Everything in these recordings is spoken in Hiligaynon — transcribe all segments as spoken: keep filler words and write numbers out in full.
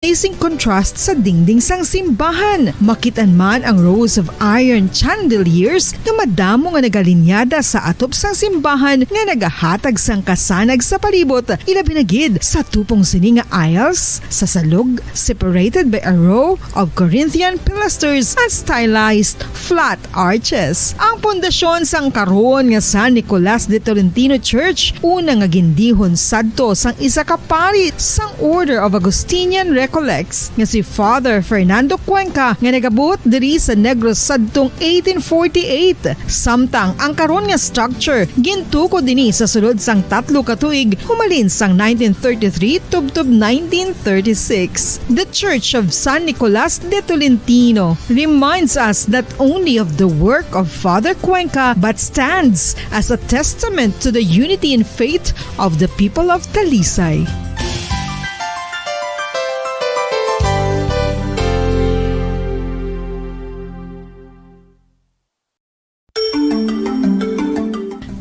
amazing contrast sa dingding sang simbahan. Makit-an man ang rows of iron chandeliers nga madamo nga nagalinyada sa atop sang simbahan nga nagahatag sang kasanag sa palibot, ilabi na gid sa tupong sini nga aisles sa salog, separated by a row of Corinthian pilasters and stylized flat arches. Ang pundasyon sang karon nga San Nicolas de Tolentino Church, una nga gindihon sadto sang isa ka pari sang Order of Augustinian Recollects, nga si Father Fernando Cuenca, nga nagabot diri sa Negros sadtong eighteen forty-eight. Samtang ang karon nga structure gintukod dinhi sa sulod sang tatlo ka tuig, humalin sang nineteen thirty-three tubtob nineteen thirty-six. The Church of San Nicolas de Tolentino reminds us not only of the work of Father Cuenca but stands as a testament to the unity in faith of the people of Talisay.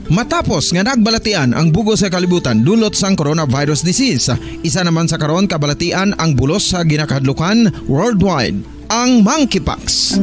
Matapos nga nagbalatian ang bug-os nga kalibutan dulot sang coronavirus disease, isa naman sa karon kabalatian ang bulos sa ginakahadlukan worldwide, ang monkeypox.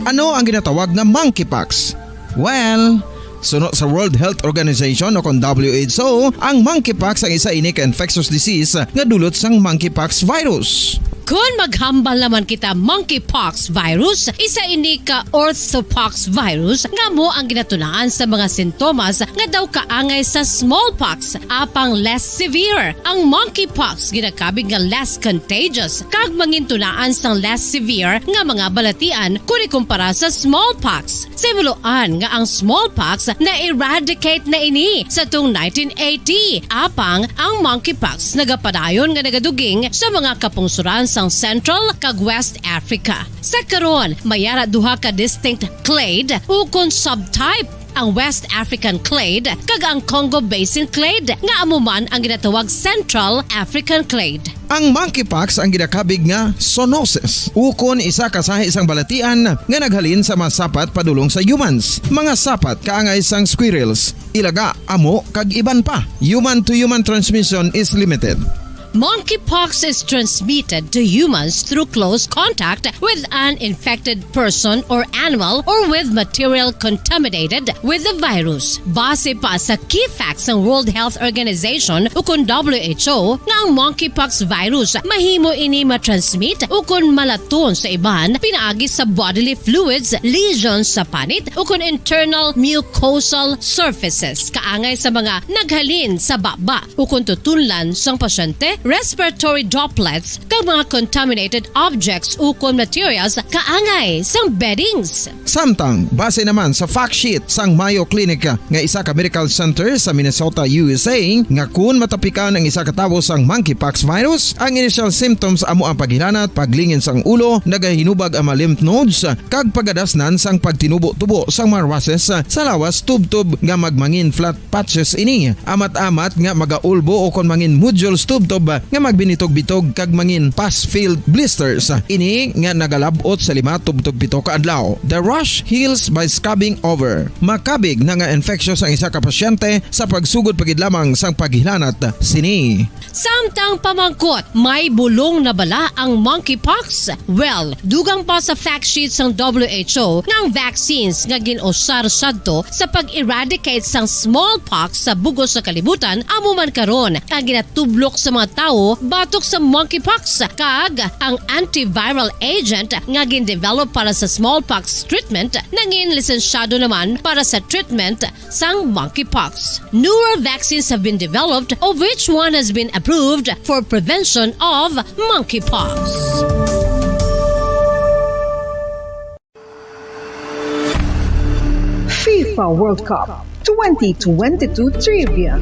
Ano ang ginatawag nga monkeypox? Well, suno sa World Health Organization o kon W H O, ang monkeypox ang isa ini ka infectious disease nga dulot sang monkeypox virus. Kon maghambal naman kita, monkeypox virus, isa ini ka orthopox virus nga amo ang ginatunaan sa mga sintomas nga daw kaangay sa smallpox, apang less severe. Ang monkeypox ginakabig nga less contagious kag mangintunaan sang less severe nga mga balatian kon ikumpara sa smallpox. Sa himuloan nga ang smallpox na-eradicate na ini sa tuong nineteen eighty, apang ang monkeypox nagapadayon nga nagaduging sa mga kapungsoran sang Central kag West Africa. Sa karon, may ara duha ka distinct clade ukon subtype, ang West African clade kag ang Congo Basin clade, nga amo man ang ginatawag Central African clade. Ang monkeypox ang ginakabig nga zoonosis, ukon isa ka sahi sang balatian nga naghalin sa mga sapat padulong sa humans, mga sapat kaangay sang squirrels, ilaga, amo, kag iban pa. Human-to-human transmission is limited. Monkeypox is transmitted to humans through close contact with an infected person or animal or with material contaminated with the virus. Base pa sa key facts sang World Health Organization ukon W H O, nga ang monkeypox virus mahimo ini matransmit ukon malaton sa iban pinaagi sa bodily fluids, lesions sa panit, ukon internal mucosal surfaces kaangay sa mga naghalin sa baba ukon tutunlan sang pasyente, respiratory droplets, kag mga contaminated objects ukon materials kaangay sang beddings. Samtang, base naman sa fact sheet sang Mayo Clinic nga isa ka medical center sa Minnesota, U S A, nga kun matapikan ang isa ka tawo sang monkeypox virus, ang initial symptoms amo ang paghilanat, paglingin sang ulo, nagahinubag ang mga lymph nodes, kag pagadasnan sang pagtinubo-tubo sang mga rushes sa lawas tubtob nga magmangin flat patches ini, amat-amat nga magaulbo ukon mangin nodules tubtob nga magbinitog-bitog kag mangin pus-filled blisters. Ini nga nagalab-ot sa lima tubtob pito ka adlaw. The rash heals by scabbing over. Makabig na nga infectious ang isa ka pasyente sa pagsugod pa gid lamang sang paghilanat sini. Samtang pamangkot, may bulong na bala ang monkeypox? Well, dugang pa sa fact sheet sang W H O nga ang vaccines nga gin-usar sadto sa pag-eradicate sang smallpox sa bug-os nga kalibutan amo man karon ang ginatublok sa mga tawo batok sa monkeypox, kag ang antiviral agent nga gin-develop para sa smallpox treatment nangin lisensyado naman para sa treatment sang monkeypox. Newer vaccines have been developed, of which one has been approved for prevention of monkeypox. FIFA World Cup twenty twenty-two Trivia.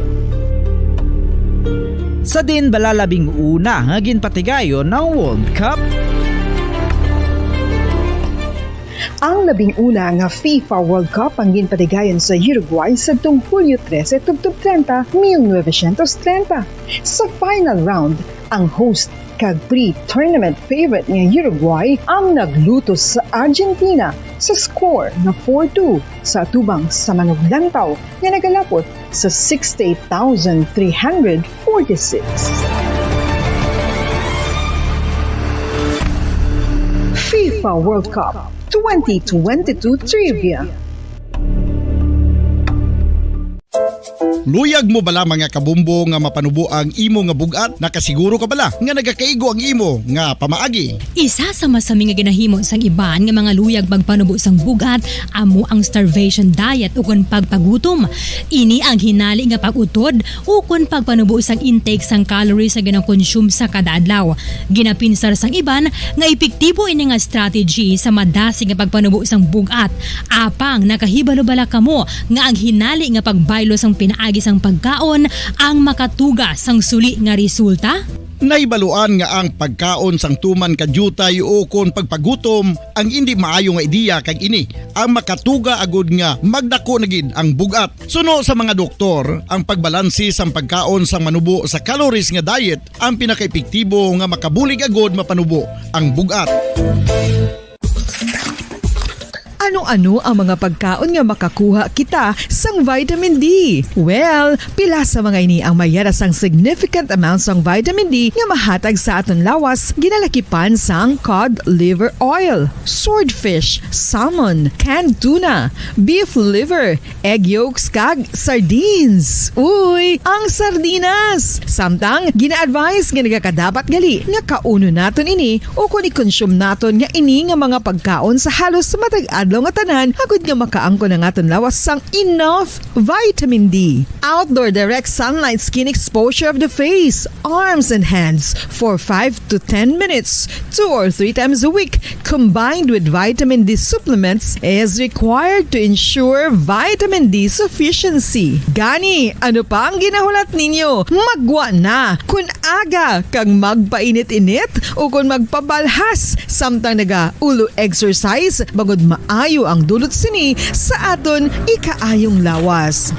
Sa diin bala labing una nga ginpatigayon ang World Cup? Ang labing una nga FIFA World Cup ang ginpatigayon sa Uruguay sadtong Hulyo trese tubtob treinta, mil novecientos treinta. Sa final round, ang host kag pre-tournament favorite nga Uruguay ang naglutos sa Argentina sa score nga four two sa atubang sa manuglantaw nga nagalapot sa sixty-eight thousand three hundred forty-six. FIFA World Cup twenty twenty-two Trivia. Luyag mo bala, mga kabombo, nga mapanubo ang imo nga bug-at? Nakasiguro ka bala nga nagakaigo ang imo nga pamaagi? Isa sa masami nga ginahimo sang iban nga mga luyag magpanubo sang bug-at amo ang starvation diet ukon pagpagutom. Ini ang hinali nga pag-utod ukon pagpanubo sang intake sang calories nga ginakonsume sa kada adlaw. Ginapinsar sang iban nga epektibo ini nga strategy sa madasig nga pagpanubo sang bug-at. Apang nakahibalo bala kamo nga ang hinali nga pagbaylo sang pinaagi sang pagkaon ang makatuga sang suli nga resulta? Nahibaluan nga ang pagkaon sang tuman ka diutay ukon pagpagutom ang indi maayo nga ideya, kag ini ang makatuga agud nga magdako na gid ang bug-at. Suno sa mga doktor, ang pagbalanse sang pagkaon sang manubo sa calories nga diet ang pinakaepektibo nga makabulig agud mapanubo ang bug-at. Ano-ano ang mga pagkaon nga makakuha kita sang vitamin D? Well, pila sa mga ini ang mayara sang significant amount sang vitamin D nga mahatag sa aton lawas, ginalakipan sang cod liver oil, swordfish, salmon, canned tuna, beef liver, egg yolks, kag sardines. Uy, ang sardinas! Samtang gina-advise nga nagakadapat gali nga kaunon naton ini ukon i-consume naton nga ini nga mga pagkaon sa halos matag adlaw nga tanan, agud nga makaangkon ang aton lawas sang enough vitamin D. Outdoor direct sunlight skin exposure of the face, arms, and hands for five to ten minutes, two or three times a week, combined with vitamin D supplements, is required to ensure vitamin D sufficiency. Gani, ano pa ang ginahulat ninyo? Maggwa na! Kon aga kag magpainit-init ukon magpabalhas samtang nagaulo exercise, bangod maayo ang dulot sini sa aton ikaayong lawas.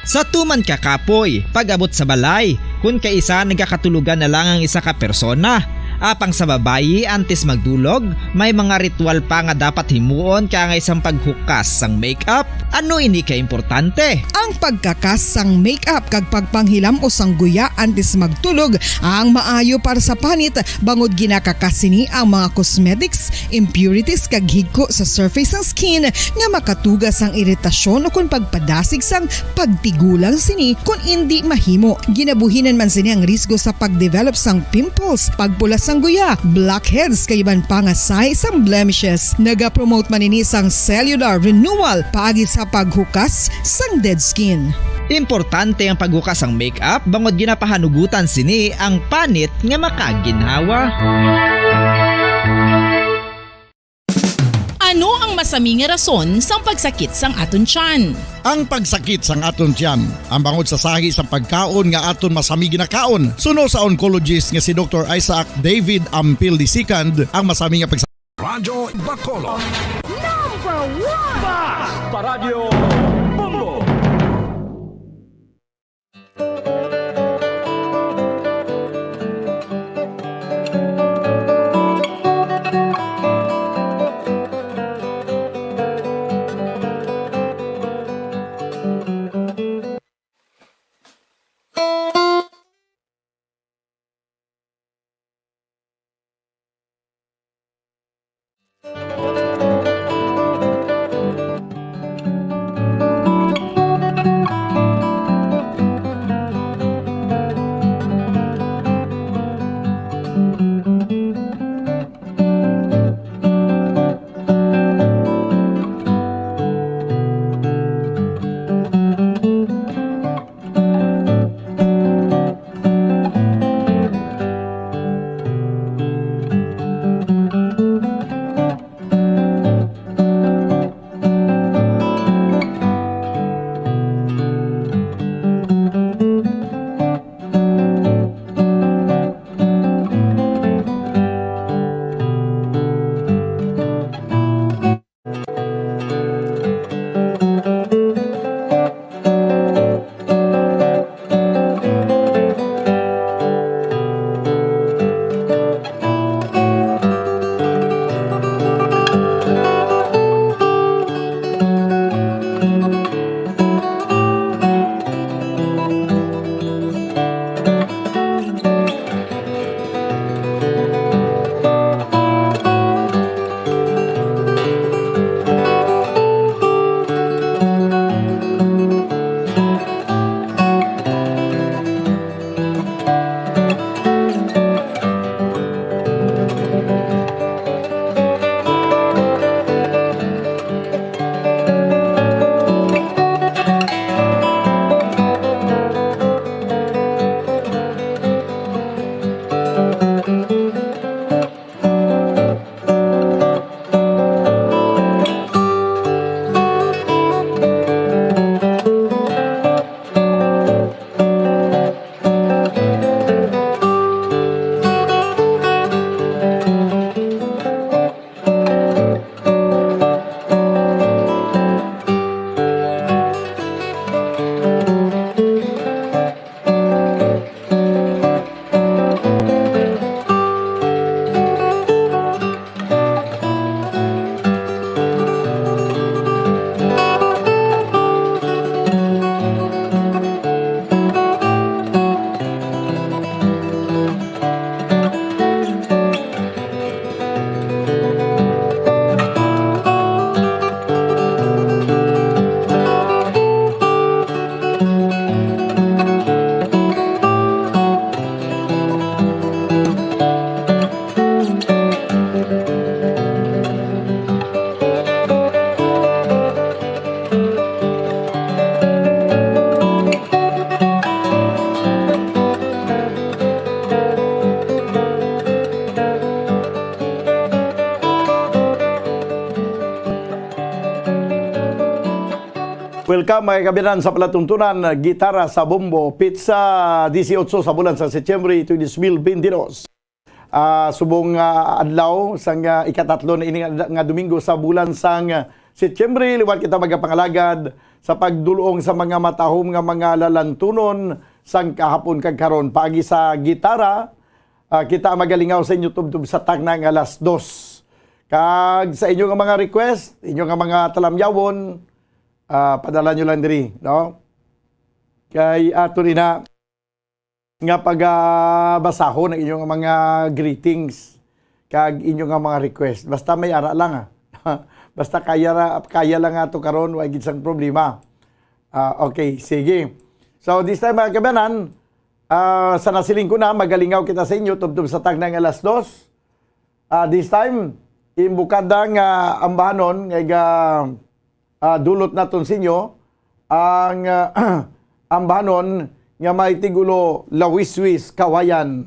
Sa tuman ka kapoy, pag-abot sa balay, kun kaisa nagakatulogan na lang ang isa ka persona. Apang sa babayi, antes magdulog, may mga ritual pa nga dapat himuon kaangay sang paghukas sang makeup. Ano ini ka importante? Ang pagkakas sang makeup kag pagpanghilam-os sang guya antes magtulog ang maayo para sa panit, bangod ginakakas sini ang mga cosmetics, impurities kag higko sa surface sang skin nga makatuga sang iritasyon ukon pagpadasig sang pagtigulang sini kon indi mahimo. Ginabuhinan man sini ang risgo sa pagdevelop sang pimples, pagpula sang guya, blackheads, kag iban pa nga sign sang blemishes. Nagapromote man ini sang cellular renewal paagi sa paghukas sang dead skin. Importante ang paghukas sang makeup bangod ginapahanugutan sini ang panit nga makaginhawa. Ano ang masami nga rason sang pagsakit sang aton tiyan? Ang pagsakit sang aton tiyan, ang bangod sa sahi sang pagkaon nga aton masami ginakaon. Suno sa oncologist nga si Doktor Isaac David Ampil the second, ang masami nga pagsa- Radyo Bacolod. Number one! Basta Radyo Bombo! Welcome, mga kaabyanan, sa palatuntunan, Gitara sa Bombo, petsa disiotso sa bulan sa Setyembre, tuig dos mil bente dos. Ah, subong, ah, adlaw sang, ah, ikatatlo na ini nga, nga Domingo sa bulan sang, ah, Setyembre, liwat kita magapangalagad sa pagdul-ong sa mga matahom nga mga lalantunon sang kahapon kag karon. Paagi sa gitara, ah, kita magalingaw sa inyo tubtob sa tagna nga alas dos. Kag sa inyo nga mga request, inyo nga mga talamyawon, ah, padala nyo lang diri, no? Kay ato rin na nga pagabasahon ang inyong mga greetings kag inyong mga request. Basta may ara lang, ah. Basta kaya ra, kaya lang ato karon, wa gid sang problema. Ah, okay, sige. So, this time, mga kaabyanan, ah, sa nasiling ko na, magalingaw kita sa inyo tubtob sa tagna nga alas dos. Ah, this time, imbukada nga ambahanon nga iga, ah, dulot naton sa inyo ang, ah, ambahanon nga may tigulo Lawiswis Kawayan.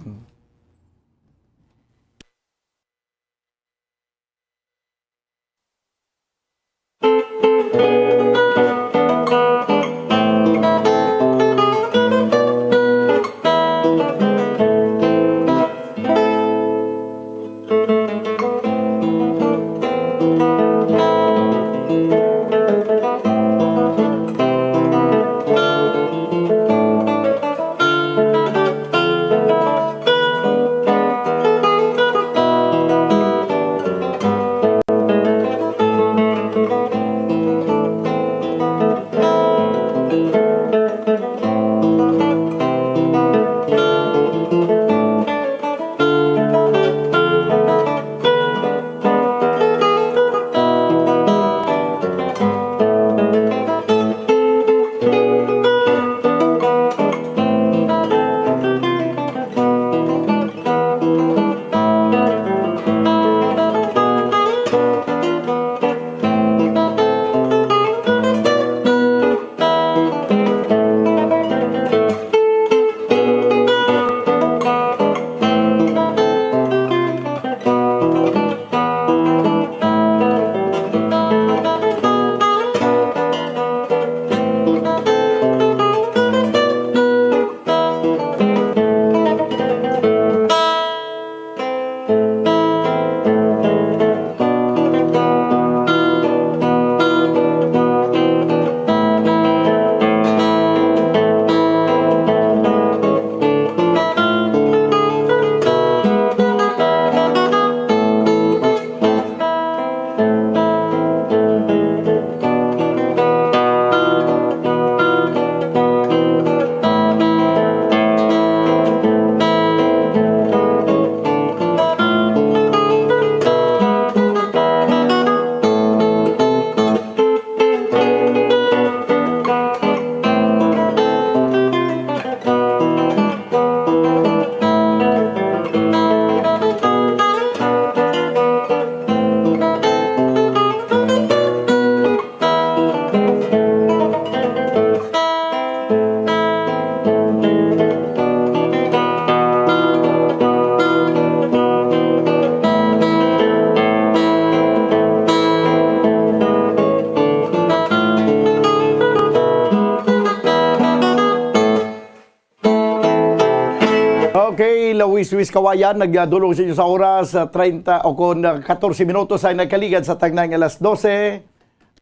Okay, Lawiswis Kawayan, nagdulong sa inyo sa oras, ah, treinta o kon, ah, katorse minutos ay nagkaligad sa tagnang alas dose.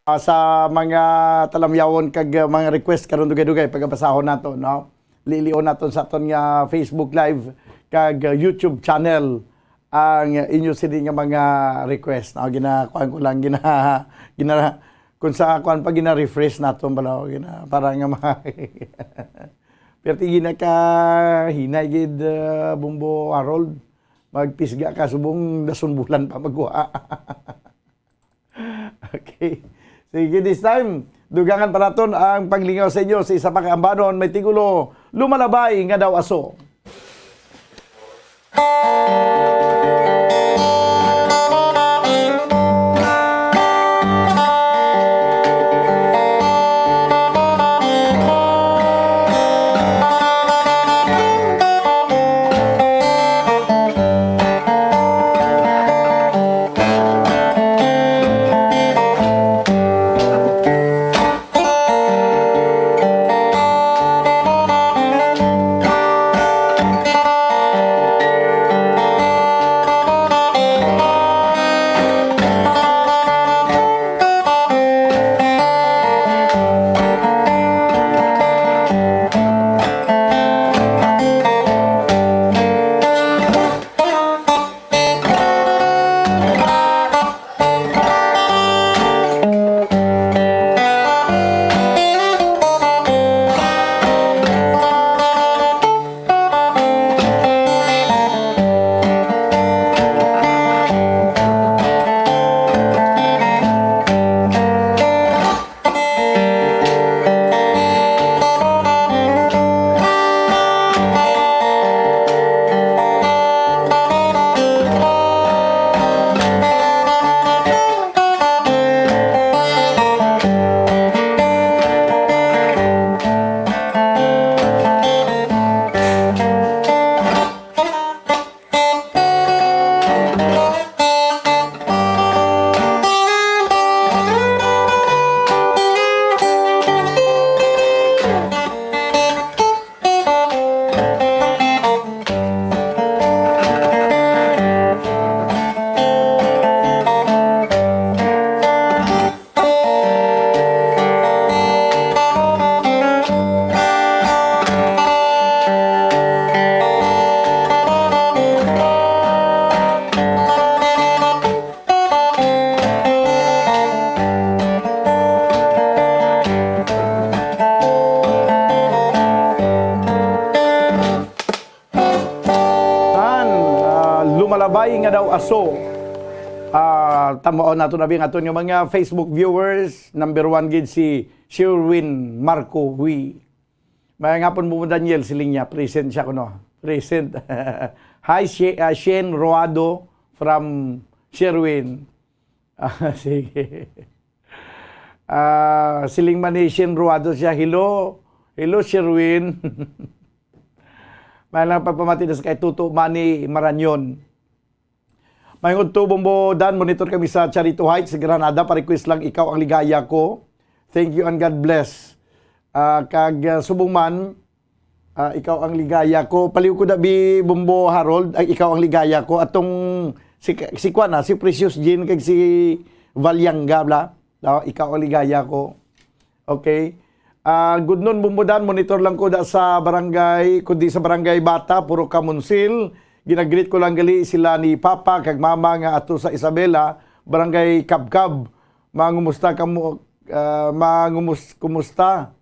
Ah, sa mga talamyawon kag, ah, mga request karon dugay-dugay pagabasahon nato, no? Lilion naton sa aton nga Facebook Live kag, ah, YouTube channel ang inyo sini nga mga request, no? Ginakuan ko lang, gina-, gina-, kung sa kuan pa, gina-refresh naton bala, gina-, para nga ma-, Pero ti ginakahinay gid, ah, Bumbo Harold. Magpisga ka subong dason bulan pa magkuha. Okay. Sige, this time, dugangan pa naton ang paglingaw sa inyo sa isa pa ka ambanon, may tigulo, Lumalabay nga daw aso. Bay nga daw aso. Ah, tamaon nato na bing aton nga mga Facebook viewers. Number one gid si Sherwin Marco Hui. May ngapon mo, Daniel, siling niya, present siya kuno. Present. Hi, She-, ah, Shane Roado from Sherwin. Ah, sige. Ah, siling man ni Shane Roado siya, "Hello. Hello, Sherwin." May lang pagpamati na sa kay Tuto Manny Maranyon. May ngudto, Bombo Dan, monitor kami sa Charito Heights, Granada. Pa-request lang, "Ikaw ang Ligaya Ko." Thank you and God bless. Ah, kag, ah, subong man, ah, "Ikaw ang Ligaya Ko." Paliw ko dabi, Bombo Harold, ay, "Ikaw ang Ligaya Ko." Atong si, si Kwan, ah, si Precious Jean kag si Valyanga, bla? No? "Ikaw ang Ligaya Ko." Okay. Ah, good noon, Bombo Dan. Monitor lang ko da sa barangay, kundi sa barangay Bata, Purok Kamonsil. Ginagreet ko lang gali sila ni Papa kag Mama nga ato sa Isabela, barangay Kabkab. Mangumusta kamo, ah, mangumus-, kumusta?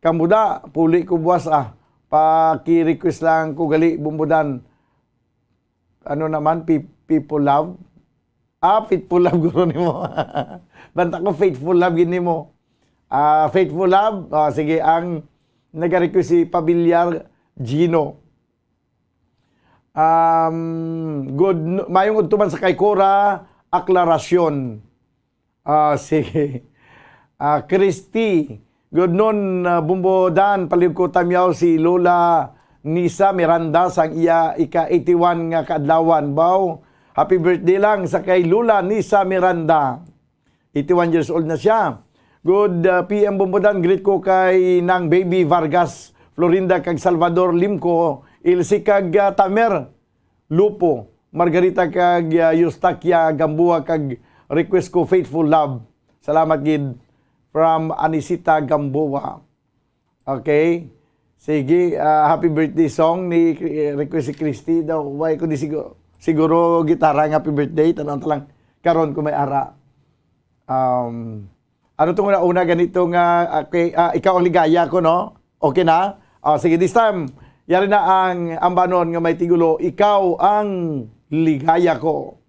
Kamo da, puli ko buwas, ah. Paki-request lang ko gali, Bombo Dan. Ano naman, pe-, people love? Ah, faithful love guro nimo. Banta ko faithful love gid nimo. Ah, faithful love. Ah, sige, ang nag-request si Pamilyar Gino. Um, good, mayong udto man sa kay Cora Aclaracion. Ah, sige. Ah, Christy, good noon, ah, Bombo Dan, palihog ko tamyaw si Lola Nisa Miranda sang iya ika eighty-one nga kaadlawan. Baw, happy birthday lang sa kay Lola Nisa Miranda. Eighty-one years old na siya. Good, ah, P M Bombo Dan, greet ko kay Nang Baby Vargas, Florinda kag Salvador Limco, Ilse kag, ah, Tamer. Lupo, Margarita kag, ah, Eustaquia Gamboa kag request ko Faithful Love. Salamat gid from Anisita Gamboa. Okay. Sige, ah, happy birthday song ni, eh, request si Christy daw. Why ko di siguro, siguro gitara ang happy birthday, tan-aw ta lang karon ko may ara. Um, ano tong una, una ganito nga, okay, ah, "Ikaw ang Ligaya Ko," no? Okay na? Ah, sige, this time, yari na ang ambanon nga may tigulo, "Ikaw ang Ligaya Ko."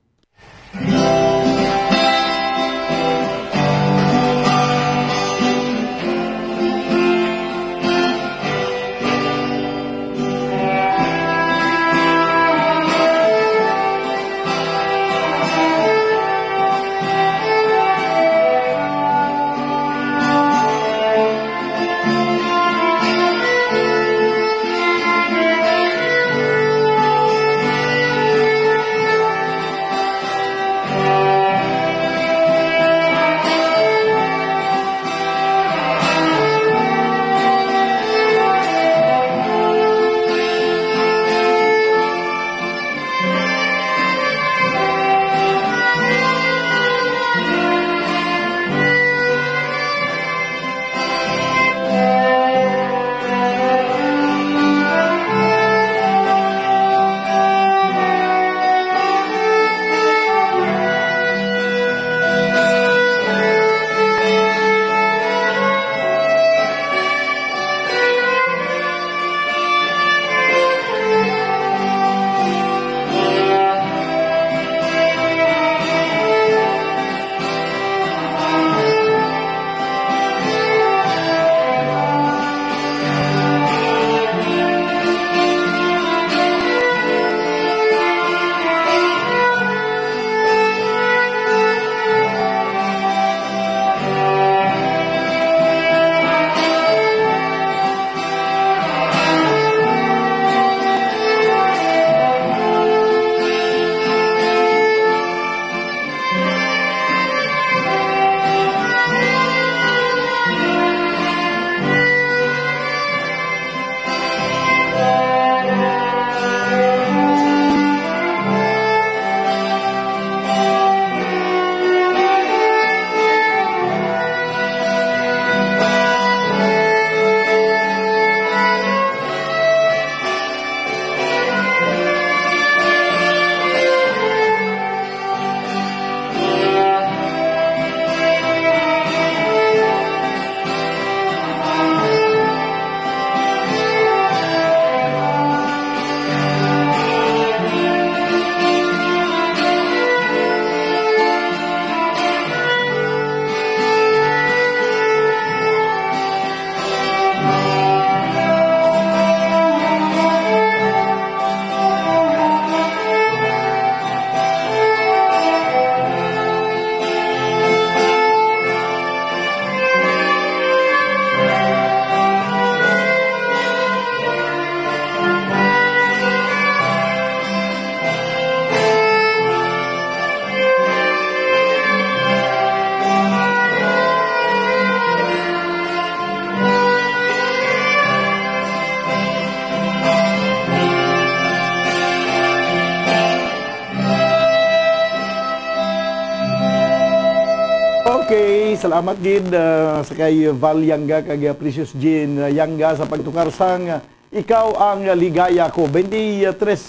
Salamat gid, ah, sa kay Val Yanga kag, ah, Precious Jean, ah, Yanga sa pagtukar sang, ah, Ikaw ang Ligaya Ko. Twenty-three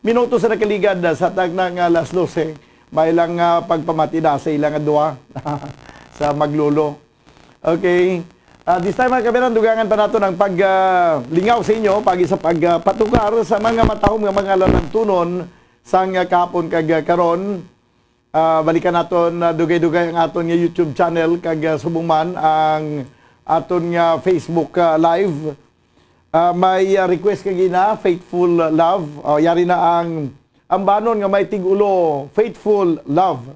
minutos na nakaligad, ah, sa tagna nga alas dose. May lang, ah, pagpamati na sa ilang duha sa maglolo. Okay. Ah, this time, mga kabiran, dugangan pa nato ang pag, ah, lingaw sa inyo, pag sa pag, ah, patukar sa mga matahom nga mga lalagtunon sang, ah, kahapon kag, ah, karon. Ah, balikan naton, ah, dugay-dugay ang aton nga YouTube channel kag, ah, subong man ang aton nga Facebook, ah, Live. Ah, may, ah, request kagina, Faithful Love. Oh, yari na ang ambanon nga may tig-ulo, Faithful Love.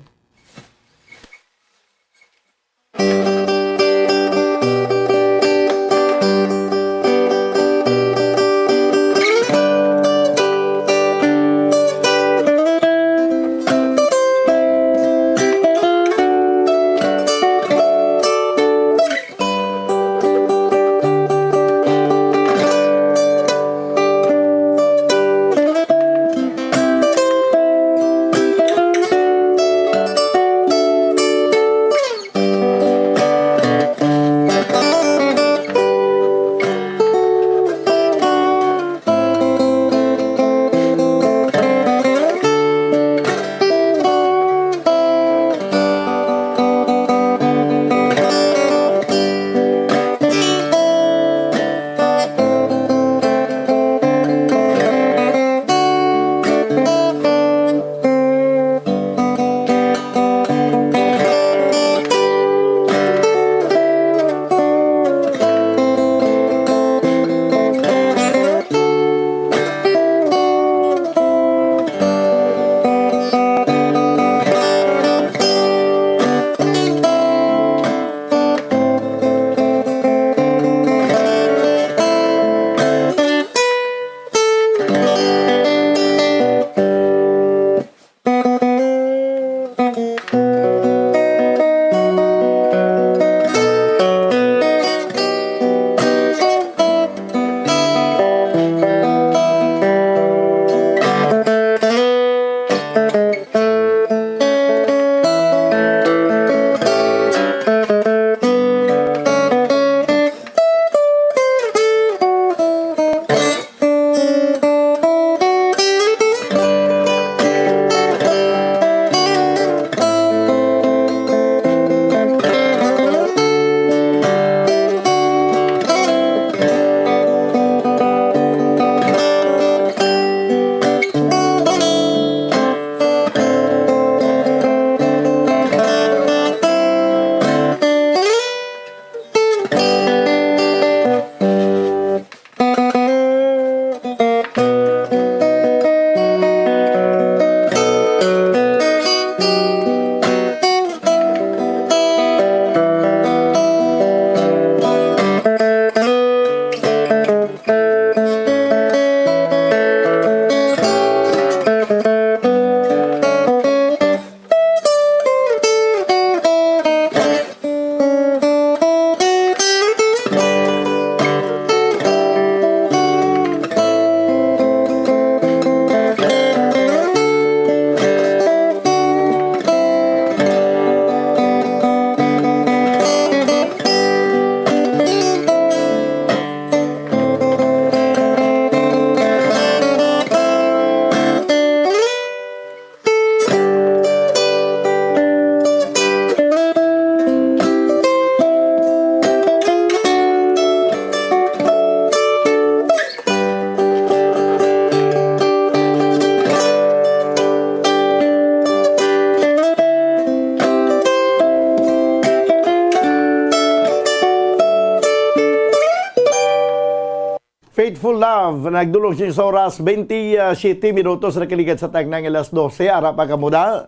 Faithful Love, nagdulong siya sa oras, twenty-seven minutos na kaligad sa tagna nga alas dose. Ara pa kamo da?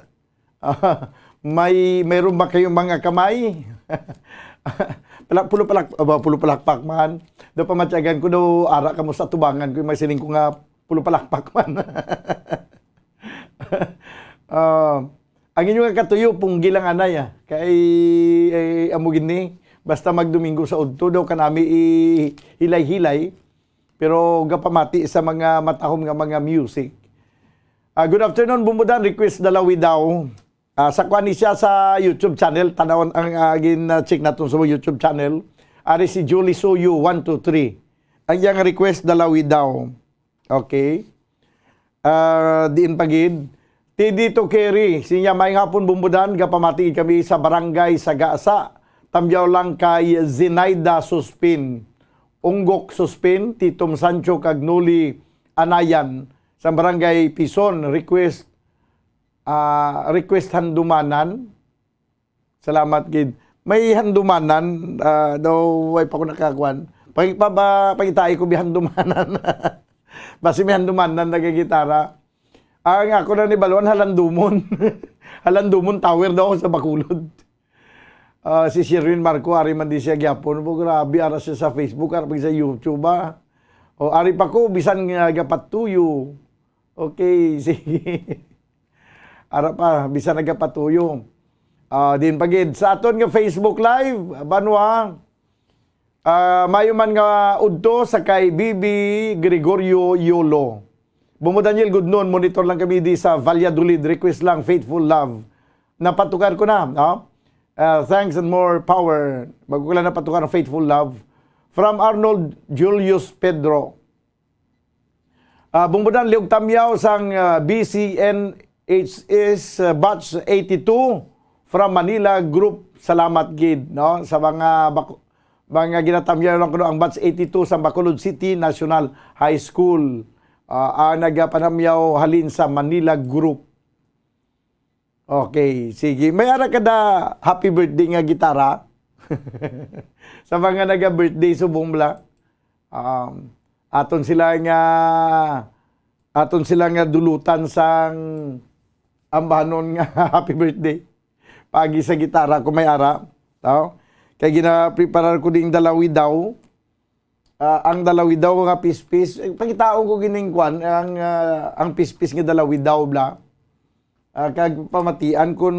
May, mayroon ba kayong mga kamay? Pala-, pulo palak-, aba, pulo palakpak man. Daw pamatyagan ko daw, ara kamo sa tubangan ko, yung may siling ko nga pulo palakpak man. Ah, ang inyo nga katuyo, punggi lang anay, ah. Kay, eh, amo gini, basta magdomingo sa udto daw kanami i-, hilay-hilay, pero gapamati sa mga matahom nga mga music. Ah, good afternoon, Bumbudan. Request Dalawi daw. Ah, sa kuan ni siya sa YouTube channel, tanawon ang, ah, gin, ah, check naton sa YouTube channel. Ari si Julie Suyu one two three. Ang iyang request, Dalawi Daw. Okay. Ah, diin pa gid. Tidi to Kerry, siya, "Maayong hapon, Bumbudan, gapamati kami sa barangay Sagasa. Tamyaw lang kay Zenaida Suspin, Unggok Suspin, Titom Sancho, kag Noli Anayan sa barangay Pison. Request, ah, request handumanan." Salamat gid. May handumanan, ah, daw way pa ko nakakuan. Pag, pa, pa, pangitai ko may handumanan. Basi may handumanan nagagitara. Ang ako na ni Balwan, Halandumon. Halandumon Tower daw sa Bacolod. Ah, si Sherwin Marco, ari man di siya gyapon. Bo, grabe, ara siya sa Facebook, ara pa sa YouTube, ah. O, ari pa ko, bisan nga gapatuyo. Okay, sige. Ara pa, bisan nagapatuyo. Ah, din pa gid. Sa aton nga Facebook Live, Banwa, ah, mayo man nga udto sa kay B B Gregorio Yolo. Bumo Daniel, good noon. Monitor lang kami di sa Valladolid. Request lang, Faithful Love. Napatukar ko na, no? Ah, thanks and more power. Bago ko lang napatukar ang Faithful Love. From Arnold Julius Pedro. Ah, Bungbudan, liog tamyaw sang, ah, B C N H S, ah, batch eighty-two from Manila Group. Salamat gid, no, sa mga bak-, mga ginatamyaw lang kuno ang batch eighty-two sa Bacolod City National High School. Ah, ang nagapanamyaw halin sa Manila Group. Okay, sige. May ara ka da happy birthday nga gitara? Sa mga naga-birthday subong bala, um, aton sila nga, aton sila nga dulutan sang ambanon nga happy birthday. Pagi sa gitara kung may ara. No? Kay ginapreparar ko ding dalawi daw. Ah, ang dalawi daw nga pispis. Eh, pangitaon ko gining kwan, ang, ah, ang pispis nga dalawi daw bla. Ah, kag pamatian kun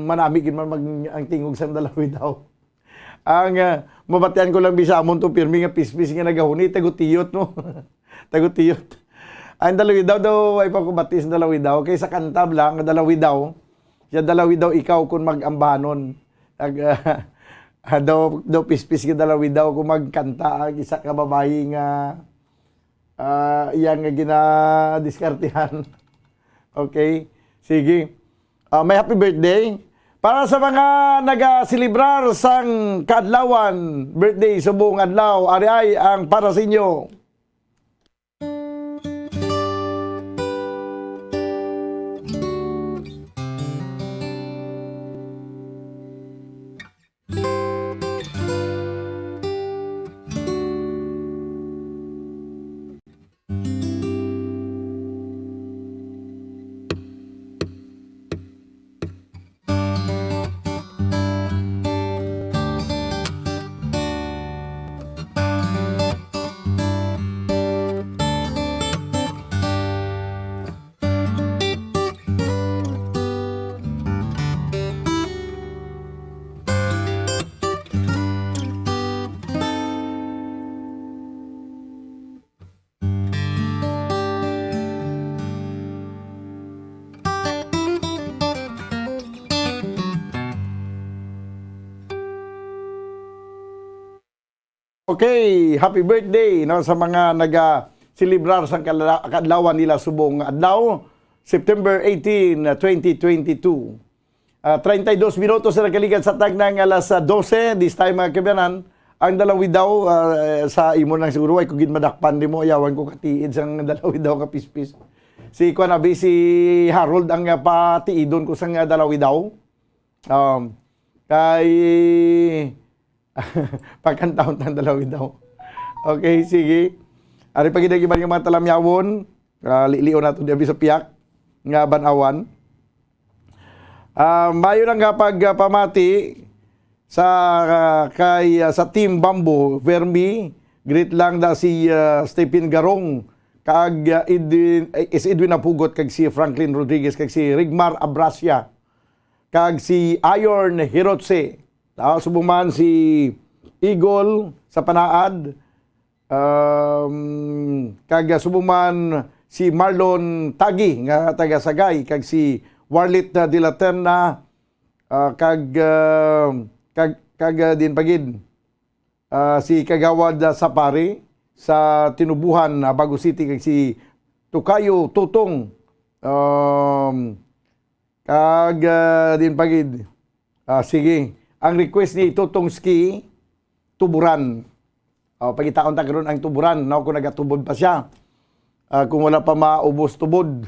manami gid man mag-, ang tingog sang dalawi daw. Ang, ah, mabatian ko lang bisa amon to pirmi nga pispis nga nagahuni, tagutiyot mo. Tagutiyot. Ang dalawi daw daw, ay pa ko batis dalawi daw. Kay sa kanta bla, nga dalawi daw. Siya dalawi daw ikaw kun mag-ambanon. Ag-, ah, daw, daw pispis nga dalawi daw kung magkanta ang isa ka babayi nga, ah, iya nga ginadiskartihan. Okay? Sige. Ah, may happy birthday. Para sa mga nagaselebrar sang kaadlawan, birthday, subong adlaw, ari ay ang para sa inyo. Okay, happy birthday, no, sa mga naga-selebrar sa kala-, kaadlawan nila subong nga adlaw, September eighteen, twenty twenty-two. Ah, treinta y dos minutos na nagkalikan sa tagna nga alas, ah, dose, this time, mga kabayanan, ang dalawi daw, ah, sa imo lang siguro, ay ko gid madakpan di mo, yawan ko katiid sang dalawi daw ka pispis. Si kuan abi, si Harold ang, ah, patiidon ko sang, ah, dalawi daw. Um, kay Pagkantahon tang dalawi daw. Okay, sige. Ari pa gid ang iban nga mga talamyawon. Ah, lilion nato di abi sa piyak nga banawan. Ah, mayo lang nga pagpamati sa, ah, kay, ah, sa Team Bamboo, Fermi, greet lang da si, ah, Stephen Garong, kag, ah, Edwin, eh, is Edwin Apugot, kag si Franklin Rodriguez, kag si Rigmar Abrasia, kag si Iron Hirotse. Ah, subong man si Eagle sa Panaad, um, kag subong man si Marlon Tagi nga taga Sagay, kag si Warlit, ah, de la Terna, Ah, kag, ah, kag, kag, ah, din pa gid, ah, si Kagawad, ah, Sapari sa Tinubuhan, ah, Bago City, kag si Tokayo Tutong, um, kag, ah, din pa gid. Ah, sige. Ang request ni Tutong Ski, tuburan. Oh, pangitaon ta karon ang tuburan, no, kung nagatubod pa siya. Ah, kung wala pa maubos tubod.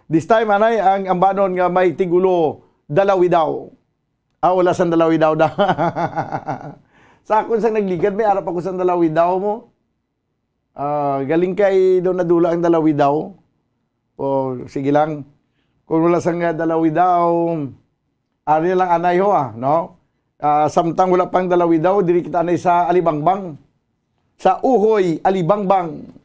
This time, anay, ang ambanon nga may tigulo, dalawi daw. Ah, wala sang dalawi daw da. Sa akon sang nagligad, may arap ako sang dalawi daw mo. Ah, galing kay daw nadula ang dalawi daw. O, sige lang. Kung wala sang, ah, dalawi daw, ari lang anay ho, ah, no? Ah, samtang wala pang dalawi daw, diri kita anay sa Alibangbang. Sa Uhoy, Alibangbang.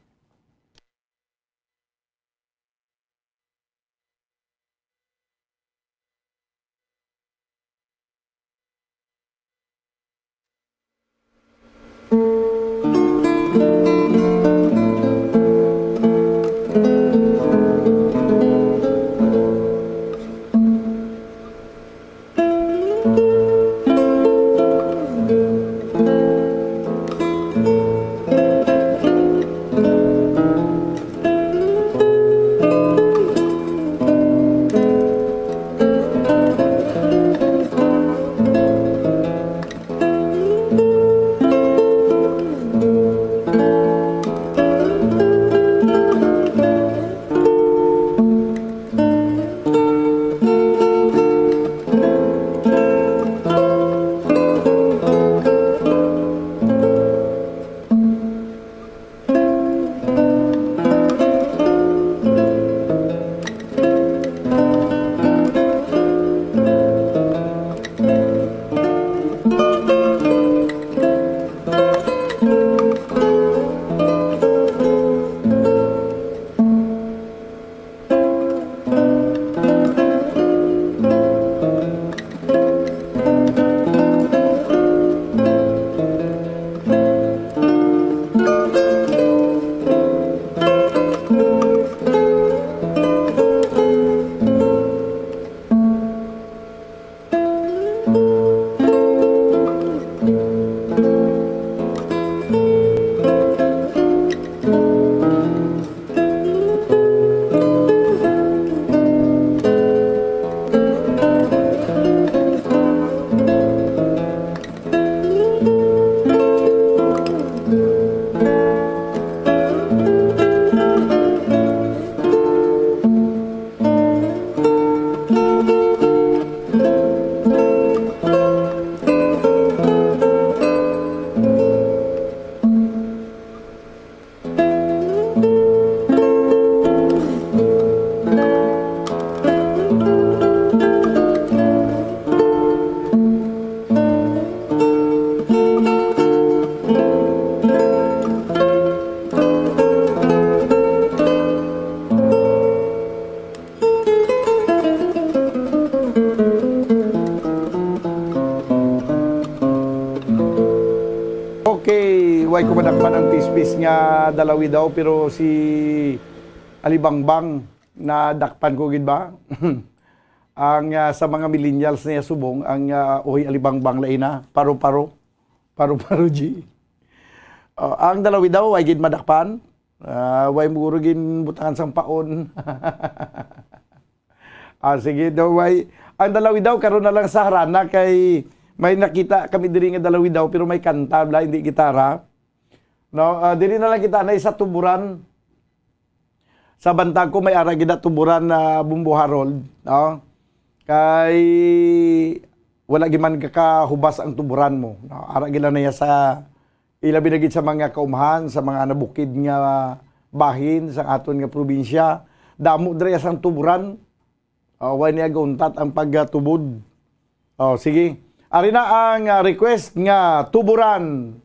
Okay, way ko madakpan ang pispis nga dalawi daw, pero si Alibangbang, nadakpan ko gid ba? Ang, ah, sa mga millennials niya subong, ang, ah, uhoy alibangbang lain na, paro-paro. Paro-paro, G. Ah, ang dalawi daw, way gid madakpan. Ah, way mo guro ginbutangan sang paon. Ah, sige daw, way. Ang dalawi daw, karon na lang sa harana kay may nakita kami diri nga dalawi daw, pero may kanta, wala, hindi gitara. No, ah, diri na lang kita na sa tuburan. Sa bantag ko, may ara gid na tuburan na Bumbo Harold, no? Kay wala gid man kakahubas ang tuburan mo, no? Ara gid lang na iya sa ilabi na gid sa mga kaumhan, sa mga nabukid nga bahin sa aton nga probinsya. Damo dira sang tuburan. Ah, way niya gauntat ang pagtubod. Oh, sige. Ari na ang, ah, request nga tuburan.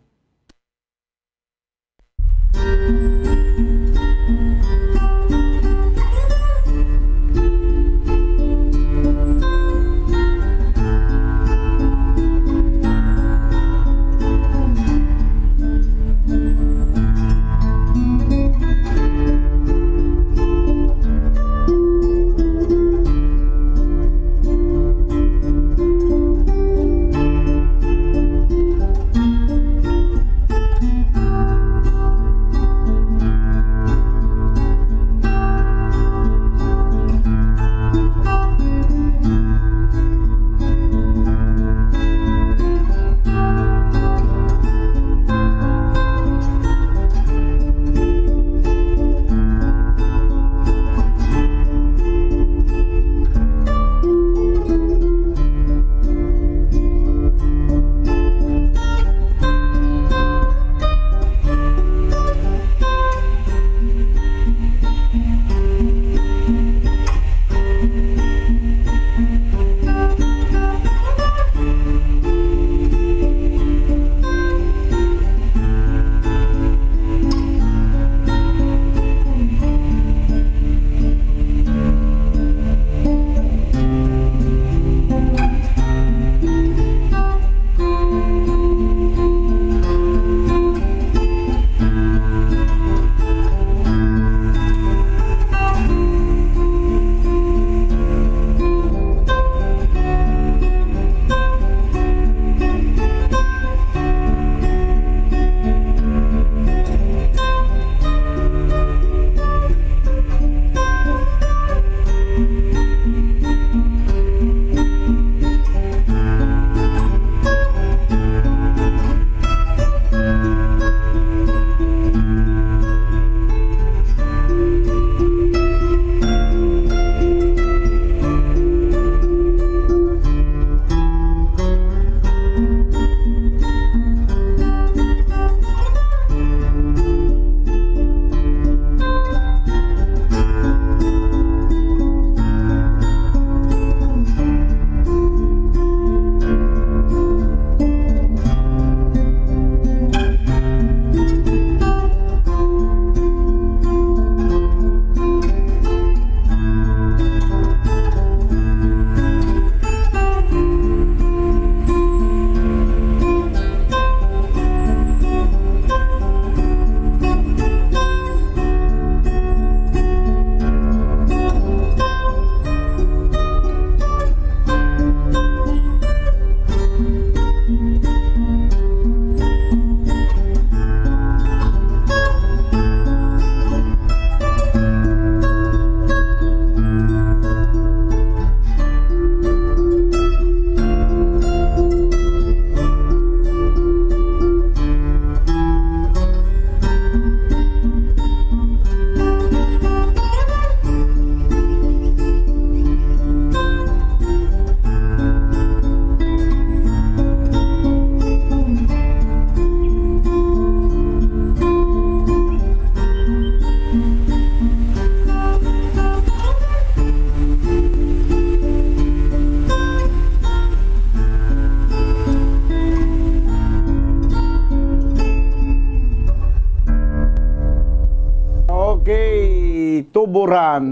Buran.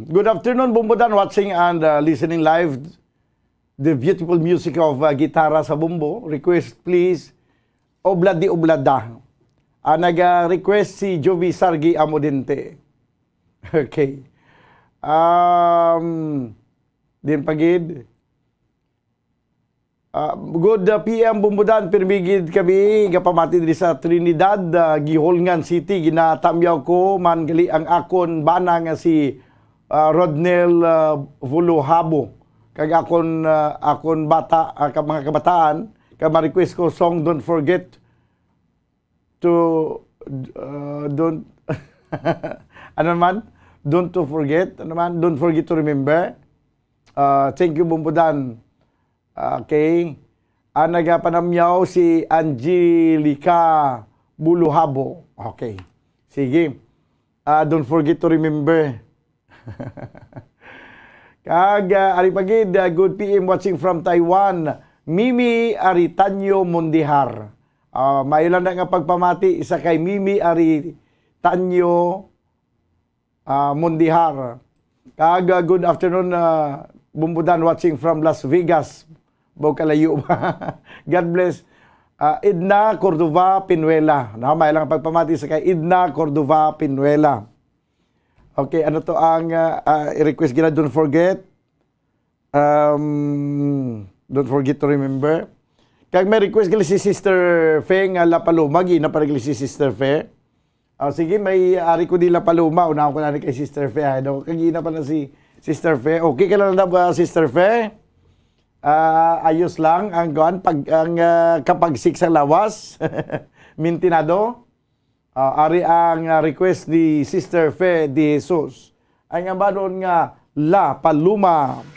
Good afternoon, Bumbudan, watching and, uh, listening live. The beautiful music of, uh, gitara sa bumbo. Request, please. Obladi Oblada. Ah, nag-request si Jovi Sargi Amodente. Okay. Um, din pagid. Ah, good, ah, P M Bumbudan, pirmi gid kami gapamati diri sa Trinidad, ah, Guihulngan City. Ginatamyaw ko man gali ang akon bana nga si, ah, Rodnel, ah, Vuluhabo, kag akon, ah, akon bata, ah, ka mga kabataan, kag ma-request ko song Don't Forget to, uh, don't, ano man? Don't to forget, ano man? Don't forget to remember. Uh, thank you, Bumbudan. Okay. Ang nagapanamyaw si Angelica Buluhabo. Okay. Sige. Ah, don't forget to remember. Kag, ah, ari pa gid, ah, good P M watching from Taiwan, Mimi Aritanyo Mondihar. Ah, maayo lang na nga pagpamati sa kay Mimi Aritanyo, ah, Mondihar. Kag, ah, good afternoon, ah, Bumbudan watching from Las Vegas. Baw kalayo ba? God bless. Ah, Edna Cordova Pinuela. Na, maayo lang pagpamati sa kay Edna Cordova Pinuela. Okay, ano to ang, ah, ah, i-request gila? Don't forget. Um, don't forget to remember. Kag may request gila si Sister Fe nga La Paloma, gina pa gila si Sister Fe. Ah, sige, may ari ko di La Paloma, una ko na ni kay Sister Fe, ano? Kag gina pa na si Sister Fe. Okay ka lang na ba, Sister Fe? Ah, ayos lang ang kuan, pag, ang, ah, kapagsik sa lawas. Mintinado. Ah, ari ang, ah, request ni Sister Fe de Jesus. Ang amanon nga La Paloma.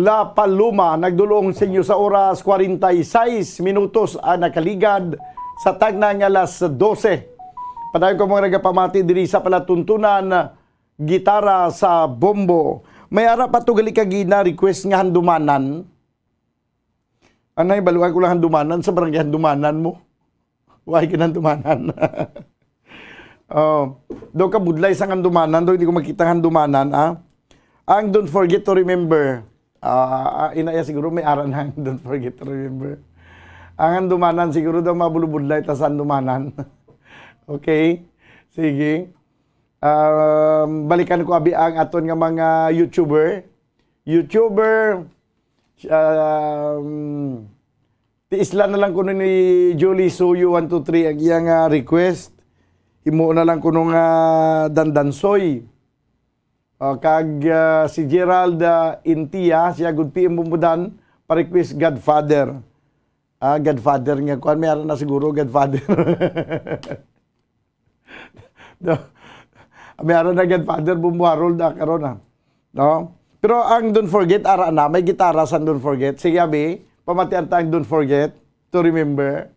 La Paloma, nagdulong sa inyo sa oras, kwarenta y seis minutos ang nakaligad sa tagna nga alas dose. Padayon ko mga nagapamati diri sa palatuntunan, gitara sa bombo. May ara pa to gali ka gina-request nga handumanan. Anay, baluan ko lang handumanan sa barangay handumanan mo. Why ka handumanan? Oh, daw ka budlay sa handumanan, daw hindi ko makita ang handumanan, ah. Ang don't forget to remember. Ah, ah, ina ya siguro may ara na ang don't forget to remember. Ang handumanan siguro daw mabulubudlay ta sa handumanan. Okay? Sige. Um, balikan ko abi ang aton nga mga YouTuber. YouTuber, um, tiisla na lang kuno ni Julie Suyo one two three ang iya nga request. Himo na lang kuno nga Dandansoy. Ah, kag, ah, si Gerald, ah, Intia, siya gud P M Bumbudan, pa-request Godfather. Ah, Godfather nga kuan, may ara na siguro Godfather. Do, may ara na Godfather Bumbo Harold, ah, karon, ah. No? Pero ang Don't Forget, ara na, may gitara sa Don't Forget. Sige, abi, pamatian ta ang Don't Forget to Remember.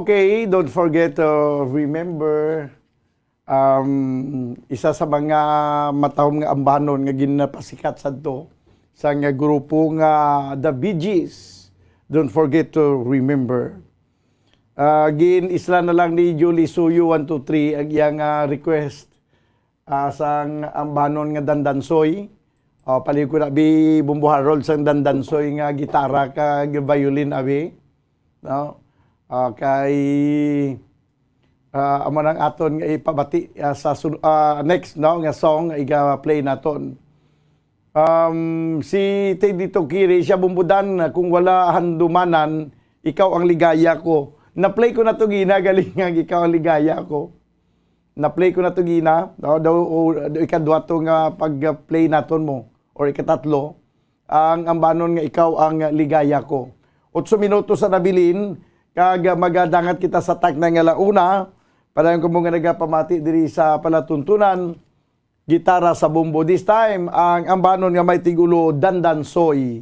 Okay, don't forget to remember, um, isa sa mga matahom nga ambanon nga ginapasikat sadto sa nga grupo nga The Bee Gees. Don't forget to remember. Ah, gin-isla na lang ni Julie Suyo one two three ang iyang, ah, request, ah, sang ambanon nga Dandansoy. Oh, palihog ko na bi Bumbo Harold sang Dandansoy nga gitara kag violin abi. No? Ah, kay, ah, amo nang aton nga ipabati, ah, sa sun-, ah, next, no, nga song nga iga-play naton. Um, si Teddy Tokiri, siya bumbudan, kung wala handumanan, ikaw ang ligaya ko. Na-play ko na to gina, galing nga ikaw ang ligaya ko. Na-play ko na to gina, no? Daw, o, daw ikadwa to nga pag-play naton mo, or ikatatlo, ang ambanon nga ikaw ang ligaya ko. Otso minutos sa nabilin, kag magadangat kita sa takna nga launa, padayon ko mo nga nagapamati diri sa palatuntunan, gitara sa bombo. This time, ang ambanon nga may tigulo, Dandansoy.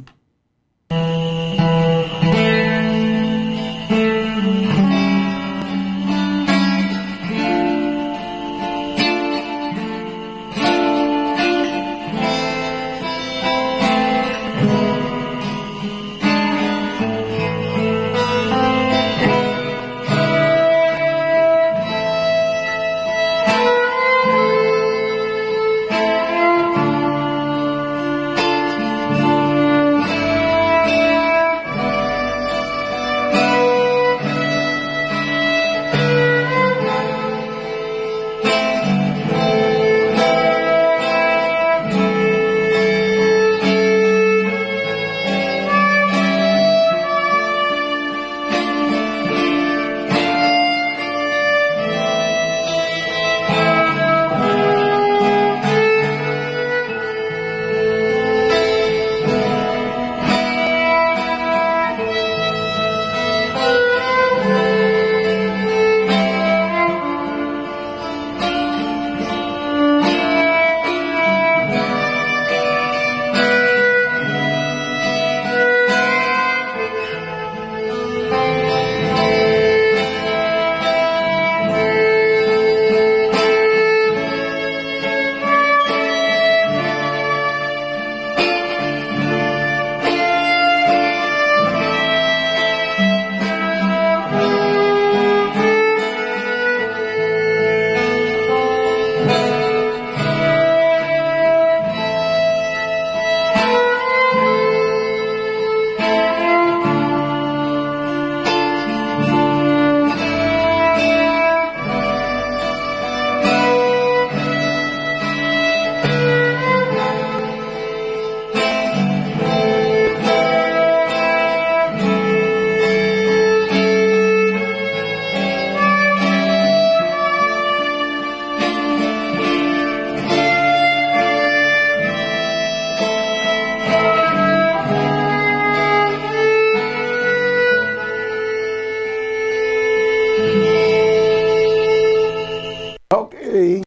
Okay.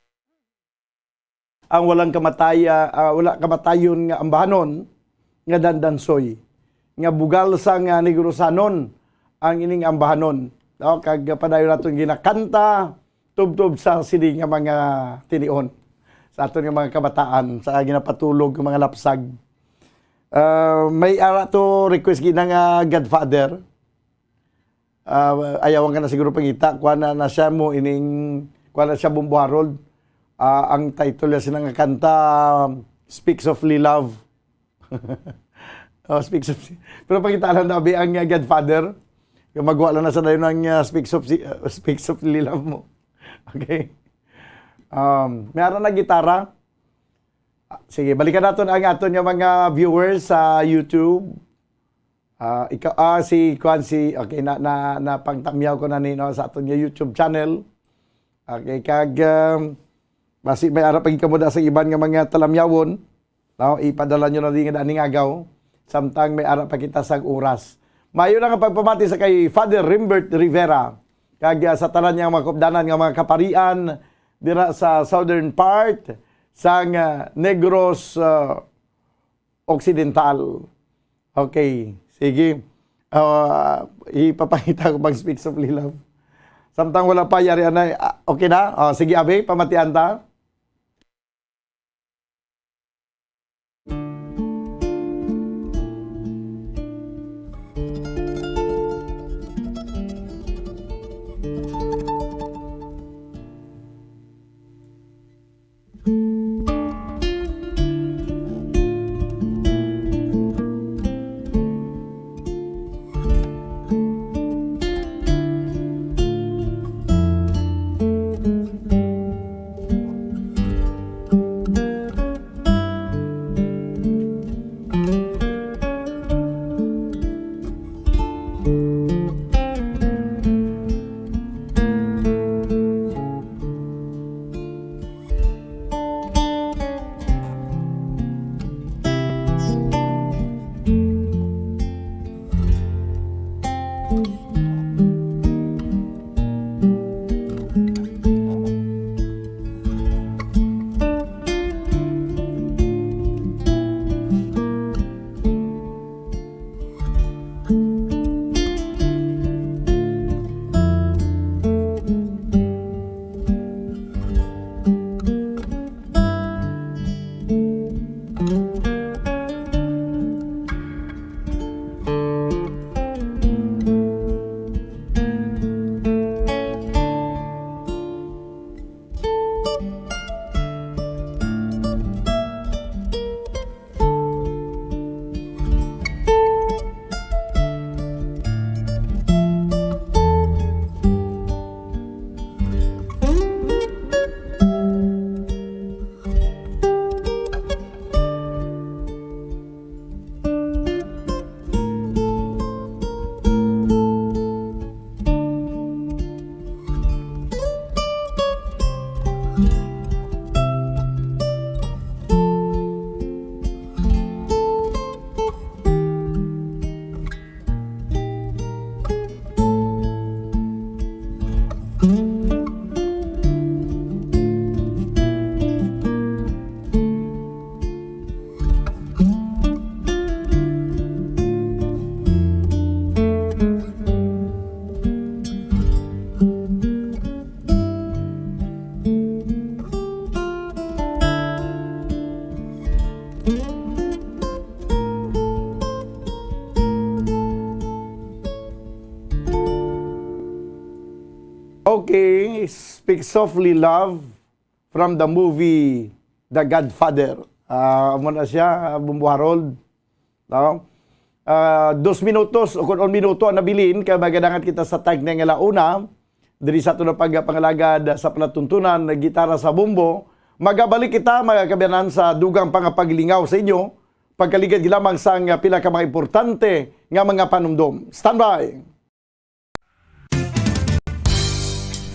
Ang walang kamataya-, ah, wala kamatayon nga ambahanon nga Dandansoy, nga bugal sang, ah, Negrosanon ang ining ambahanon, no? Kag padayon naton ginakanta tubtob sa sini nga mga tinion, sa aton nga mga kabataan, sa ginapatulog nga mga lapsag. Ah, may ara to request gina nga Godfather. Ah, ayawan ka na siguro pangita. Kuha na, na siya mo ining, kuha na siya Bumbo Harold. Ah, ang title niya sina nga kanta, Speaks of Lilove. Oh, Speaks of, pero pangita lang na abi ang, ah, Godfather. Kaya magwa lang na sa dayon ang, ah, Speaks of Si-, ah, Speaks of Lilove mo. Okay. Um, may ara na gitara. Ah, sige, balikan naton ang aton nga mga viewers sa YouTube. Ah, ikaw, ah, si, kuan, si, okay, na, na, napangtamyaw ko na ni, no, sa aton nga YouTube channel. Okay, kag, um, basi may ara pa gid kamo da sa iban nga mga talamyawon, no, ipadala nyo na din nga aning agaw, samtang may ara pa kita sang oras. Mayo na nga pagpamati sa kay Father Rimbert Rivera, kag, ah, sa tanan niya mga kupdanan nga mga kaparian dira sa southern part sang, ah, Negros, ah, Occidental. Okay, sige. Ah, ipapakita ko pag Speaks of Lilove. Samtang wala pa, yari anay. Ah, okay na? Oh, sige, abi, pamatian ta. Okay, Speak Softly, Love, from the movie The Godfather. Ah, amo na siya, Bumbo Harold. No? Ah, dos minutos o kung un minuto ang nabilin, kay magadangat kita sa tag na nga launa. Diri sa aton pagpangalagad sa palatuntunan, gitara sa bumbo. Magabalik kita, mga kaabyanan, sa dugang pangapaglingaw sa inyo. Pagkaligad lamang sang pila ka mga importante nga mga panumdom. Standby!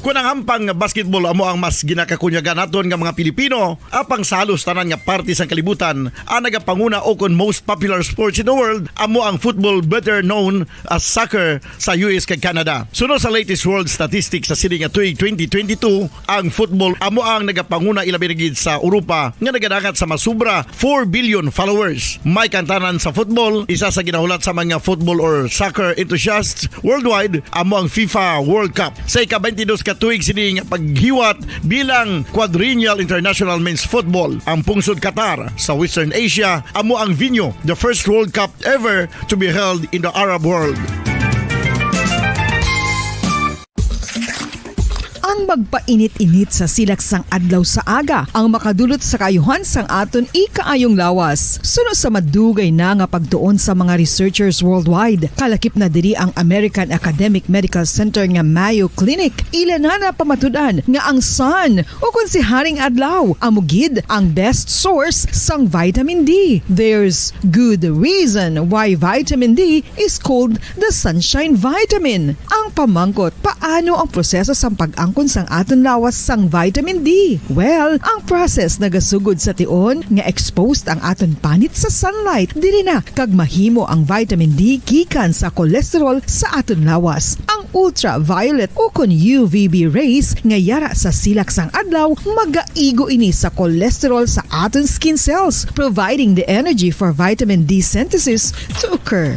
Kon ang hampang nga basketball amo ang mas ginakakunyagan naton nga mga Pilipino, apang sa halos tanan nga parte sang kalibutan, ang nagapanguna o kon most popular sports in the world amo ang football, better known as soccer, sa U S kag Canada. Suno sa latest world statistics sa sini nga tuig twenty twenty-two, ang football amo ang nagapanguna, ilabi na gid sa Europa nga nagadangat sa masubra four billion followers. May kantanan sa football, isa sa ginahulat sa mga football or soccer enthusiasts worldwide amo ang FIFA World Cup. Sa ika-twenty-dos ka tuig sini nga paghiwat bilang Quadrennial International Men's Football, ang pungsod Qatar sa Western Asia amo ang venue, the first World Cup ever to be held in the Arab world. Ang magpainit-init sa silak sang adlaw sa aga ang makadulot sa kaayuhan sang aton ikaayong lawas. Suno sa madugay na nga pagtuon sa mga researchers worldwide, kalakip na diri ang American Academic Medical Center nga Mayo Clinic. Ila na napamatud-an nga ang sun, o kon si Haring Adlaw, amo gid ang best source sang vitamin D. There's good reason why vitamin D is called the sunshine vitamin. Ang pamangkot, paano ang proseso sang pag-angkon sang aton lawas sang vitamin D? Well, ang process nagasugod sa tion nga exposed ang aton panit sa sunlight. Diri na kag mahimo ang vitamin D gikan sa cholesterol sa aton lawas. Ang ultraviolet o kon U V B rays nga yara sa silak sang adlaw, magaigo ini sa cholesterol sa aton skin cells, providing the energy for vitamin D synthesis to occur.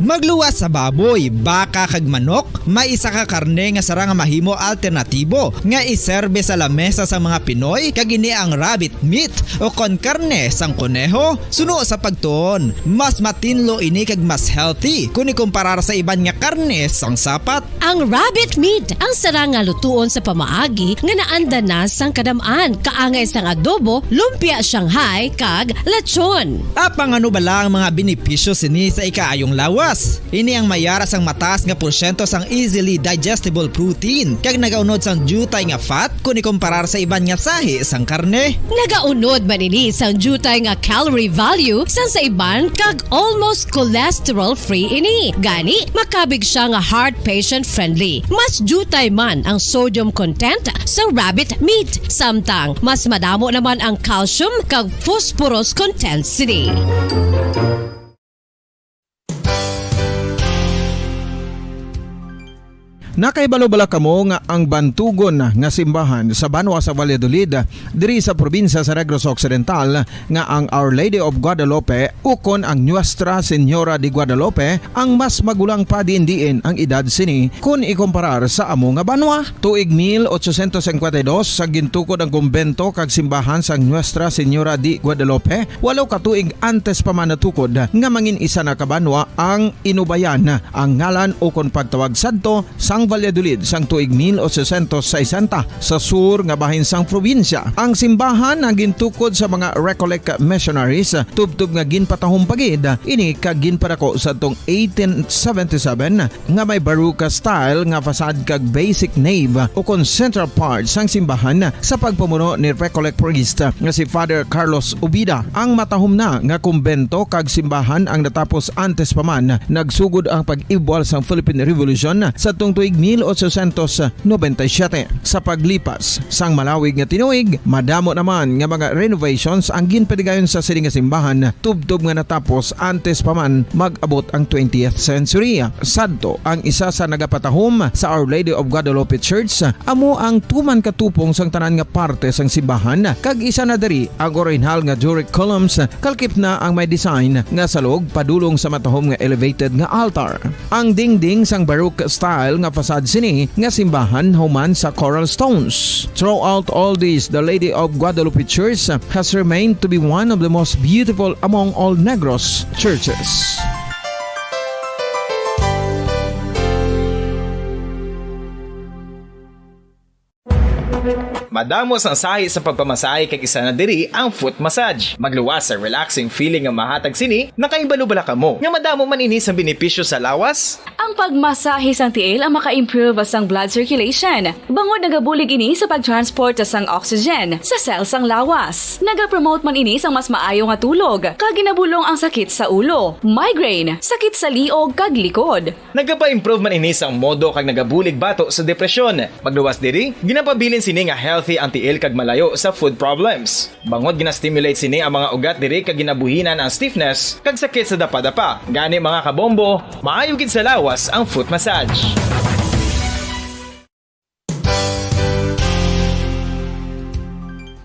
Magluwas sa baboy, baka kag manok, may isa ka karne nga sarang nga mahimo alternatibo nga iserbe sa lamesa sa mga Pinoy, kag ini ang rabbit meat o kon karne sang koneho. Suno sa pagtuon, mas matinlo ini kag mas healthy kon ikumparar sa iban nga karne sang sapat. Ang rabbit meat ang sarang nga lutuon sa pamaagi nga naanda na sang kadam-an, kaangay sang adobo, lumpia Shanghai, kag lechon. Apang ano bala ang mga benepisyo sini sa ikaayong lawas? Ini ang may ara sang mataas nga porsyento sang easily digestible protein, kag nagaunod sang diutay nga fat kon ikumparar sa iban nga sahi sang karne. Nagaunod man ini sang diutay nga calorie value sang sa iban, kag almost cholesterol-free ini. Gani, makabig siya nga heart patient-friendly. Mas diutay man ang sodium content sa rabbit meat, samtang mas madamo naman ang calcium kag phosphorus content sini. Nakahibalo bala kamo nga ang bantugon nga simbahan sa banwa sa Valladolid, diri sa probinsya sa Negros Occidental, nga ang Our Lady of Guadalupe ukon ang Nuestra Señora de Guadalupe ang mas magulang pa diin-diin ang edad sini kon ikumparar sa amo nga banwa? Tuig mil ochocientos cincuenta y dos, sa gintukod ang kumbento kag simbahan sang Nuestra Señora de Guadalupe, walo ka tuig antes pa man natukod nga mangin isa na ka banwa ang inubayan ang ngalan ukon pagtawag sadto sang Valladolid sang tuig mil ochocientos sesenta sa sur nga bahin sang probinsya. Ang simbahan ang gintukod sa mga Recollect missionaries, tubtob nga ginpatahom pa gid ini kag ginpadako sadtong eighteen seventy-seven, nga may Baroque style nga facade kag basic nave ukon central part sang simbahan sa pagpamuno ni Recollect priest nga si Father Carlos Ubida. Ang matahom na nga kumbento kag simbahan ang natapos antes pa man nagsugod ang pag-ibwal sang Philippine Revolution sadtong tuig mil ochocientos noventa y siete. Sa paglipas sang malawig nga tinuig, madamo naman nga mga renovations ang ginpadigayon sa sini nga simbahan, tubtob nga natapos antes pa man mag-abot ang twentieth century. Sadto, ang isa sa nagapatahom sa Our Lady of Guadalupe Church amo ang tuman ka tupong sang tanan nga parte sang simbahan, kag isa na diri ang orihinal nga Doric columns, kalkip na ang may design nga salog padulong sa matahom nga elevated nga altar. Ang dingding sang Baroque style nga facade sini nga simbahan human sa coral stones. Throughout all this, the Lady of Guadalupe Church has remained to be one of the most beautiful among all Negros churches. Madamo sang sahi sa pagpamasahe, kag isa na diri ang foot massage. Magluwas sa relaxing feeling nga mahatag sini. Nakahibalo bala kamo nga madamo man ini sa benepisyo sa lawas? Ang pagmasahe sang tiil ang maka-improve sang blood circulation, bangod nagabulig ini sa pag-transport sang oxygen sa cell sang lawas. Nagapromote man ini sang mas maayo nga tulog, kag ginabulong ang sakit sa ulo, migraine, sakit sa liog, kag likod. Nagapa-improve man ini sang modo kag nagabulig bato sa depresyon. Magluwas diri, ginapabilin sini nga healthy ang tiil kag malayo sa foot problems. Bangod gina-stimulate sini ang mga ugat diri kag ginabuhinan ang stiffness kag sakit sa dapadapa. Gani, mga kabombo, maayo gid sa lawas ang foot massage.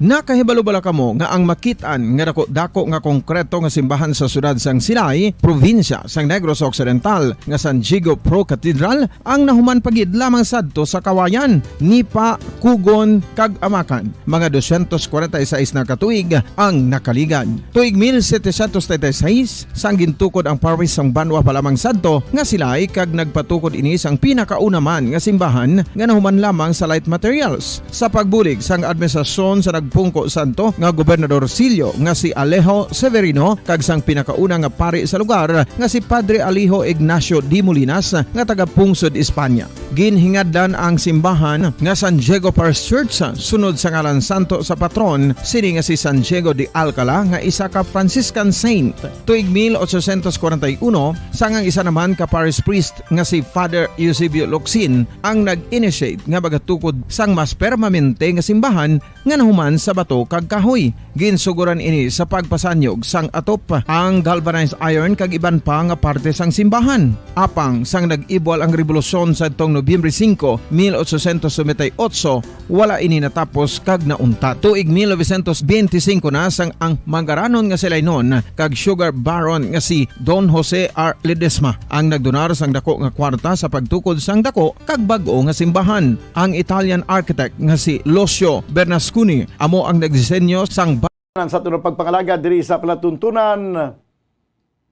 Nakahibalo bala kamo nga ang makit-an nga dako-dako nga konkreto nga simbahan sa siyudad sang Silay, probinsya sang Negros Occidental, nga San Diego Pro Cathedral, ang nahuman pa gid lamang sadto sa Kawayan, Nipa, Kugon, kag Amakan? Mga doscientos cuarenta y seis na ka tuig ang nakaligad. Tuig mil setecientos treinta y seis, sang gintukod ang parish sang banwa pa lamang sadto nga Silay, kag nagpatukod ini sang pinakauna man nga simbahan nga nahuman lamang sa light materials. Sa pagbulig sang administrasyon sa nagpungko sadto nga Gobernador Silio nga si Alejo Severino kag sang pinakauna nga pari sa lugar nga si Padre Alejo Ignacio de Molinas nga taga-pungsod Espanya, ginhingadlan ang simbahan nga San Diego Parish Church, sunod sa ngalan santo sa patron sini nga si San Diego de Alcala, nga isa ka Franciscan saint. Tuig mil ochocientos cuarenta y uno, sang ang isa naman ka parish priest nga si Father Eusebio Locsin ang nag-initiate nga magatukod sang mas permanente nga simbahan nga nahuman sa bato kag kahoy. Ginsugoran ini sa pagpasanyog sang atop, ang galvanized iron kag iban pa nga parte sang simbahan. Apang sang nag-ibwal ang rebolusyon sadtong Nobyembre singko, mil ochocientos noventa y ocho, wala ini natapos kag nauntat. Tuig mil novecientos benti singko na sang ang Magaranon nga si Lainon kag Sugar Baron nga si Don Jose R. Ledesma ang nagdonar sang dako nga kwarta sa pagtukod sang dako kag bag-o nga simbahan. Ang Italian architect nga si Lucio Bernasconi amo ang nagdisenyo sang ba- Sa tunong pagpangalagad diri sa palatuntunan,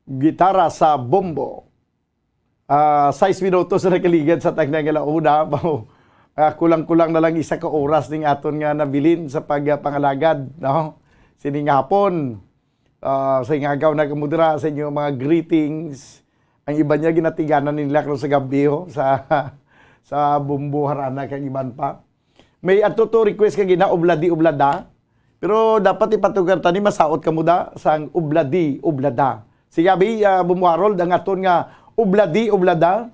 gitara sa bombo. Ah, sais minutos na nakaligad sa takna nga launa. Mao, ah, kulang-kulang na lang isa ka oras ning aton nga nabilin sa pagpangalagad, no? Sining hapon, ah, sa ingagaw na kamo dira sa inyo mga greetings. Ang iban niya ginatiganan nila karon sa gabi, oh, sa, sa Bumbo, Harana, kag iban pa. May ato to request kag ina, obladi, oblada. Pero dapat ipatugar tani, masaot kamo da sang obladi, oblada. Sige, abi, ah, Bumbo Harold, ang aton nga obladi, oblada.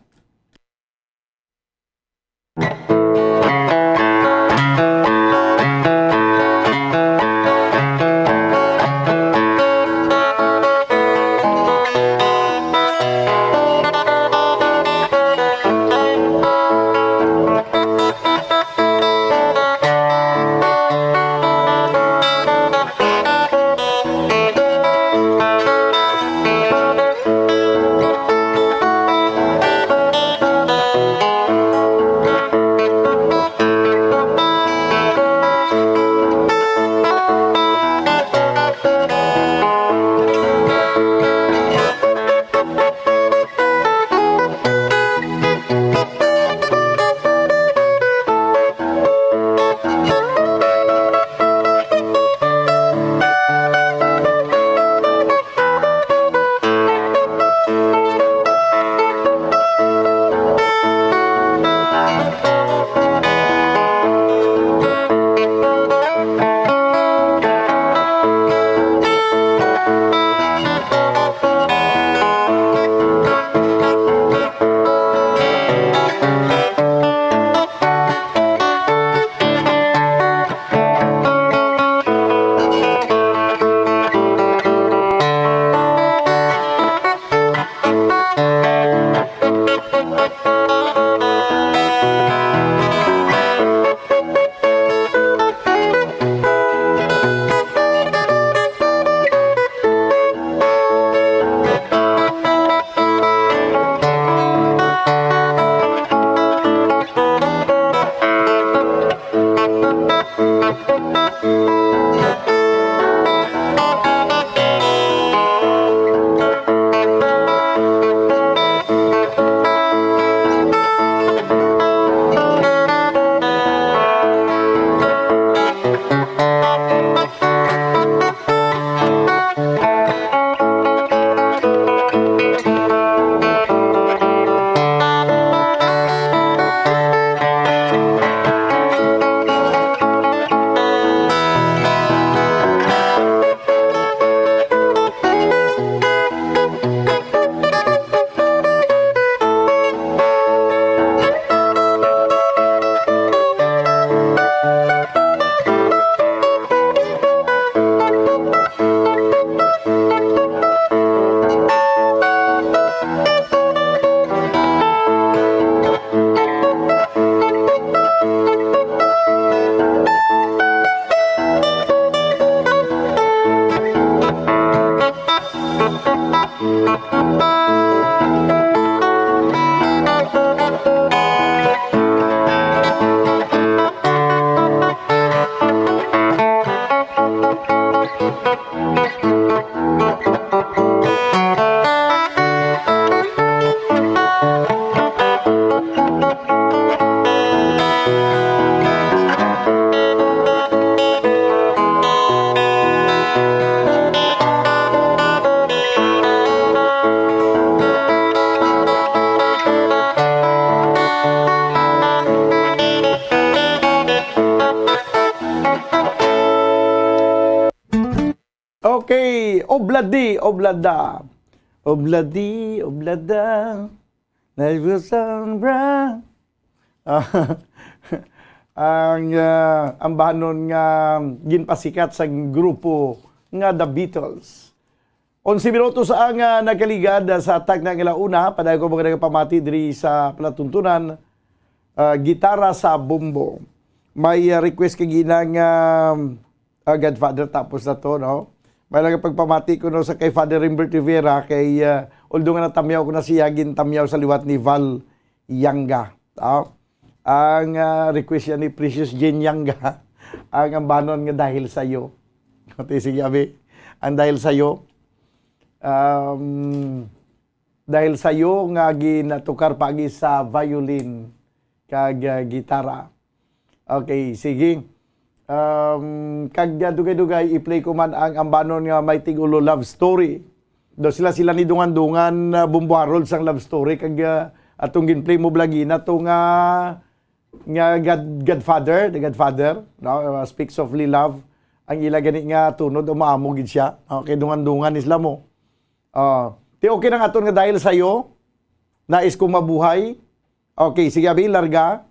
Okay, obladi, oblada. Obladi, oblada. Nalbusan bra. Ang, ah, ang bahanon nga ginpasikat sa grupo nga The Beatles. Onse minutos ang, ah, nakaligad sa takna nga launa. Padayon ko mga nagapamati diri sa palatuntunan. ah, gitara sa bombo. May, ah, request kagina nga, ah, Godfather, tapos na to, no? May lang pagpamati ko, no, sa kay Father Rimbert Rivera, kay, ah, although nga natamyaw ko na siya, gintamyaw sa liwat ni Val Yanga. Ah, ang, ah, request niya ni Precious Jane Yanga, ang ambanon nga Dahil Sa'yo. Okay, sige, abi. Ang Dahil Sa'yo, um, Dahil Sa'yo nga ginatukar paagi sa violin kag, ah, gitara. Okay, sige. Um, kag, ah, dugay-dugay, i-play ko man ang ambanon nga may tigulo Love Story. Do sila, sila ni Dungan-Dungan, ah, Bumbo Harold sang Love Story, kag, ah, atong gin-play mo lagi na to nga, nga God-, Godfather, The Godfather, no? Uh, Speak Softly Love, ang ila gani nga tunod, o maamo gid siya. Okay, Dungan-Dungan ni sila mo. Ah, ti okay na nga aton nga Dahil Sa'yo, Nais Kong Mabuhay. Okay, sige, abi, larga.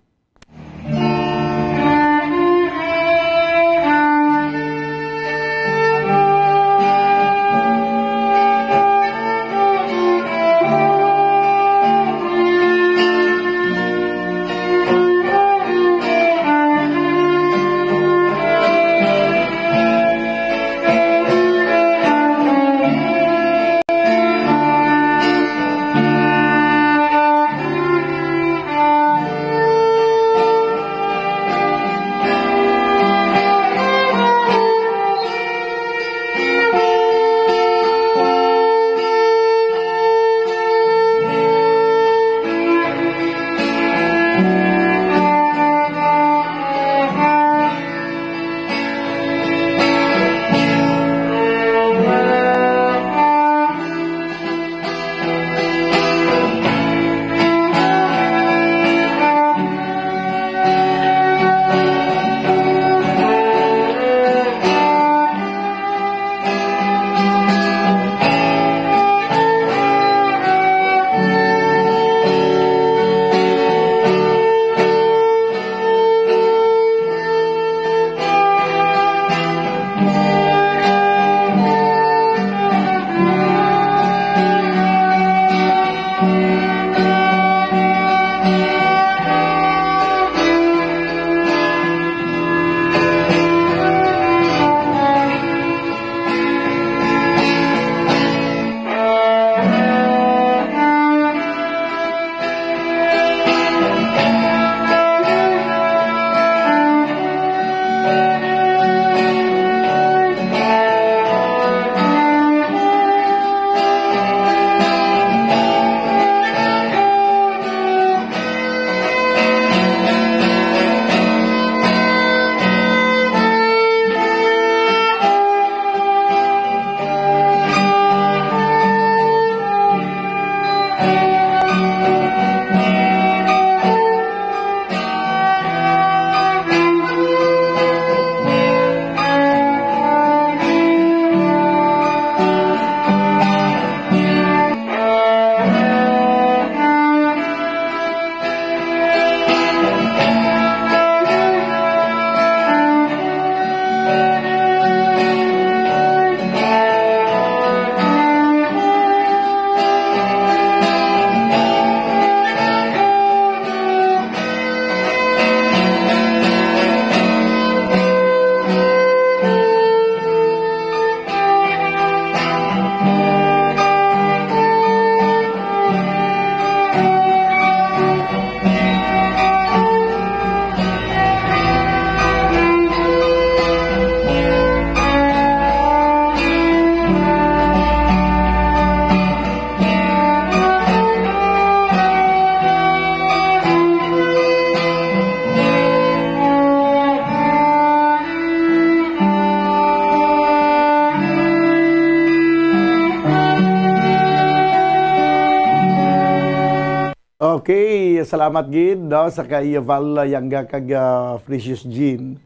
Okay, salamat gid, no, sa kay Val Yanga kag, ah, Precious Jean.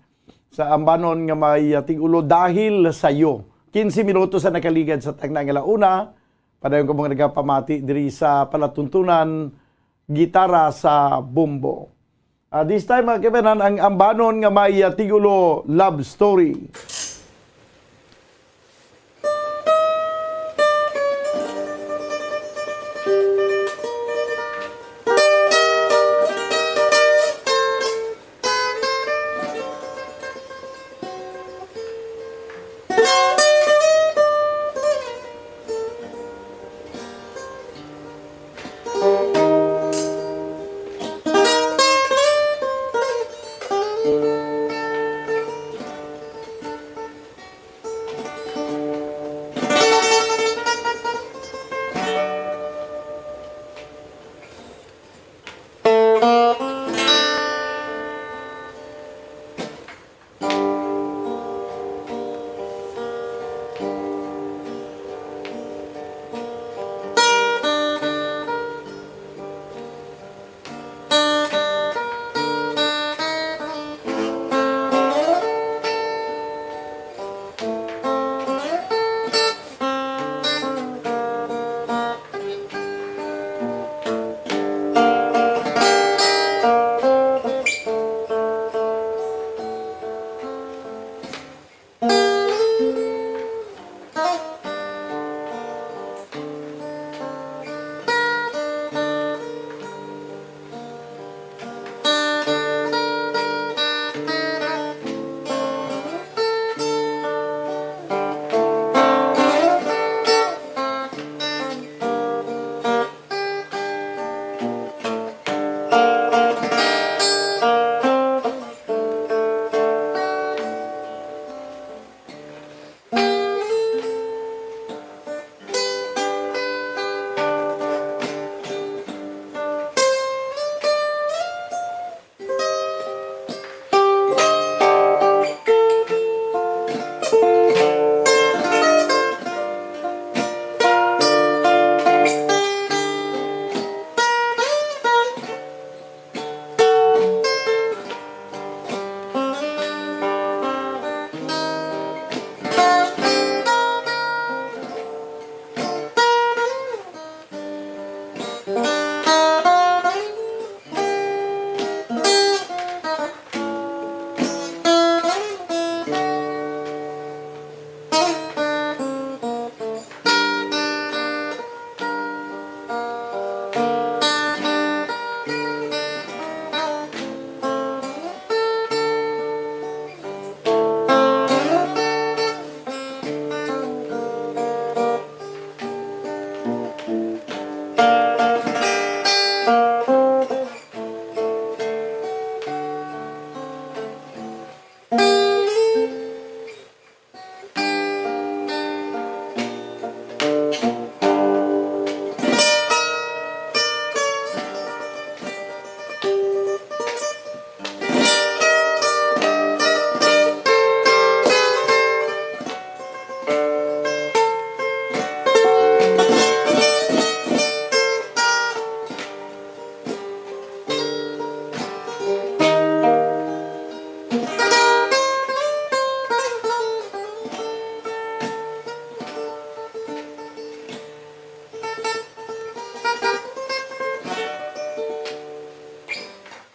Sa ambanon nga may, ah, tigulo, Dahil Sa'yo. Quince minutos ang nakaligad sa tagna nga launa. Padayon ko mga nagapamati diri sa palatuntunan, gitara sa bombo. Ah, this time, mga kaibanan, ang ambanon nga may, ah, tigulo, Love Story.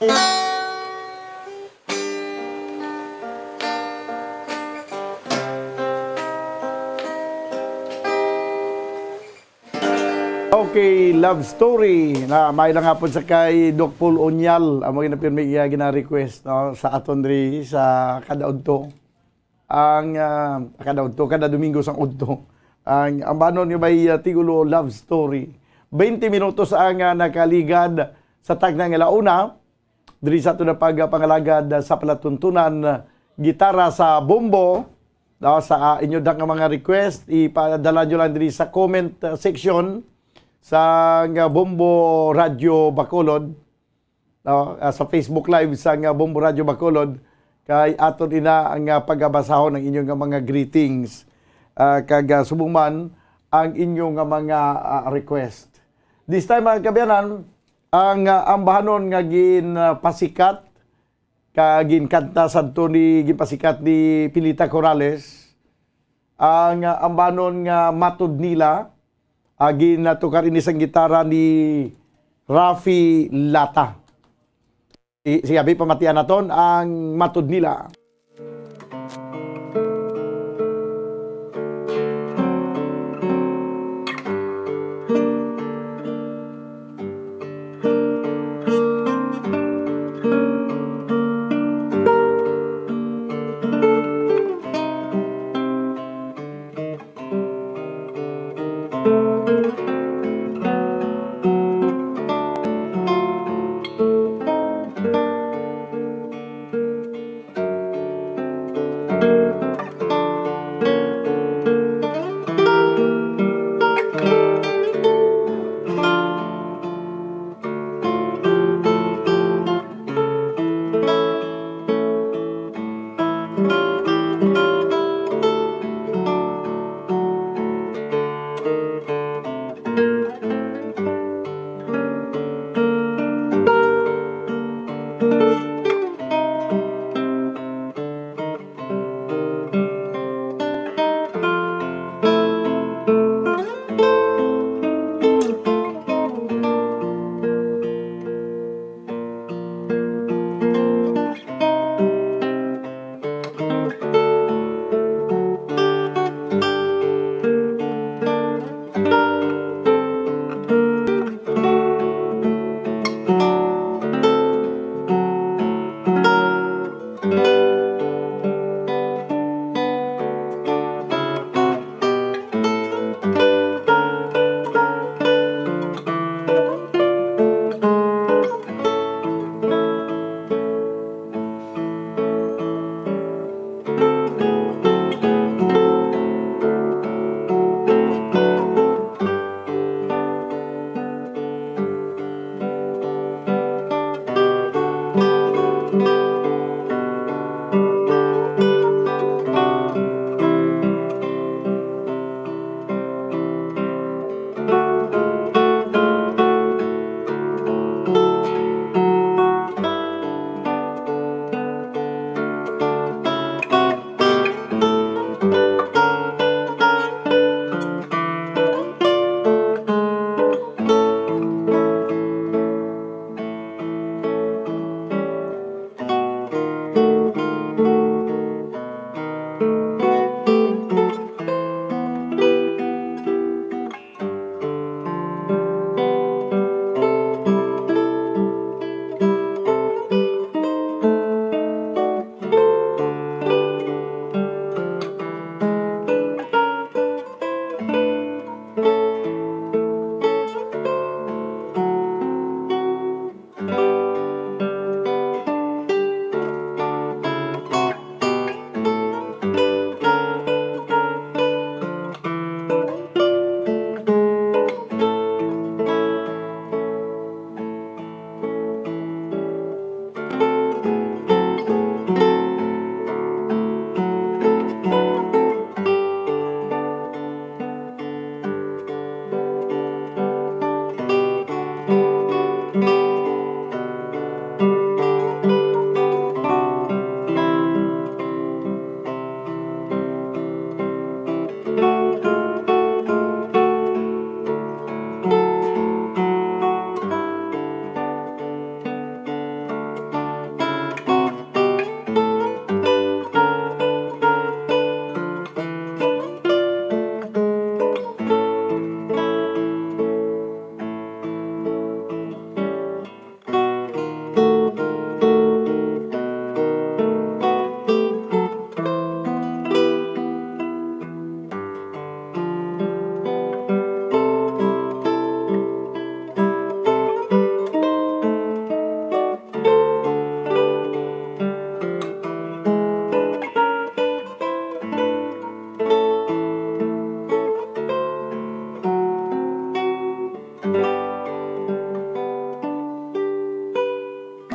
Okay, love story na may lang hapon sa kay Doc Paul Onyal, amo gina pirmi iya gina-request, no, sa aton diri sa kada udto. Ang, ah, kada udto, kada Domingo sang udto. Ang, ang banon nga may, ah, tigulo love story. Twenty minutos ang, ah, nakaligad sa tagna nga launa. Diri sa aton na pagpangalagad sa palatuntunan, gitara sa bombo, no, sa, ah, inyo da nga mga request, ipadala nyo lang diri sa comment, ah, section sa nga Bombo Radio Bacolod, no, ah, sa Facebook Live sa nga Bombo Radio Bacolod, kay aton ina nga pagabasahon ang inyo nga mga greetings, ah, kag, ah, subong man ang inyo nga mga, ah, request. This time, mga kaabyanan, ang, ah, ambahanon nga ginpasikat ka ginkanta sadto ni, ginpasikat ni Pilita Corrales, ang, ah, ambahanon nga Matod Nila, ah, ginatukar ini sang gitara ni Rafi Lata. I-, sige, abi, pamatian naton ang Matod Nila.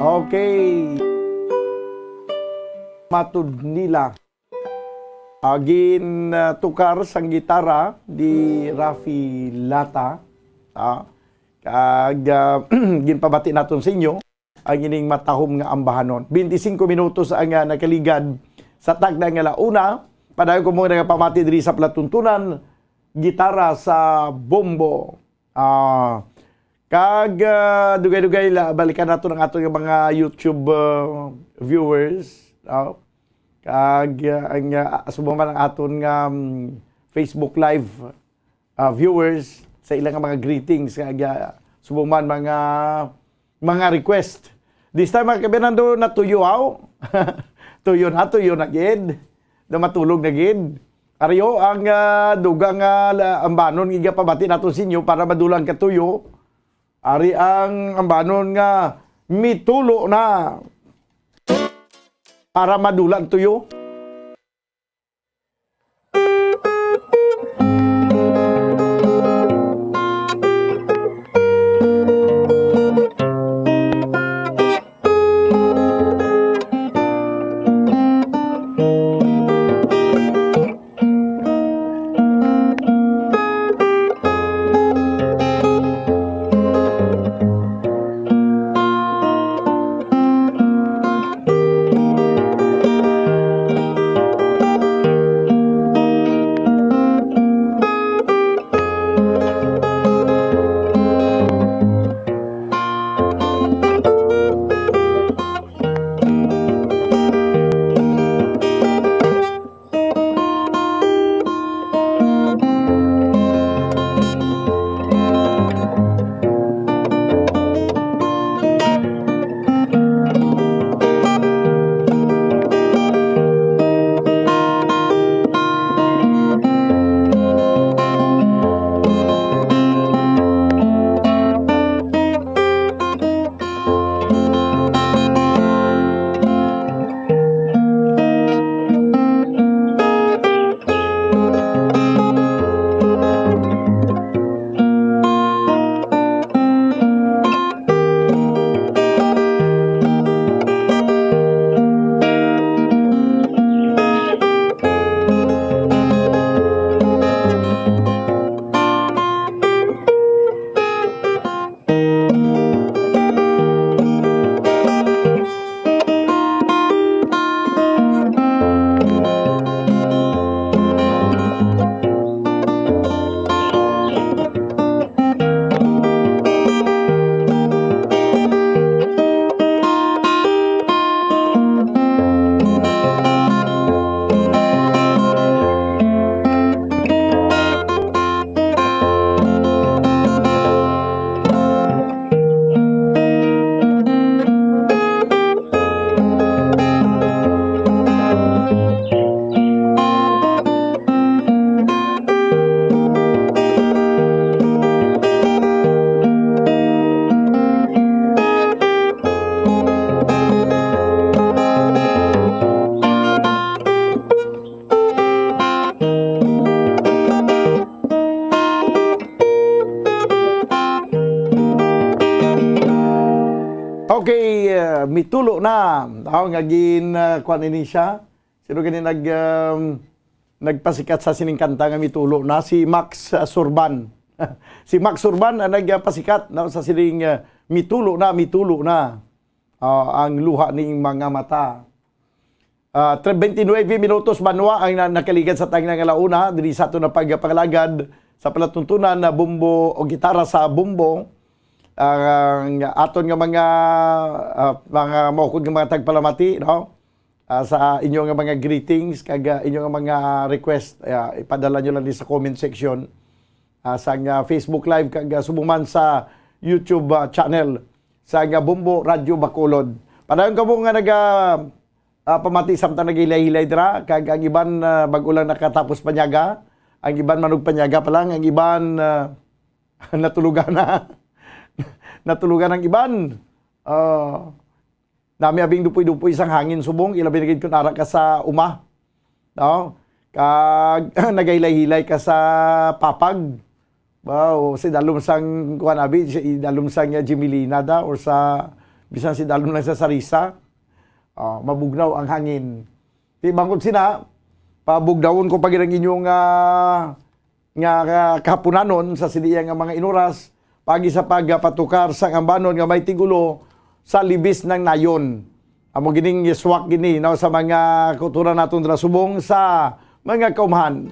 Okay. Matud nila. Ah, gin, ah, tukar sang gitara ni Rafi Lata. Ah, kag, ah, ginpabati naton sa inyo ang ining matahom nga ambahanon. Twenty-cinco minutos ang, ah, nakaligad sa tagna nga launa. Padayon ko mo nagapamati diri sa palatuntunan, gitara sa bombo. Ah, kag, ah, dugay-dugay la, balikan nato ang aton nga mga YouTube, ah, viewers, no? Kag, ah, ang, ah, subong man ang aton nga, mm, Facebook Live, ah, viewers sa ilang mga greetings, kag, ah, subong man mga, mga request. This time, mga kabinando, natuyo, haw? Tuyo na, tuyo na gid. Na matulog na gid. Ari ho ang, ah, dugang, ah, la-, ambanon nga igapabati nato sa inyo para madulang katuyo. Ari ang ambanon nga mitulo na para madulang tuyo. Okay, uh, mitulo na. Aw, nga gin, uh, kuan ini siya. Sino gani nag, um, nagpasikat sa sining kanta nga mitulo na? Si Max, uh, Surban. Si Max Surban ang nagpasikat na sa sining, uh, mitulo na, mitulo na. Ah, ang luha ning mga mata. Ah, tre-, twenty-nine minutos, banwa ang na-, nakaligad sa tagna nga launa, diri sa aton na pagpangalagad sa palatuntunan na bombo o gitara sa bombo. Ang aton nga mga, ah, mga maukod nga mga tagpalamati, no? Ah, sa inyo nga mga greetings, kag, ah, inyo nga mga request, ah, ipadala nyo lang din sa comment section, ah, sa nga Facebook Live, kag, ah, subong man sa YouTube, ah, channel sa nga Bombo Radyo Bacolod. Padayon kamo nga naga, ah, pamati samtang nagahilay-hilay dira, kag ang iban, ah, bag-o lang nakatapos panyaga, ang iban manugpanyaga pa lang, ang iban, ah, natulugan na. Natulugan ang iban. Ah, nami abing dupoy-dupoy sang hangin subong, ilabi na gid kun ara ka sa uma. No? Kag nagahilay-hilay ka sa papag. Ba, o sa idalom sang, kuwan, abi, sa idalom sang, uh, Jimelina da, or sa Bisan si dalom lang sa sarisa, ah, mabugnaw ang hangin. Di bangod sina, pabugnawon ko pa gid ang inyong, ah, nga, ah, kahapunanon sa sini nga mga inuras, pagi sa pagpatukar sang ambanon nga may tigulo sa Libis nang Nayon. Amo gining swak gini, no, sa mga kautoran naton dira subong sa mga kaumhan.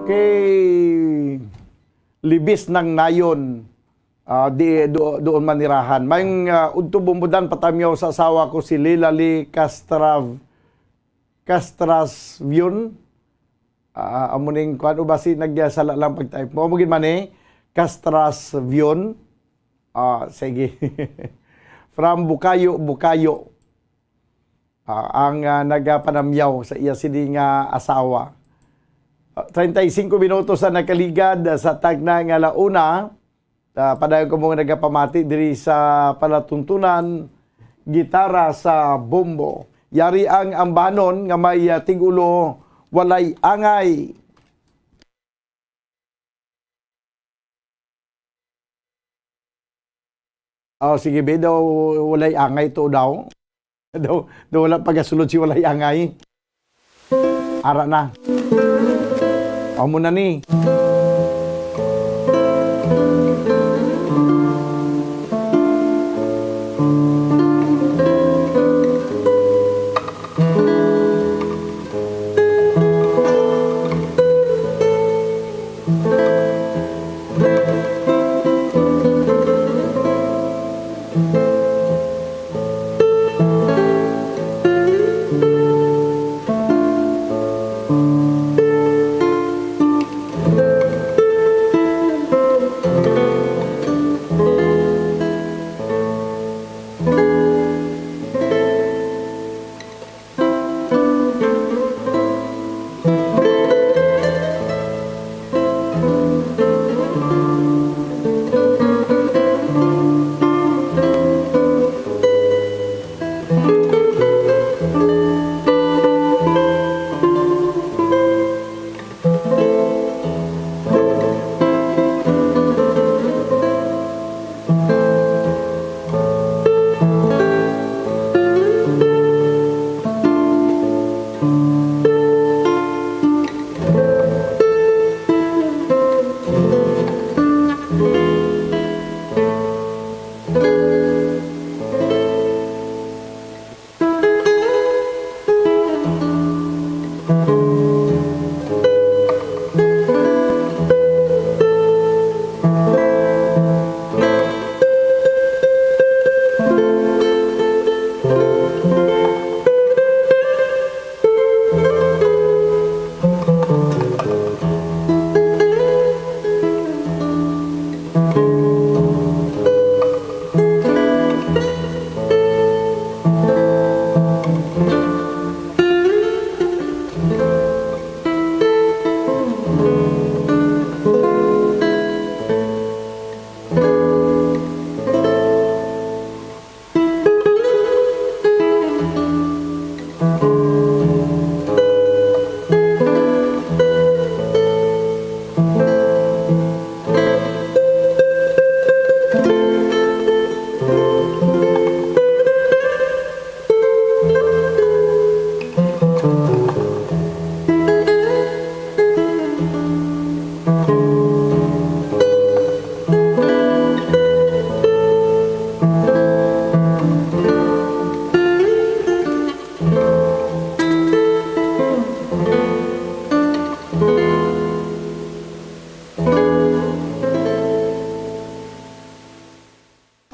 Okay. Libis nang Nayon. Ah, di, do-, doon manirahan. May, ah, udto bumbudan patamyaw sa asawa ko si Lila Lee Castrav-, Castrasvion. Ah, amo ning kuan, o basi nagyasala lang pag-type mo. Amo gid man ni, Castrasvion. Ah, sige. From Bukayo, Bukayo. Ah, ang, ah, nagapanamyaw sa iya sini nga asawa. Ah, treinta y cinco minutos ang nakaligad, ah, sa tagna nga ala una. Ah, padayon ko mo nga nagapamati diri sa palatuntunan, gitara sa bombo. Yari ang ambanon nga may, ah, tigulo, walay angay. Oh, sige, be, daw walay angay to daw. Daw, daw wala pagasulod si walay angay. Ara na. Amo na ni.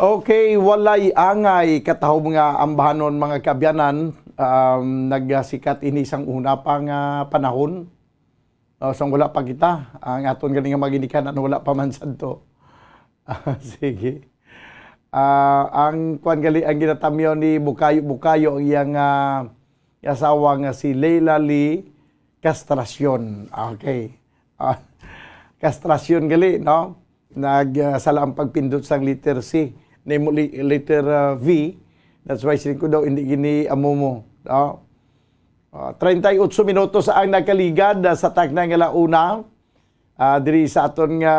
Okay, walay angay katahom nga ambahanon, mga kaabyanan. Um, nagasikat ini sang una pa nga panahon. O, sang wala pa kita, ang aton gali nga mga ginikanan, wala pa man sadto. Ah, sige. Ah, ang kuwan gali, ang ginatamyaw ni Bukayo, Bukayo, ang iyang, ah, asawa nga si Leila Lee Castracion. Okay. Ah, Castracion gali, no? Nag, ah, sala ang pagpindot sang letter C. Nimo li-, letter, ah, V. That's why siling ko daw, hindi gini amo mo, no? Ah, treinta y ocho minutos ang nakaligad, ah, sa takna nga launa. Ah, diri sa aton nga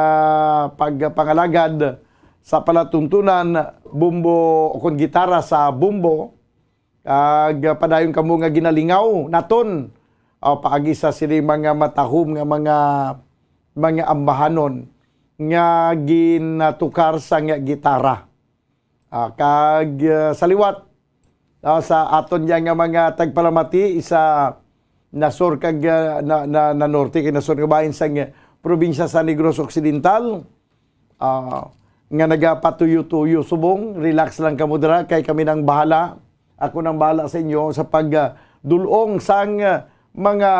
pagpangalagad sa palatuntunan, bumbo o kon gitara sa bumbo, kag padayon kamo nga ginalingaw naton, ah, paagi sa sini mga matahom nga mga, mga ambahanon nga ginatukar sang gitara. Ah, kag, ah, sa liwat, ah, sa aton niya nga mga tagpalamati, isa nasur kag, ah, na, na, na norte kag nasur nga bahin sang probinsya sa Negros Occidental, ah, nga nagapatuyo-tuyo subong, relax lang kamo dira, kay kami nang bahala. Ako nang bahala sa inyo sa pag, ah, dul-ong sang, ah, mga,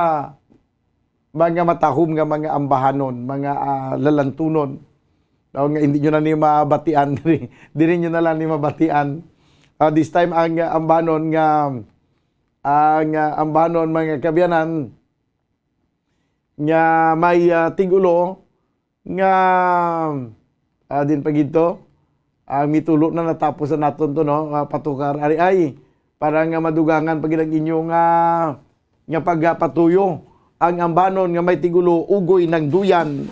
mga matahom nga mga ambahanon, mga, ah, lalantunon. No, nga hindi nyo na ni mabatian, diri, diri nyo na lang ni mabatian. Ah, this time, ang, ah, ambahanon nga, ang, ah, ambahanon, mga kaabyanan, nga may, ah, tigulo nga, ah, din pa gid to, ang mitulo na natapos na naton to, no? Ah, patukar, ari ay, para nga madugangan pa gid ang inyo nga, nga pagapatuyo ang ambanon nga may tigulo, Ugoy ng Duyan.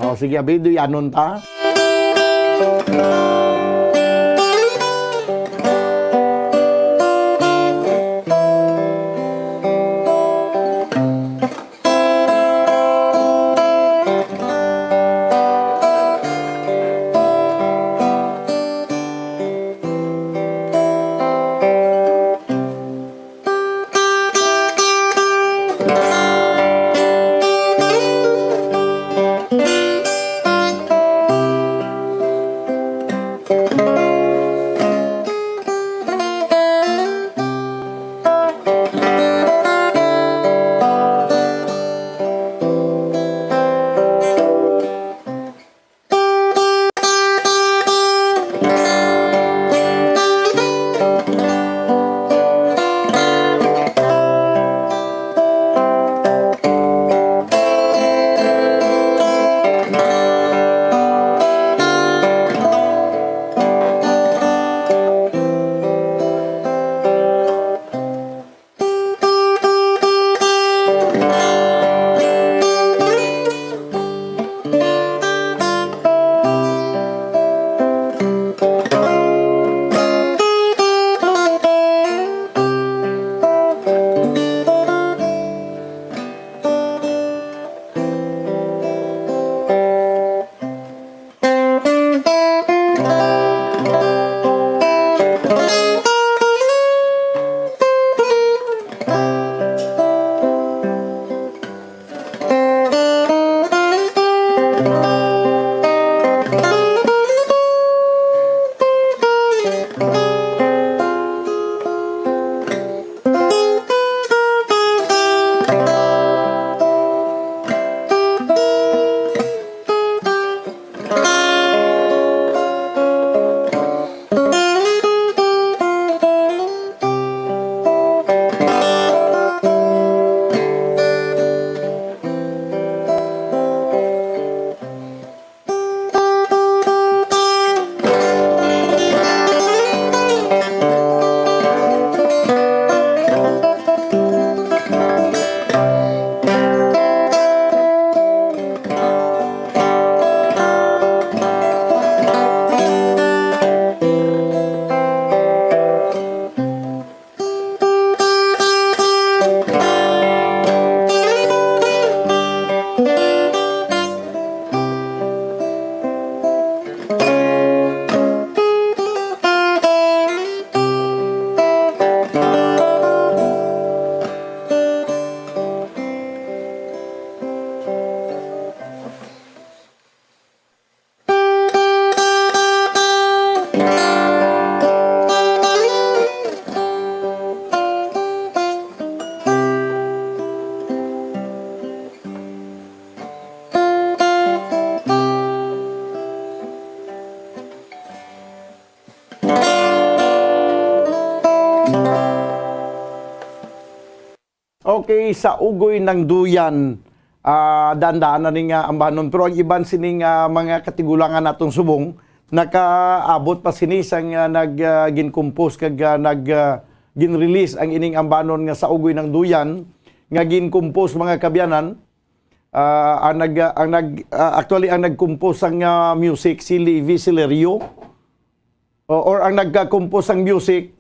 O, sige, abi, duyanon ta. Okay, sa ugoy ng duyan, ah, daan-daan na ni nga ambanon. Pero ang iban sining, ah, mga katigulangan natong subong, nakaabot pa sini sang, ah, nag, ah, gin-compose kag, ah, nag, ah, gin-release ang ining ambanon nga sa ugoy ng duyan, nga gin-compose, mga kabyanan. Ah, ang nag, ah, ang nag, ah, actually, ang nag-compose sang, ah, music si Levi Celerio. O, or ang nagka-compose sang music,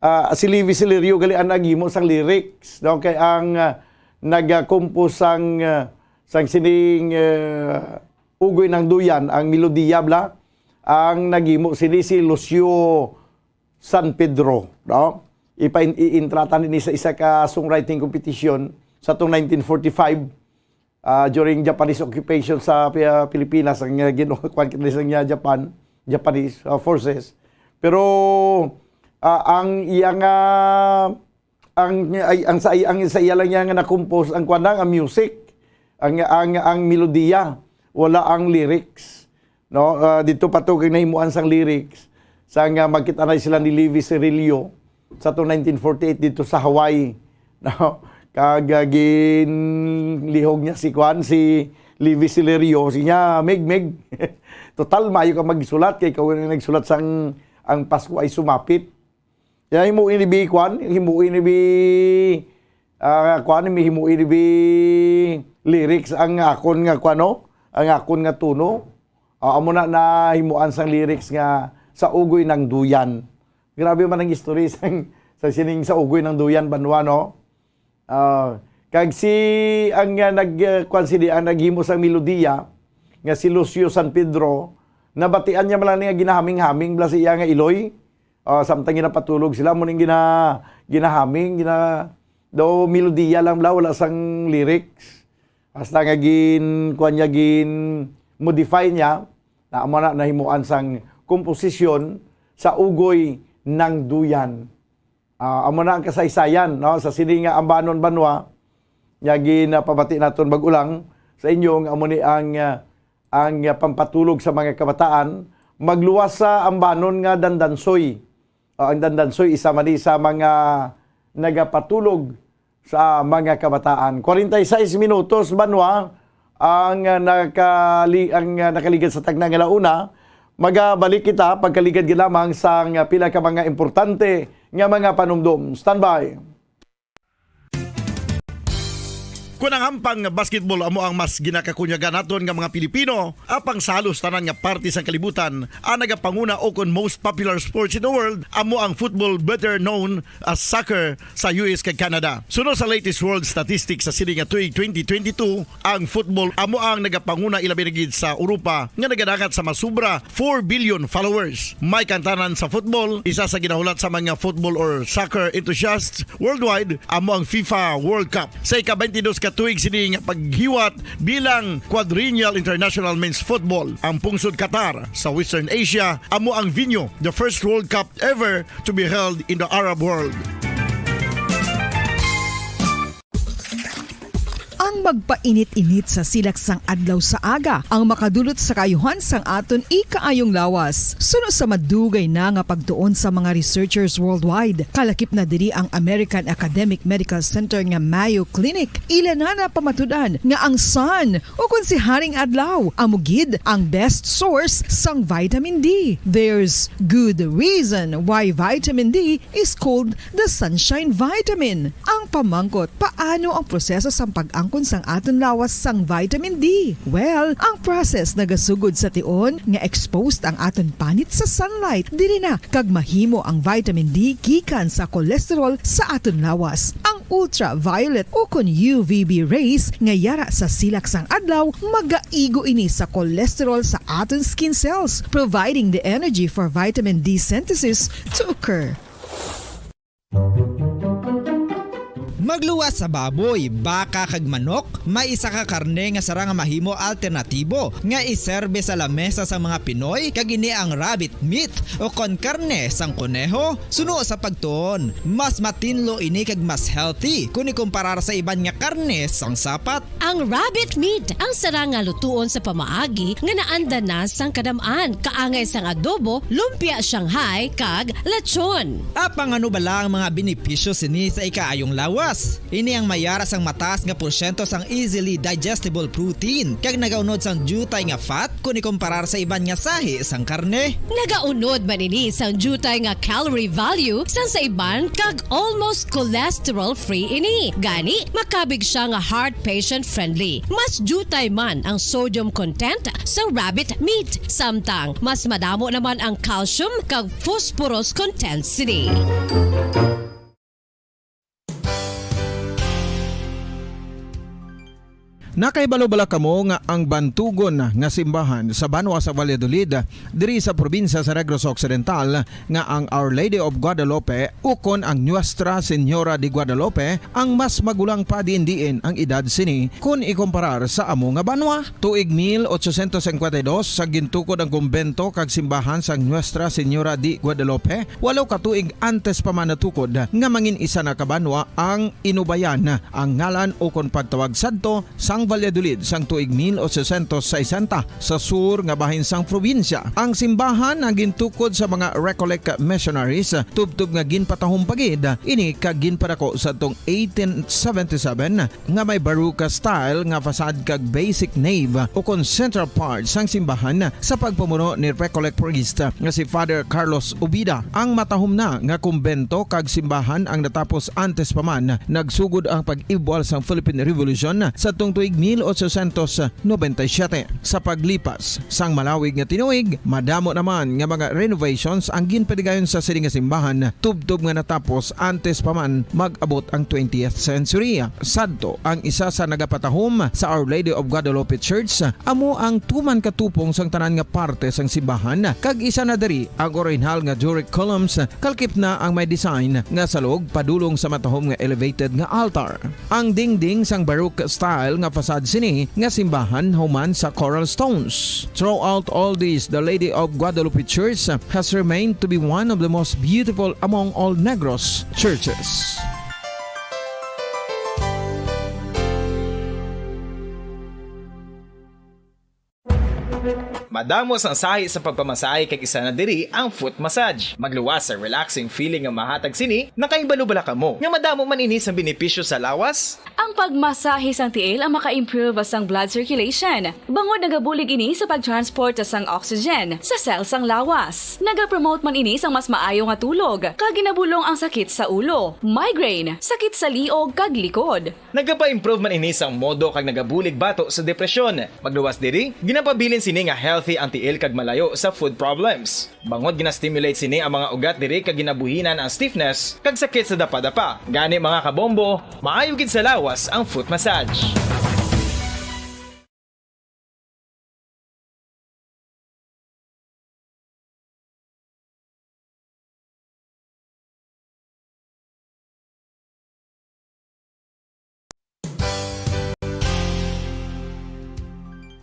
ah, si Levi Celerio gali ang naghimo sang lyrics, no? Kay ang, ah, nag-compose sang, ah, sang sining, ah, Ugoy ng Duyan, ang melodiya bala, ang naghimo sini si Lucio San Pedro, no? Ipa-, i-, intratan ini sa isa ka songwriting competition sa tong nineteen forty-five, ah, during Japanese occupation sa Pi-, Pilipinas, ang, ah, gin-, kuwan kita sa, ah, Japan, Japanese, ah, forces. Pero, ah, ang iya nga, ang, ay, ang sa, ang sa iya lang niya nga na-compose ang kuwan lang, ang music, ang, ang, ang melodiya, wala ang lyrics, no? Ah, dito pa to kay nahimuan sang lyrics. Sa nga magkita na sila ni Levi Cirillo sa tong nineteen forty-eight dito sa Hawaii, no? Kag, ah, ginlihog niya si kuan, si Levi Celerio, si niya, "Mig, mig, total, mayo ka magsulat kay ikaw ang nagsulat sang Ang Pasko Ay Sumapit." Ya, himo ini bi kuan, himo ini bi, ah, kuan, himo ini bi lyrics ang akon nga kuan, no? Ang akon nga tono. Ah, amo na nahimuan sang lyrics nga Sa Ugoy ng Duyan. Grabe man ang history sang, sa sining Sa Ugoy ng Duyan, banwa, no? Ah, kag si, ang, ah, nag, ah, kuwan sini, ang naghimo sang melodiya, nga si Lucio San Pedro, nabatian niya man lang nga ginahaming-haming bala sa iya nga iloy. Ah, samtang ginapatulog sila, mo ning gina-, ginahaming, gina-, daw melodiya lang bala, wala sang lyrics. Hasta nga gin, kuwan niya, gin-modify niya, na amo na nahimuan sang komposisyon Sa Ugoy ng Duyan. Ah, amo na ang kasaysayan, no, sa sini nga ambanon, banwa, nga ginapabati naton bag-o lang sa inyo nga amo ni ang, ah, ang, ah, pampatulog sa mga kabataan. Magluwas sa ambanon nga dandansoy. Ah, ang dandansoy isa man ni sa mga nagapatulog sa mga kabataan. Kwarenta y seis minutos, banwa, ang, ah, nakali-, ang, ah, nakaligad sa tagna nga launa. Magabalik kita pagkaligad gid lamang sang, ah, pila ka mga importante nga mga panumdom. Standby. Kon ang hampang nga basketball amo ang mas ginakakunyagan naton nga mga Pilipino, apang sa halos tanan nga parte sang kalibutan, ang nagapanguna o kon most popular sports in the world amo ang football, better known as soccer, sa U S kag Canada. Suno sa latest world statistics sa sini nga tuig twenty twenty-two, ang football amo ang nagapanguna, ilabi na gid sa Europa nga nagadangat sa masubra four billion followers. May kantanan sa football, isa sa ginahulat sa mga football or soccer enthusiasts worldwide amo ang FIFA World Cup. Sa ika-twenty-dos ka tuig sini nga paghiwat bilang Quadrennial International Men's Football, ang pungsod Qatar sa Western Asia amo ang venue, the first World Cup ever to be held in the Arab world. Ang magpainit-init sa silak sang adlaw sa aga ang makadulot sa kaayuhan sang aton ikaayong lawas. Suno sa madugay na nga pagtuon sa mga researchers worldwide, kalakip na diri ang American Academic Medical Center nga Mayo Clinic. Ila na napamatud-an nga ang sun, o kon si Haring Adlaw, amo gid ang best source sang vitamin D. There's good reason why vitamin D is called the sunshine vitamin. Ang pamangkot, paano ang proseso sang pag-angkon sang aton lawas sang vitamin D? Well, ang process nagasugod sa tion nga exposed ang aton panit sa sunlight diri na, kag mahimo ang vitamin D gikan sa cholesterol sa aton lawas. Ang ultraviolet o kon U V B rays nga yara sa silak sang adlaw magaigo ini sa cholesterol sa aton skin cells, providing the energy for vitamin D synthesis to occur. Magluwas sa baboy, baka, kag manok, may isa ka karne nga sarang nga mahimo alternatibo nga iserbe sa lamesa sang mga Pinoy, kag ini ang rabbit meat o kon karne sang koneho. Suno sa pagtuon, mas matinlo ini kag mas healthy kon ikumparar sa iban nga karne sang sapat. Ang rabbit meat ang sarang nga lutuon sa pamaagi nga naanda na sang kadam-an, kaangay sang adobo, lumpia Shanghai, kag lechon. Apang ano bala ang mga benepisyo sini sa ikaayong lawas? Ini ang may yara sang mataas nga porsyento sang easily digestible protein kag nagaunod sang diutay nga fat kon ikomparar sa iban nga sahi sang karne. Nagaunod man ini sang diutay nga calorie value sang sa iban kag almost cholesterol-free ini. Gani, makabig sia nga heart patient-friendly. Mas diutay man ang sodium content sang rabbit meat, samtang mas madamo naman ang calcium kag phosphorus content sini. Nakahibalo bala kamo nga ang bantugon nga simbahan sa banwa sa Valladolid, diri sa probinsya sa Negros Occidental, nga ang Our Lady of Guadalupe ukon ang Nuestra Señora de Guadalupe ang mas magulang pa diin-diin ang edad sini kon ikomparar sa amo nga banwa? Tuig mil ochocientos cincuenta y dos, sa gintukod ang kumbento kag simbahan sang Nuestra Señora de Guadalupe, walo ka tuig antes pa man natukod nga mangin isa na ka banwa ang Inubayan, ang ngalan ukon pagtawag sadto sang Valladolid sang tuig mil ochocientos sesenta, sa sur nga bahin sang probinsya. Ang simbahan ang gintukod sa mga Recollect missionaries, tubtob nga ginpatahom pa gid ini kag ginpadako sadtong eighteen seventy-seven, nga may Baroque style nga facade kag basic nave ukon central part sang simbahan sa pagpamuno ni Recollect priest nga si Father Carlos Ubida. Ang matahom na nga kumbento kag simbahan ang natapos antes pa man nagsugod ang pag-ibwal sang Philippine Revolution sadtong tuig mil ochocientos noventa y siete. Sa paglipas sang malawig nga tinuig, madamo naman nga mga renovations ang ginpadigayon sa sini nga simbahan, tubtob nga natapos antes pa man mag-abot ang twentieth century. Sadto, ang isa sa nagapatahom sa Our Lady of Guadalupe Church amo ang tuman ka tupong sang tanan nga parte sang simbahan, kag isa na diri ang orihinal nga Doric columns, kalkip na ang may design nga salog padulong sa matahom nga elevated nga altar. Ang dingding sang Baroque style nga facade sini nga simbahan human sa coral stones. Throughout all this, the Lady of Guadalupe Church has remained to be one of the most beautiful among all Negros churches. Madamo sang sahi sa pagpamasahe, kag isa na diri ang foot massage. Magluwas sa relaxing feeling nga mahatag sini. Nakahibalo bala kamo nga madamo man ini sang benepisyo sa lawas? Ang pagmasahe sang tiil ang maka-improve sang blood circulation, bangod nagabulig ini sa pag-transport sang oxygen sa cell sang lawas. Nagapromote man ini sang mas maayo nga tulog, kag ginabulong ang sakit sa ulo, migraine, sakit sa liog, kag likod. Nagapa-improve man ini sang modo kag nagabulig bato sa depresyon. Magluwas diri, ginapabilin sini nga healthy ang tiil kag malayo sa foot problems. Bangod gina-stimulate sini ang mga ugat diri kag ginabuhinan ang stiffness kag sakit sa dapadapa. Gani, mga kabombo, maayo gid sa lawas ang foot massage.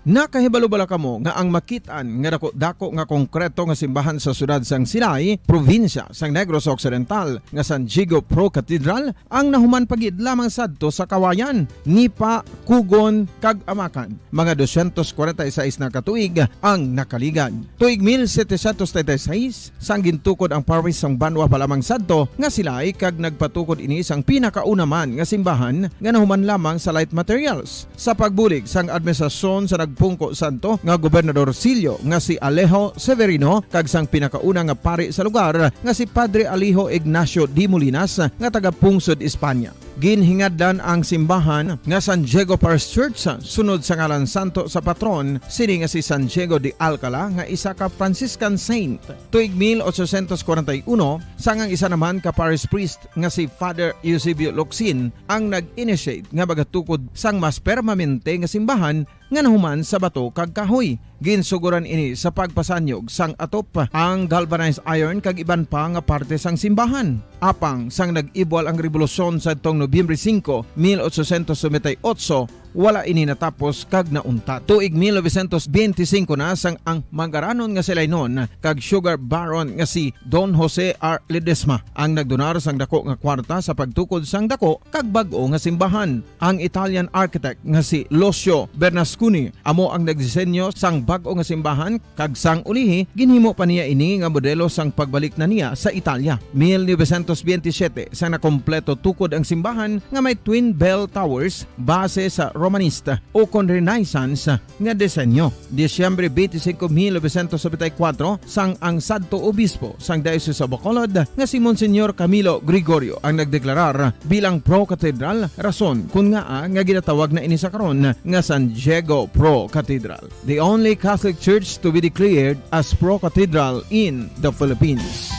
Nakahibalo bala kamo nga ang makit-an nga daku-daku nga konkreto nga simbahan sa siyudad sang Silay, probinsya sang Negros Occidental, nga San Diego Pro Cathedral, ang nahuman pa gid lamang sadto sa kawayan, nipa, kugon, kag amakan? Mga dosyentos kwarenta y seis na ka tuig ang nakaligad. Tuig mil setecientos treinta y seis, sang gintukod ang parish sang banwa pa lamang sadto nga Silay, kag nagpatukod ini sang pinakauna man nga simbahan nga nahuman lamang sa light materials. Sa pagbulig sang administrasyon sa nagpungko sadto nga Gobernador Sillo nga si Alejo Severino kag sang pinakauna nga pari sa lugar nga si Padre Alejo Ignacio de Molinas nga taga-pungsod Espanya, ginhingadlan ang simbahan nga San Diego Parish Church, sunod sa ngalan santo sa patron sini nga si San Diego de Alcala, nga isa ka Franciscan saint. Tuig mil ochocientos kwarenta y uno, sang ang isa naman ka parish priest nga si Father Eusebio Locsin ang nag-initiate nga magatukod sang mas permanente nga simbahan nga nahuman sa bato kag kahoy. Ginsugoran ini sa pagpasanyog sang atop, ang galvanized iron kag iban pa nga parte sang simbahan. Apang sang nag-ibwal ang rebolusyon sadtong Nobyembre singko, mil ochocientos noventa y ocho, wala ini natapos kag nauntat. Tuig mil novecientos benti singko na sang ang Mangaranon nga si Lainon kag Sugar Baron nga si Don Jose R. Ledesma ang nagdonar sang dako nga kwarta sa pagtukod sang dako kag bag-o nga simbahan. Ang Italian architect nga si Lucio Bernasconi amo ang nagdisenyo sang bag-o nga simbahan, kag sang ulihi, ginhimo pa niya ini nga modelo sang pagbalik na niya sa Italia. Mil novecientos benti siyete, sang nakompleto tukod ang simbahan nga may twin bell towers base sa Romanista o kon Renaissance nga disenyo. Disyembre twenty-five, mil novecientos noventa y cuatro, sang ang sadto obispo sang Diocese of Bacolod nga si Monsignor Camilo Gregorio ang nagdeklarar bilang pro-cathedral, rason kun ngaa nga ginatawag na ini sa karon nga San Diego Pro Cathedral, the only Catholic church to be declared as pro-cathedral in the Philippines.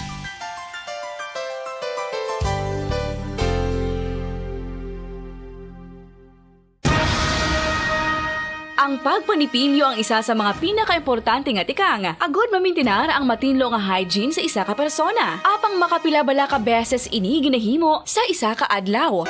Ang pagpanipilyo ang isa sa mga pinakaimportante nga tikang agod mamintinar ang matinlo nga hygiene sa isa ka persona. Apang makapila bala ka beses ini ginahimo sa isa ka adlaw?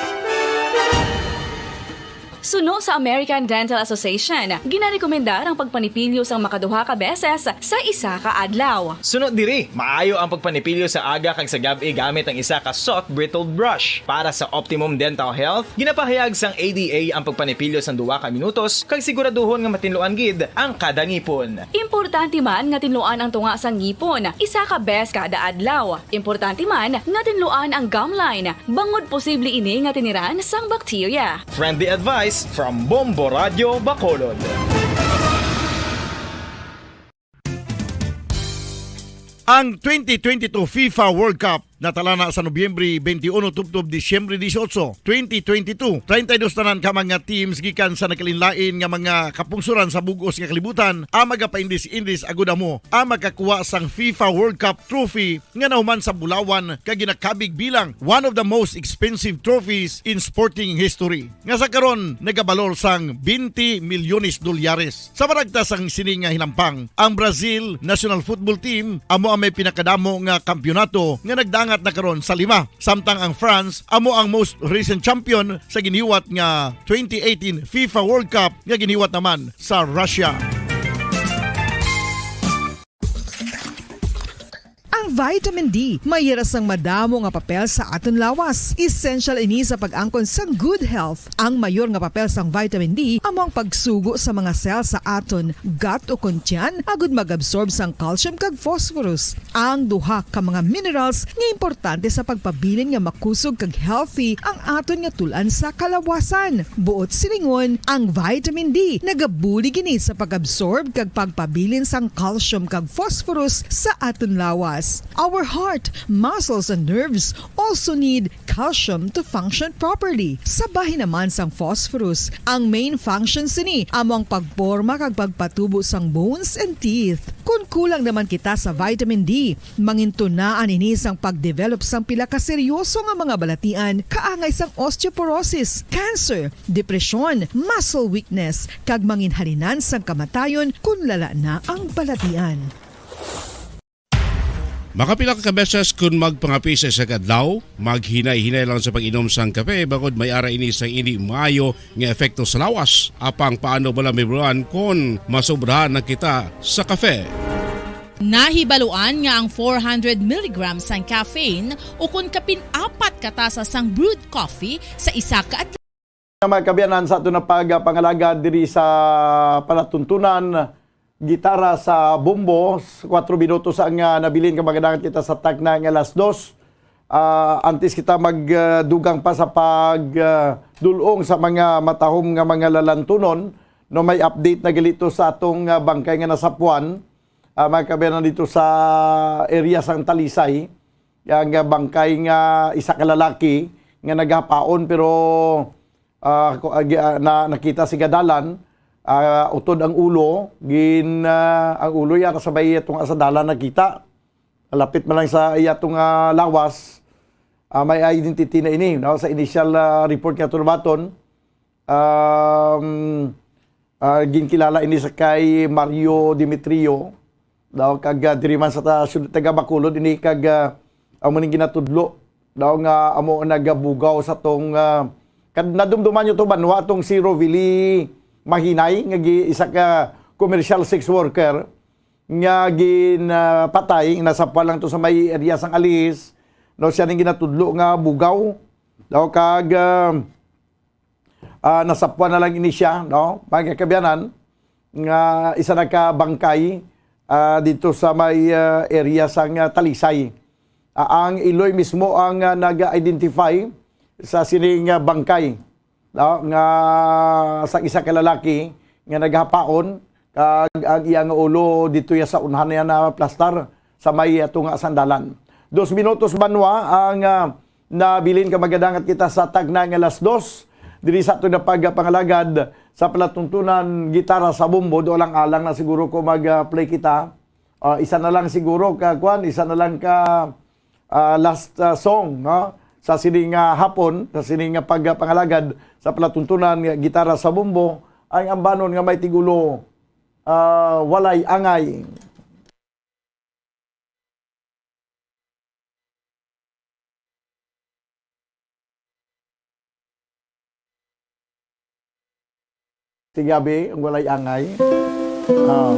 Suno sa American Dental Association, ginarekomendar ang pagpanipilyo sang makaduha ka beses sa isa ka adlaw. Suno diri, maayo ang pagpanipilyo sa aga kag sa gab-i gamit ang isa ka soft bristled brush. Para sa optimum dental health, ginapahayag sang A D A ang pagpanipilyo sang duha ka minutos kag siguraduhon nga matinluan gid ang kada ngipon. Importante man nga tinluan ang tunga sang ngipon isa ka beses kada adlaw. Importante man nga tinluan ang gum line, bangod posible ini nga tiniran sang bakterya. Friendly advice from Bombo Radio Bacolod. Ang twenty twenty-two FIFA World Cup natala na sa Nobyembre twenty-one tubtob Disyembre dieciocho, twenty twenty-two. Treinta y dos tanan ka mga teams gikan sa nagkalainlain nga mga kapungsoran sa bug-os nga kalibutan ang magapaindis-indis agud amo ang makakuha sang FIFA World Cup trophy nga nahuman sa bulawan kag ginakabig bilang one of the most expensive trophies in sporting history, nga sa karon nagabalor sang twenty milyones dolyares. Sa maragtas sang sini nga hinampang, ang Brazil national football team amo ang may pinakadamo nga kampiyonato nga nagdangat na karon sa lima, samtang ang France amo ang most recent champion sa giniwat nga twenty eighteen FIFA World Cup nga giniwat naman sa Russia. Ang vitamin D may ira sang madamo nga papel sa aton lawas. Essential ini sa pag-angkon sang good health. Ang mayor nga papel sang vitamin D amo ang pagsugo sa mga cell sa aton gut o kon tiyan agud mag-absorb sang calcium kag phosphorus, ang duha ka mga minerals nga importante sa pagpabilin nga makusog kag healthy ang aton nga tul-an sa kalawasan. Buot silingon, ang vitamin D nagabulig ini sa pag-absorb kag pagpabilin sang calcium kag phosphorus sa aton lawas. Our heart, muscles, and nerves also need calcium to function properly. Sa bahin naman sang phosphorus, ang main function sini amo ang pagporma kag pagpatubo sang bones and teeth. Kon kulang naman kita sa vitamin D, mangintunaan ini sang pagdevelop sang pila ka seryoso nga mga balatian, kaangay sang osteoporosis, cancer, depresyon, muscle weakness, kag manginhalinan sang kamatayon kon lala na ang balatian. Makapila ka beses kon magpangape sa isa ka adlaw, maghinay-hinay lang sa pag-inom sang kape, bangod may ara ini sang indi maayo nga epekto sa lawas. Apang paano bala mahibaluan kon masobrahan na kita sa kape? Nahibaluan nga ang four hundred milligrams sang caffeine, ukon kapin apat ka tasa sang brewed coffee sa isa ka adlaw. Mga kaabyanan, sa aton na pagpangalagad diri sa palatuntunan, gitara sa bombo, s-, kuwatro minutos ang, ah, nabilin, kag magadangat kita sa takna nga alas dos. Ah, antes kita mag, ah, dugang pa sa pag, ah, dul-ong sa mga matahom nga mga lalantunon, no, may update na gali to sa atong, ah, bangkay nga nasapuan, ah, mga kaabyanan, dito sa area sang Talisay. Ang, ah, bangkay nga isa ka lalaki nga nagapaon, pero, ah, ku-, ah, gi-, ah, na, nakita sa dalan, ah, utod ang ulo, gin, ah, ang ulo ya kasabay atong sa dalan nakita. Lapit man lang sa iya tong, ah, lawas. Ah, may identity na ini, no? Sa initial, ah, report nga aton nabaton, um, ah, ginkilala ini sa kay Mario Demetrio. Daw kag, ah, diri man sa ta-, syud-, taga Bacolod ini kag, ah, amo ning ginatudlo daw nga amo nagabugaw sa tong, ah, Kad nadumduman nyo to, banwa, tong si Rovili Mahinay, nga gi-, isa ka commercial sex worker nga ginpatay, nasapwan lang to sa may area sang Alis, no, siya ning ginatudlo nga bugaw, no, kag, ah, ah, nasapwan na lang ini siya, no, mga kaabyanan, nga isa na ka bangkay, ah, dito sa may, ah, area sang, ah, Talisay. Ah, ang iloy mismo ang, ah, nag-identify sa sining, ah, bangkay, no, nga sa isa ka lalaki nga naghapaon, kag ang iya nga ulo dito ya sa unhan niya na plastar sa may, ah, tunga sang dalan. Dos minutos, banwa, ang, ah, nabilin ka, magadangat kita sa tagna nga alas dos. Diri sa aton na pagpangalagad sa palatuntunan gitara sa bombo, do alang-alang na siguro ko mag, ah, play kita. Ah, isa na lang siguro ka, kwan, isa na lang ka, ah, last, ah, song, no? Sa sining, ah, hapon, sa sining, ah, pagpangalagad sa palatuntunan nga gitara sa bombo, ay ang banon nga may tigulo, ah, Walay Angay. Sige, abi, ang Walay Angay. Ah.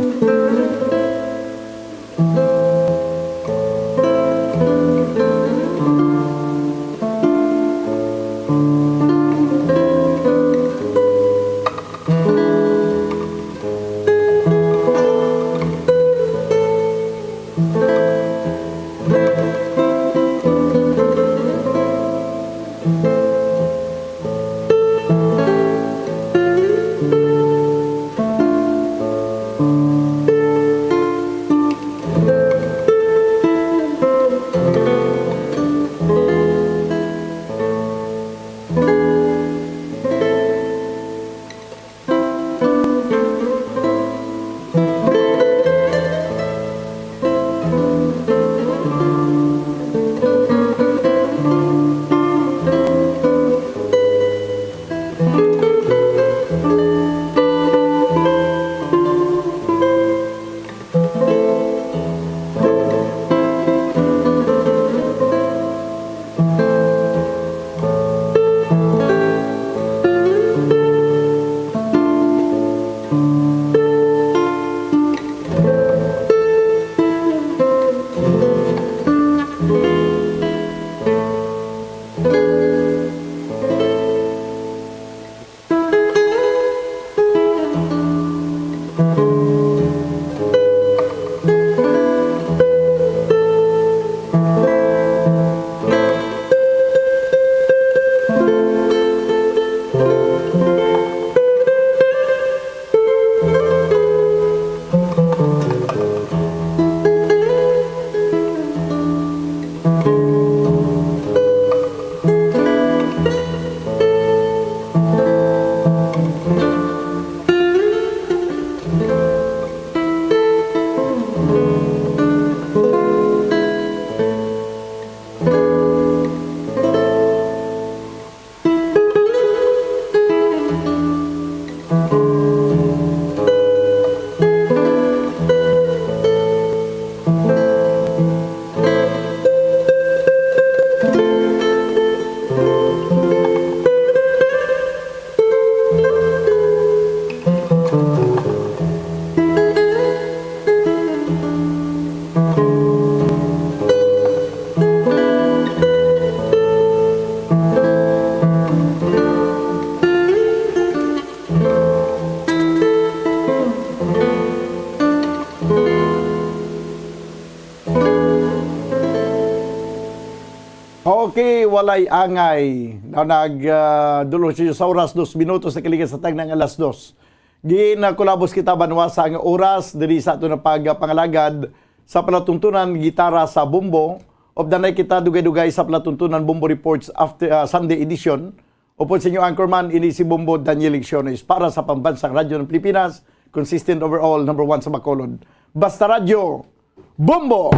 Okay, Walay Angay. Na nag, ah, dulong siya sa oras, dos minutos na kaligid sa tagna nga alas dos. Ginakulabos kita, banwa, sa nga oras diri sa aton nga pagpangalagad sa palatuntunan gitara sa bombo. Updanay kita dugay-dugay sa palatuntunan Bombo Reports after, ah, Sunday edition. Upod sa inyo anchorman, ini si Bombo Daniel Igsiones para sa Pambansang Radyo ng Pilipinas, consistent overall, number one sa Bacolod. Basta Radyo, Bombo!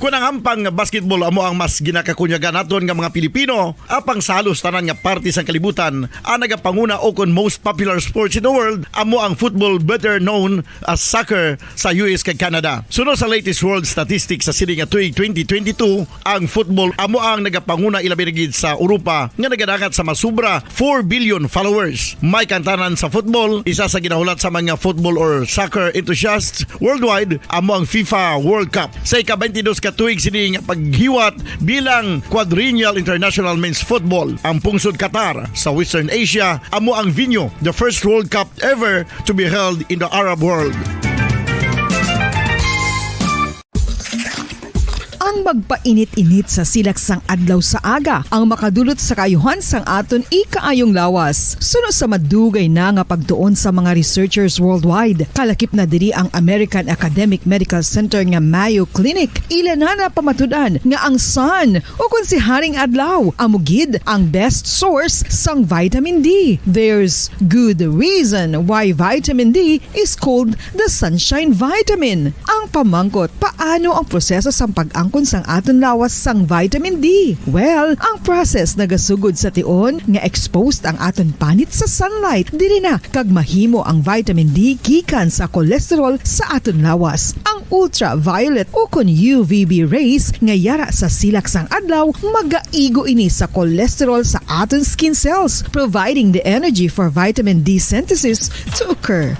Kon ang ampang basketball amo ang mas ginakakunyagan naton nga mga Pilipino, apang sa halos tanan nga parte sang kalibutan, ang nagapanguna o kon most popular sports in the world amo ang football, better known as soccer, sa U S kag Canada. Suno sa latest world statistics sa sini nga tuig twenty twenty-two, ang football amo ang nagapanguna, ilabi na gid sa Europa, nga nagadangat sa masubra four billion followers. May kantanan sa football, isa sa ginahulat sa mga football or soccer enthusiasts worldwide amo ang FIFA World Cup. Sa ika-twenty-dos ka tuig sini nga paghiwat bilang Quadrennial International Men's Football, ang pungsod Qatar sa Western Asia amo ang venue, the first World Cup ever to be held in the Arab world. Ang magpainit-init sa silak sang adlaw sa aga ang makadulot sa kaayuhan sang aton ikaayong lawas. Suno sa madugay na nga pagtuon sa mga researchers worldwide, kalakip na diri ang American Academic Medical Center nga Mayo Clinic. Ila na napamatud-an nga ang sun, o kon si Haring Adlaw, amo gid ang best source sang vitamin D. There's good reason why vitamin D is called the sunshine vitamin. Ang pamangkot, paano ang proseso sang pag-angkon sang aton lawas sang vitamin D? Well, ang process nagasugod sa tion nga exposed ang aton panit sa sunlight. Diri na kag mahimo ang vitamin D gikan sa cholesterol sa aton lawas. Ang ultraviolet o kon U V B rays nga yara sa silak sang adlaw magaigo ini sa cholesterol sa aton skin cells, providing the energy for vitamin D synthesis to occur.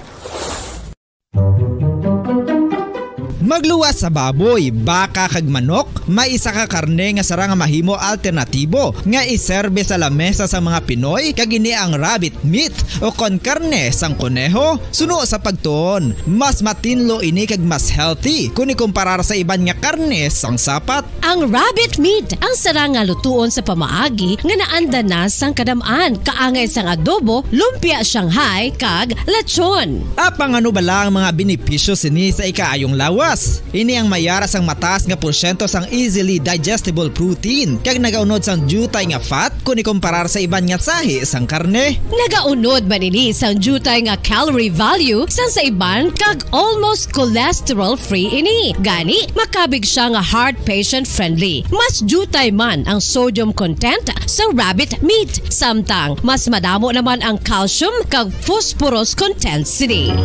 Magluwas sa baboy, baka kag manok, may isa ka karne nga sarang nga mahimo alternatibo nga iserbe sa lamesa sang mga Pinoy, kag ini ang rabbit meat o kon karne sang koneho. Suno sa pagtuon, mas matinlo ini kag mas healthy kon ikumparar sa iban nga karne sang sapat. Ang rabbit meat ang sarang nga lutuon sa pamaagi nga naanda na sang kadam-an, kaangay sang adobo, lumpia Shanghai, kag lechon. Apang ano bala ang mga benepisyo sini sa ikaayong lawas? Ini ang mayara sang mataas nga porsyento sang easily digestible protein kag nagaunod sang diutay nga fat kon ikumparar sa iban nga sahi sang karne. Nagaunod man ini sang diutay nga calorie value sang sa iban kag almost cholesterol-free ini. Gani, makabig siya nga heart patient-friendly. Mas diutay man ang sodium content sang rabbit meat, samtang mas madamo naman ang calcium kag phosphorus content sini.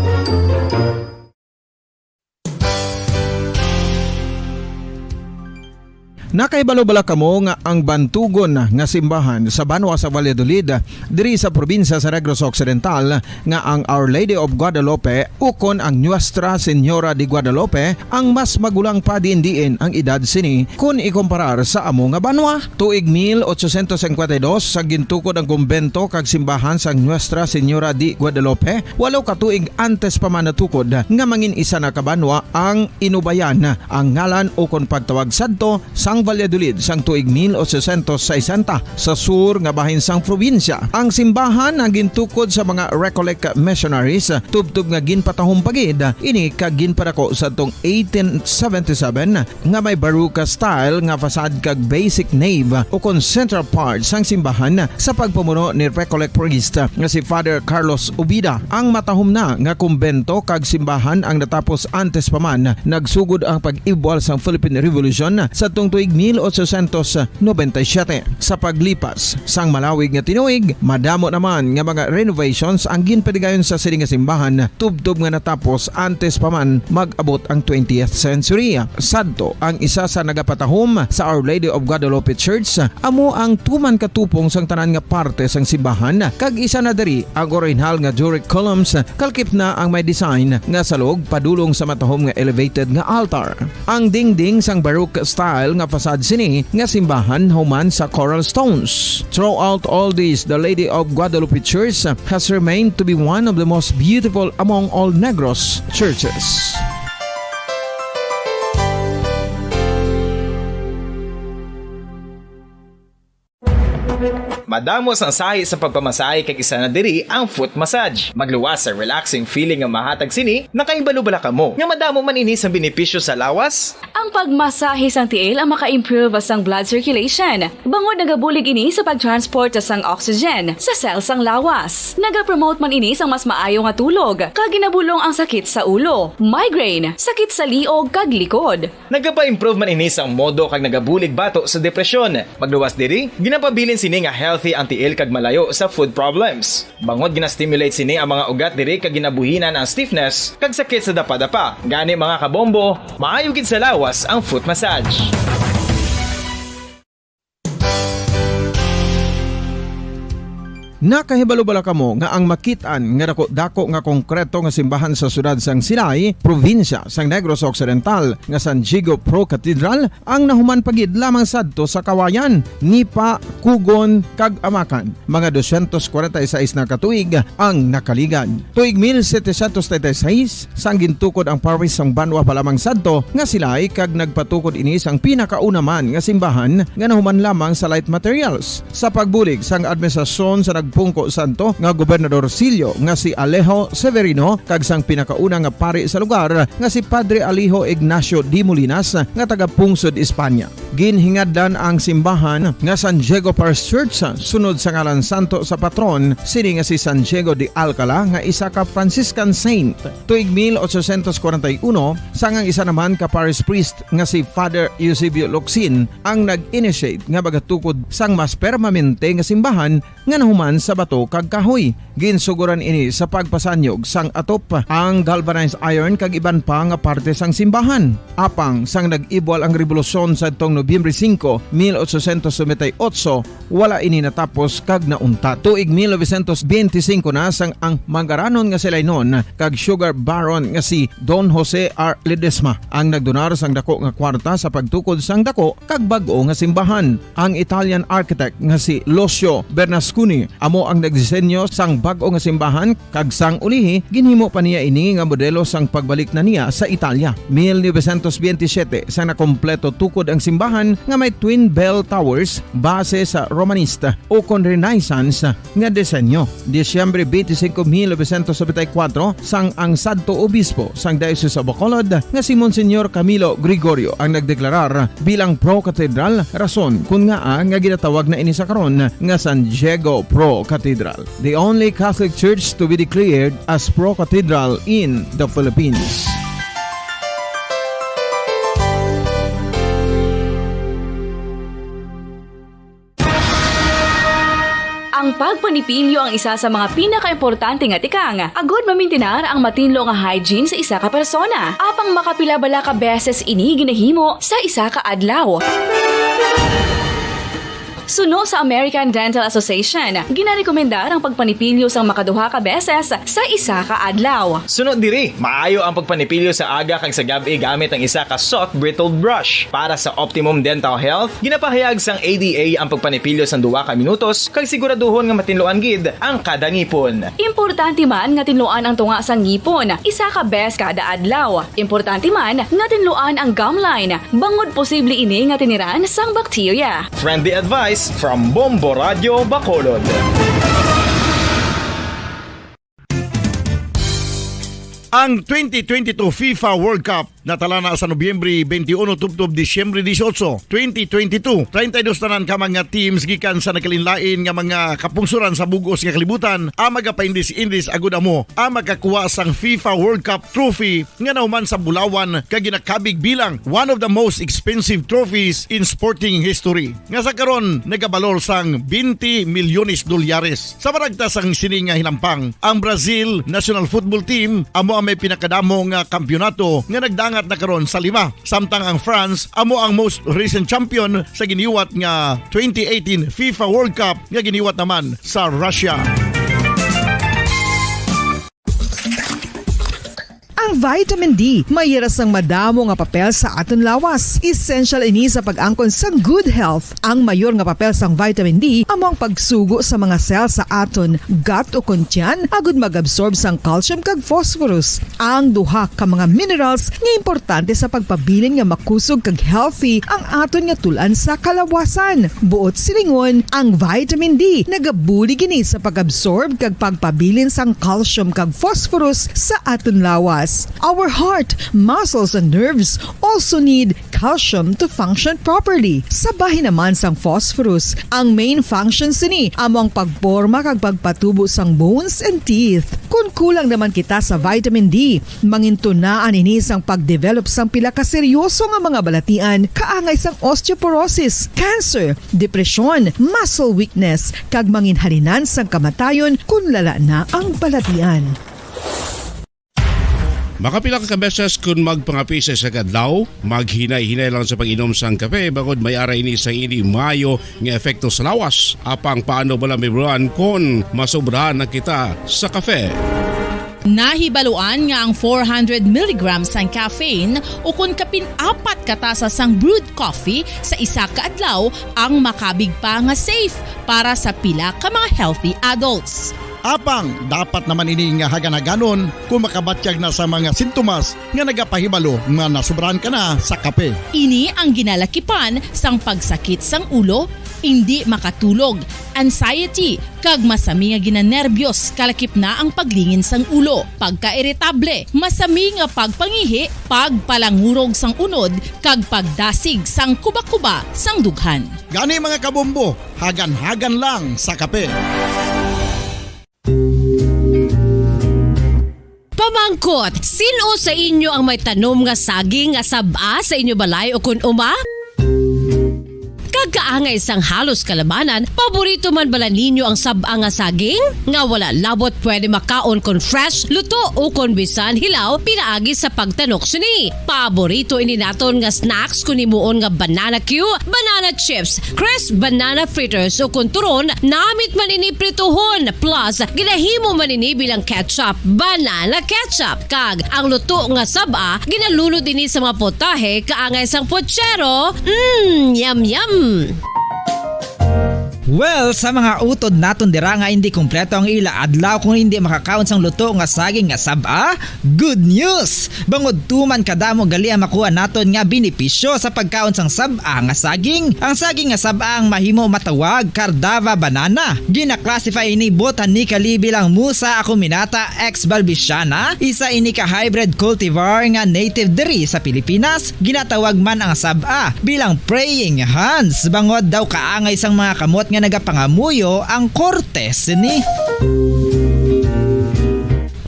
Nakahibalo bala kamo nga ang bantugon nga simbahan sa banwa sa Valladolid, diri sa probinsya sa Negros Occidental, nga ang Our Lady of Guadalupe ukon ang Nuestra Señora de Guadalupe ang mas magulang pa diin-diin ang edad sini kon ikumparar sa amo nga banwa? Tuig mil ochocientos cincuenta y dos, sa gintukod ang kumbento kag simbahan sang Nuestra Señora de Guadalupe, walo ka tuig antes pa man natukod nga mangin isa na ka banwa ang Inubayan, ang ngalan ukon pagtawag sadto sang Valladolid sang tuig mil ochocientos sesenta, sa sur nga bahin sang probinsya. Ang simbahan ang gintukod sa mga Recollect missionaries, tubtob nga ginpatahom pa gid ini kag ginpadako sadtong eighteen seventy-seven nga may Baroque style nga facade kag basic nave ukon central part sang simbahan sa pagpamuno ni Recollect priest nga si Father Carlos Ubida. Ang matahom na nga kumbento kag simbahan ang natapos antes pa man nagsugod ang pag-ibwal sang Philippine Revolution sadtong tuig mil ochocientos noventa y siete. Sa paglipas sang malawig nga tinuig, madamo naman nga mga renovations ang ginpadigayon sa sini nga simbahan, tubtob nga natapos antes pa man mag-abot ang twentieth century. Sadto, ang isa sa nagapatahom sa Our Lady of Guadalupe Church amo ang tuman ka tupong sang tanan nga parte sang simbahan, kag isa na diri ang orihinal nga Doric columns, kalakip na ang may design nga salog padulong sa matahom nga elevated nga altar. Ang dingding sang Baroque style nga facade sini nga simbahan human sa coral stones. Throughout all this, the Lady of Guadalupe Church has remained to be one of the most beautiful among all Negros churches. Madamo sang sahi sa pagpamasahe, kag isa na diri ang foot massage. Magluwas sa relaxing feeling nga mahatag sini. Nakahibalo bala kamo nga madamo man ini sang benepisyo sa lawas? Ang pagmasahe sang tiil ang maka-improve sang blood circulation, bangod nagabulig ini sa pag-transport sang oxygen sa cell sang lawas. Nagapromote man ini sang mas maayo nga tulog, kag ginabulong ang sakit sa ulo, migraine, sakit sa liog, kag likod. Nagapa-improve man ini sang modo kag nagabulig bato sa depresyon. Pagluwas diri, ginapabilin sini nga healthy ang tiil kag malayo sa foot problems. Bangod gina-stimulate sini ang mga ugat diri kag ginabuhinan ang stiffness kag sakit sa dapadapa. Gani, mga kabombo, maayo gid sa lawas ang foot massage. Nakahibalo bala kamo nga ang makit-an nga dako-dako nga konkreto nga simbahan sa siyudad sang Silay, probinsya sang Negros Occidental, nga San Diego Pro Cathedral, ang nahuman pa gid lamang sadto sa kawayan, nipa, kugon, kag amakan? Mga dosyentos kwarenta y seis na ka tuig ang nakaligad. Tuig mil setecientos treinta y seis, sang gintukod ang parish sang banwa pa lamang sadto nga Silay, kag nagpatukod ini sang pinakauna man nga simbahan nga nahuman lamang sa light materials. Sa pagbulig sang administrasyon sa nagpungko sadto nga gobernador silyo nga si Alejo Severino kag sang pinakauna nga pari sa lugar nga si Padre Alejo Ignacio de Molinas nga taga Pungsod, Espanya. Ginhingadlan ang simbahan nga San Diego Parish Church sunod sa ngalan santo sa patron sini nga si San Diego de Alcala, nga isa ka Franciscan saint. Tuig mil ochocientos kwarenta y uno, sang ang isa naman ka parish priest nga si Father Eusebio Locsin ang nag-initiate nga magatukod sang mas permanente nga simbahan nga nahuman sa bato kag kahoy. Ginsugoran ini sa pagpasanyog sang atop, ang galvanized iron kag iban pa nga parte sang simbahan. Apang sang nag-ibwal ang rebolusyon sadtong Nobyembre singko, mil ochocientos noventa y ocho, wala ini natapos kag nauntat. Tuig mil novecientos benti singko na, sang ang manggaranon nga Silaynon kag sugar baron nga si Don Jose R. Ledesma ang nagdonar sang dako nga kwarta sa pagtukod sang dako kag bag-o nga simbahan. Ang Italian architect nga si Lucio Bernasconi amo ang nagdisenyo sang bag-o nga simbahan, kag sang ulihi, ginhimo pa niya ini nga modelo sang pagbalik na niya sa Italia. Mil novecientos benti siyete, sang nakompleto tukod ang simbahan nga may twin bell towers base sa Romanista o kon Renaissance nga disenyo. Disyembre twenty-five, mil novecientos noventa y cuatro, sang ang sadto obispo sang Diocese of Bacolod nga si Monsignor Camilo Gregorio ang nagdeklarar bilang pro-cathedral, rason kon ngaa nga ginatawag na ini sa karon nga San Diego Pro Cathedral, the only Catholic Church to be declared as pro-cathedral in the Philippines. Ang pagpanipilyo ang isa sa mga pinakaimportante nga tikang agud mamintinar ang matinlo nga hygiene sa isa ka persona. Apang makapila bala ka beses ini ginahimo sa isa ka adlaw? Suno sa American Dental Association, ginarekomendar ang pagpanipilyo sang makaduha ka beses sa isa ka adlaw. Suno diri, maayo ang pagpanipilyo sa aga kag sa gab-i gamit ang isa ka soft bristled brush. Para sa optimum dental health, ginapahayag sang A D A ang pagpanipilyo sang duha ka minutos kag siguraduhon nga matinluan gid ang kada ngipon. Importante man nga tinluan ang tunga sang ngipon isa ka bes kada adlaw. Importante man nga tinluan ang gum line, bangod posible ini nga tiniran sang bakterya. Friendly advice from Bombo Radio Bacolod. Ang twenty twenty-two FIFA World Cup natalana sa Nobyembre twenty-one tubtob Disyembre dieciocho, twenty twenty-two. Treinta y dos tanan ka mga teams gikan sa nagkalainlain nga mga kapungsoran sa bug-os nga kalibutan ang magapaindis-indis agud amo ang makakuha sang FIFA World Cup trophy nga nahuman sa bulawan kag ginakabig bilang one of the most expensive trophies in sporting history, nga sa karon nagabalor sang twenty milyones dolyares. Sa maragtas sang sini nga hinampang, ang Brazil national football team amo ang may pinakadamo nga kampiyonato nga nagdangat na karon sa lima, samtang ang France amo ang most recent champion sa giniwat nga twenty eighteen FIFA World Cup nga giniwat naman sa Russia. Ang vitamin D may hira sang madamo nga papel sa aton lawas. Essential ini sa pag-angkon sang good health. Ang mayor nga papel sang vitamin D amo ang pagsugo sa mga cell sa aton gut o kon tiyan agud mag-absorb sang calcium kag phosphorus, ang duha ka mga minerals nga importante sa pagpabilin nga makusog kag healthy ang aton nga tul-an sa kalawasan. Buot silingon, ang vitamin D nagabulig ini sa pag-absorb kag pagpabilin sang calcium kag phosphorus sa aton lawas. Our heart, muscles, and nerves also need calcium to function properly. Sa bahin naman sang phosphorus, ang main function sini amo ang pagporma kag pagpatubo sang bones and teeth. Kon kulang naman kita sa vitamin D, mangintunaan ini sang pag-develop sang pila ka seryoso nga mga balatian kaangay sang osteoporosis, cancer, depresyon, muscle weakness, kag manginhalinan sang kamatayon kon lala na ang balatian. Makapila ka beses kon magpangapi sa isa ka adlaw, maghinay-hinay lang sa pag-inom sang kape, bangod may ara ini sang indi maayo nga epekto sa lawas. Apang paano bala mahibaluan kon masobrahan na kita sa kape? Nahibaluan nga ang four hundred milligrams sang caffeine, ukon kapin apat ka tasa sang brewed coffee sa isa ka adlaw, ang makabig pa nga safe para sa pila ka mga healthy adults. Apang dapat naman ini nga hagan-haganon kung makabatyag na sa mga sintomas nga nagapahibalo nga nasobrahan ka na sa kape. Ini ang ginalakipan sang pagsakit sang ulo, indi makatulog, anxiety, kag masami nga ginanerbiyos, kalakip na ang paglingin sang ulo, pagkairitable, masami nga pagpangihi, pagpalangurog sang unod, kag pagdasig sang kuba-kuba sang dughan. Gani, mga kabombo, hagan-hagan lang sa kape. Pamangkot, sin-o sa inyo ang may tanom nga saging nga sab-a sa inyo balay ukon uma? Kag kaangay sang halos kalabanan, paborito man bala ninyo ang sab-a nga saging? Nga wala labot pwede makaon kon fresh, luto, ukon bisan hilaw pinaagi sa pagtanok sini. Paborito ini naton nga snacks kon himuon nga banana cue, banana chips, crisp banana fritters, ukon turon, namit man ini prituhon, plus ginahimo man ini bilang ketchup, banana ketchup. Kag ang luto nga sab-a, ginalunod ini sa mga potahe kaangay sang puchero. Mm, yum, yum! Well, sa mga utod naton dira nga indi kompleto ang ila adlaw kung indi makakaon sang luto nga saging nga sab-a, good news! Bangod tuman kadamo gali ang makuha naton nga benepisyo sa pagkaon sang sab-a nga saging. Ang saging nga sab-a ang mahimo matawag Cardava banana. Gina-classify ini botanically bilang Musa acuminata ex balbisiana, isa ini ka hybrid cultivar nga native diri sa Pilipinas. Ginatawag man ang sab-a bilang praying hands, bangod daw kaangay sang mga kamot nga nagapangamuyo ang korte sini.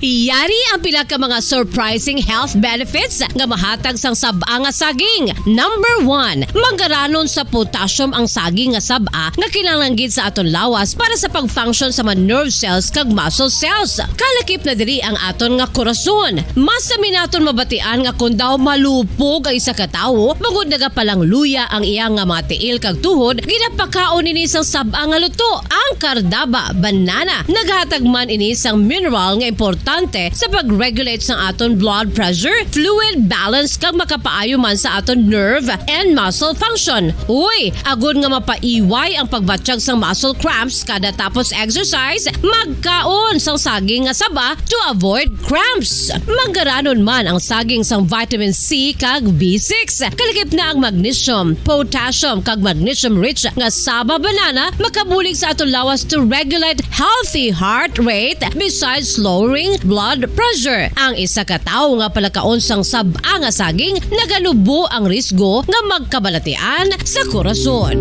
Yari ang pila ka mga surprising health benefits nga mahatag sang sab-a nga saging. Number one, manggaranon sa potassium ang saging nga sab-a nga kinahanglan gid sa aton lawas para sa pag-function sa mga nerve cells kag muscle cells. Kalakip na diri ang aton nga korason. Masami naton mabatian nga kon daw malupog ang isa ka tawo, bangod nagapalangluya ang iya nga mga tiil kag tuhod, ginapakaon ini sang sab-a nga luto, ang Cardaba banana. Naghatag man ini sang mineral nga importante sa pag-regulate sang aton blood pressure, fluid balance, kag makapaayo man sa aton nerve and muscle function. Uy, agod nga mapaiway ang pagbatyag sang muscle cramps kada tapos exercise, magkaon sang saging nga saba to avoid cramps. Manggaranon man ang saging sang vitamin C kag B six. Kalakip na ang magnesium, potassium, kag magnesium-rich nga saba banana makabulig sa aton lawas to regulate healthy heart rate besides lowering blood pressure. Ang isa ka tawo nga palakaon sang sab-a nga saging naganubo ang risgo nga magkabalatian sa korason.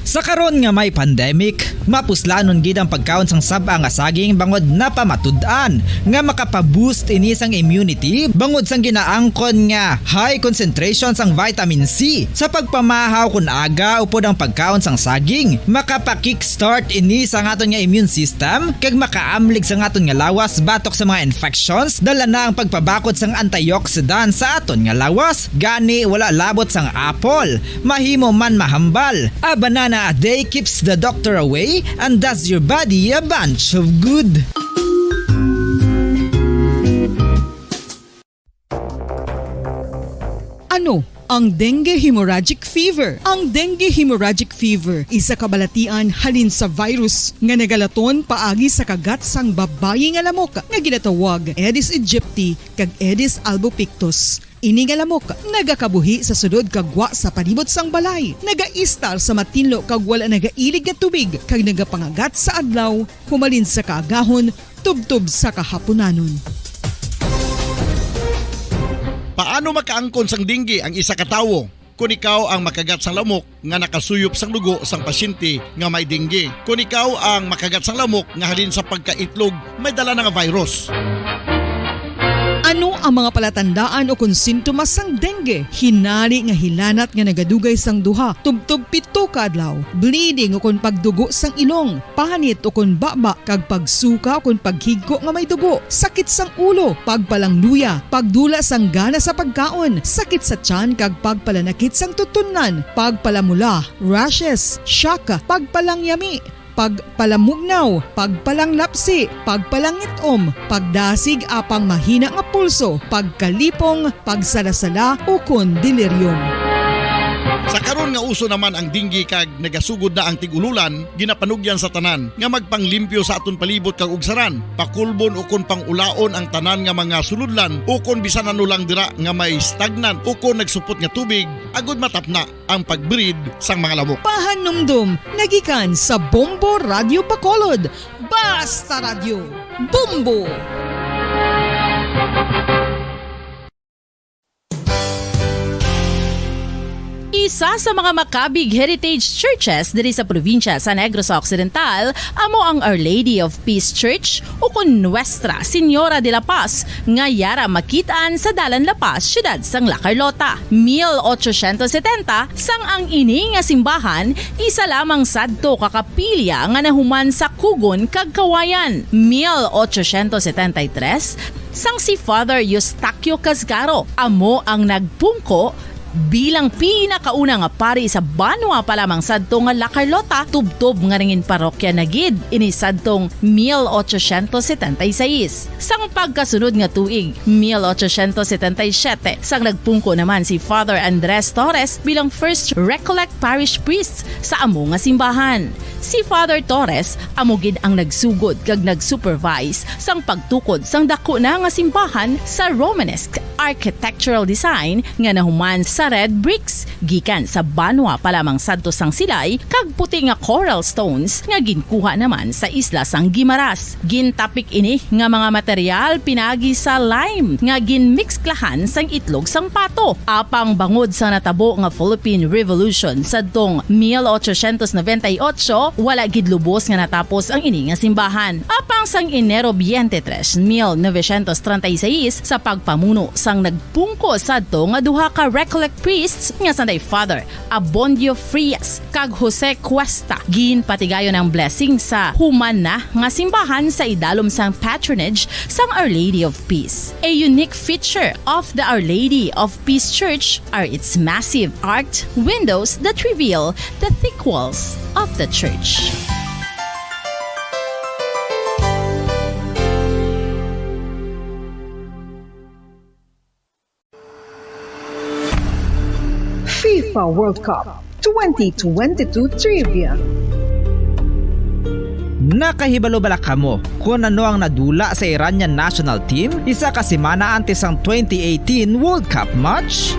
Sa karon nga may pandemic, mapuslanon gid ang pagkaon sang sab-a nga saging bangod napamatud-an nga makapa-boost ini sang immunity bangod sang ginaangkon nga high concentration sang vitamin C. Sa pagpamahaw kon aga upod ang pagkaon sang saging, makapa-kickstart ini sa aton nga immune system kag makaamlig sa aton nga lawas batok sa mga infections. Dala na ang pagpabakod sang antioxidant sa aton nga lawas. Gani, wala labot sang apple, mahimo man mahambal. A banana a day keeps the doctor away and does your body a bunch of good. Ano ang dengue hemorrhagic fever? Ang dengue hemorrhagic fever, isa ka balatian halin sa virus nga nagalaton paagi sa kagat sang babayi nga lamok nga ginatawag Aedes aegypti kag Aedes albopictus. Ini nga lamok nagakabuhi sa sulod kag gwa sa palibot sang balay, nagaistar sa matinlo kag wala nagailig nga tubig, kag nagapangagat sa adlaw humalin sa kaagahon tubtob sa kahapunanon. Paano makaangkon sang dengue ang isa ka tawo? Kon ikaw ang makagat sang lamok nga nakasuyop sang dugo sang pasyente nga may dengue, kon ikaw ang makagat sang lamok nga halin sa pagkaitlog may dala na nga virus. Ano ang mga palatandaan o kon sintomas sang dengue? Hinari nga hilanat nga nagadugay sang duha tubtob pito ka adlaw, bleeding o kon pagdugo sang ilong, panit o kon baba, kag pagsuka o kon paghigko nga may dugo, sakit sang ulo, pagpalangluya, pagdula sang gana sa pagkaon, sakit sa tiyan kag pagpalanakit sang tutunlan, pagpalamula, rashes, shock, pagpalangyami, pagpalamugnaw, pagpalanglapsi, pagpalangit-om, pagdasig apang mahina nga pulso, pagkalipong, pagsalasala, ukon delirium. Sa karon nga uso naman ang dengue kag nagasugod na ang tig-ululan, ginapanugyan sa tanan nga magpanglimpyo sa aton palibot kag ugsaran, pakulbon ukon pang-ulaon ang tanan nga mga sulodlan ukon bisan ano lang dira nga may stagnant ukon nagsupot nga tubig, agud matapna ang pag-breed sang mga lamok. Pahanumdom nagikan sa Bombo Radyo Bacolod. Basta Radyo, Bombo! Isa sa mga makabig heritage churches diri sa probinsya sa Negros Occidental amo ang Our Lady of Peace Church, ukon Nuestra Señora de la Paz, nga yara makit-an sa Dalan La Paz, siyudad sang La Carlota. Mil ochocientos setenta, sang ang ini nga simbahan isa lamang sadto ka kapilya nga nahuman sa kugon kag kawayan. Mil ochocientos setenta y tres, sang si Father Eustaquio Casgaro amo ang nagpungko bilang pinakauna nga pari sa banwa pa lamang sadto nga La Carlota, tubtob nga nangin parokya na gid ini sadtong mil ochocientos setenta y seis. Sang pagkasunod nga tuig, mil ochocientos setenta y siete, sang nagpungko naman si Father Andres Torres bilang first Recollect Parish Priest sa amo nga simbahan. Si Father Torres amo gid ang nagsugod kag nag-supervise sang pagtukod sang daku na nga simbahan sa Romanesque architectural design nga nahuman sa red bricks gikan sa banwa pa lamang sadto sang Silay kag puti nga coral stones nga ginkuha naman sa isla sang Guimaras. Gintapik ini nga mga material pinagi sa lime nga ginmiksklahan sang itlog sang pato. Apang bangod sa natabo nga Philippine Revolution sadtong mil ochocientos noventa y ocho, wala gid lubos nga natapos ang ini nga simbahan. Apang sang Enero twenty-three, mil novecientos treinta y seis, sa pagpamuno sang nagpungko sadto nga duha ka Recollect priests nga sanday Father Abondio Frias kag Jose Cuesta, ginpatigayon ang blessing sa human na nga simbahan sa idalom sang patronage sang Our Lady of Peace. A unique feature of the Our Lady of Peace Church are its massive arched windows that reveal the thick walls of the church. FIFA World Cup twenty twenty-two Trivia. Nakahibalo bala kamo kon ano ang nadula sa Iranian national team isa ka semana antes sang twenty eighteen World Cup match?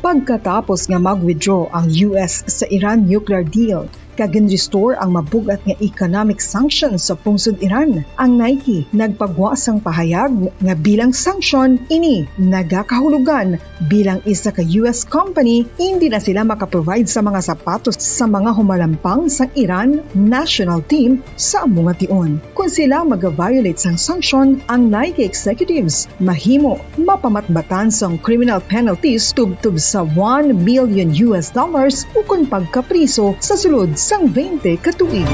Pagkatapos nga mag-withdraw ang U S sa Iran nuclear deal, kag gin-restore ang mabug-at nga economic sanctions sa pungsod Iran. Ang Nike nagpagwa sang pahayag nga bilang sanction ini nagakahulugan bilang isa ka U S company, hindi na sila makaprovide sa mga sapatos sa mga humalampang sang Iran national team sa amo nga tion. Kon sila mag-violate sang sanction, ang Nike executives mahimo mapamatbatan sang criminal penalties tubtob sa one million U S dollars ukon pagkapriso sa sulod sang twenty ka tuig.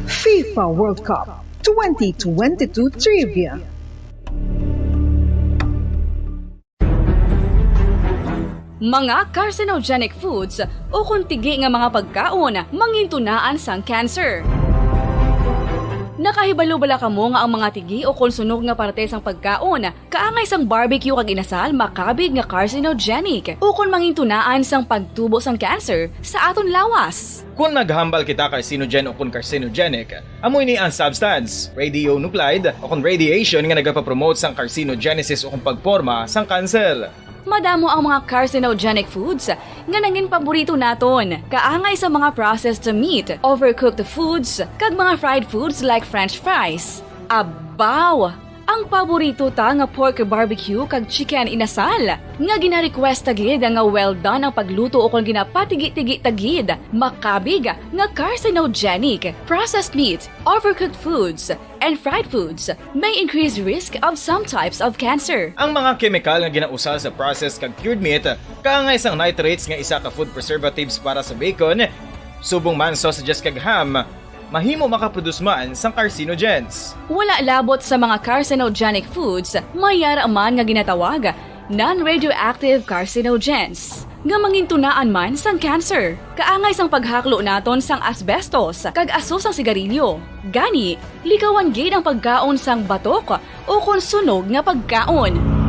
FIFA World Cup twenty twenty-two Trivia. Mga carcinogenic foods ukon tigi nga mga pagkaon mangintunaan sang cancer. Nakahibalo bala kamo nga ang mga tigi ukon sunog nga parte sang pagkaon, kaangay sang barbecue kag inasal, makabig nga carcinogenic ukon mangintunaan sang pagtubo sang cancer sa aton lawas? Kon maghambal kita carcinogen ukon carcinogenic, amo ini ang substance, radionuclide ukon radiation nga nagapapromote sang carcinogenesis ukon pagporma sang cancer. Madamo ang mga carcinogenic foods nga nangin paborito naton, kaangay sa mga processed meat, overcooked foods, kag mga fried foods like French fries. Abaw! Ang paborito ta nga pork barbecue kag chicken inasal, nga gina-request ta gid nga well done ang pagluto ukon ginapatigi-tigi ta gid, makabig nga carcinogenic. Processed meat, overcooked foods, and fried foods may increase risk of some types of cancer. Ang mga kemikal nga ginausar sa processed kag cured meat, kaangay sang nitrates nga isa ka food preservatives para sa bacon, subong man sausages kag ham, mahimo makaproduce man sang carcinogens. Wala labot sa mga carcinogenic foods, may yara man nga ginatawag non-radioactive carcinogens, nga mangintunaan man sang cancer. Kaangay sang paghaklo naton sang asbestos kag aso sang sigarilyo. Gani, likawan gid ang pagkaon sang batok ukon sunog nga pagkaon.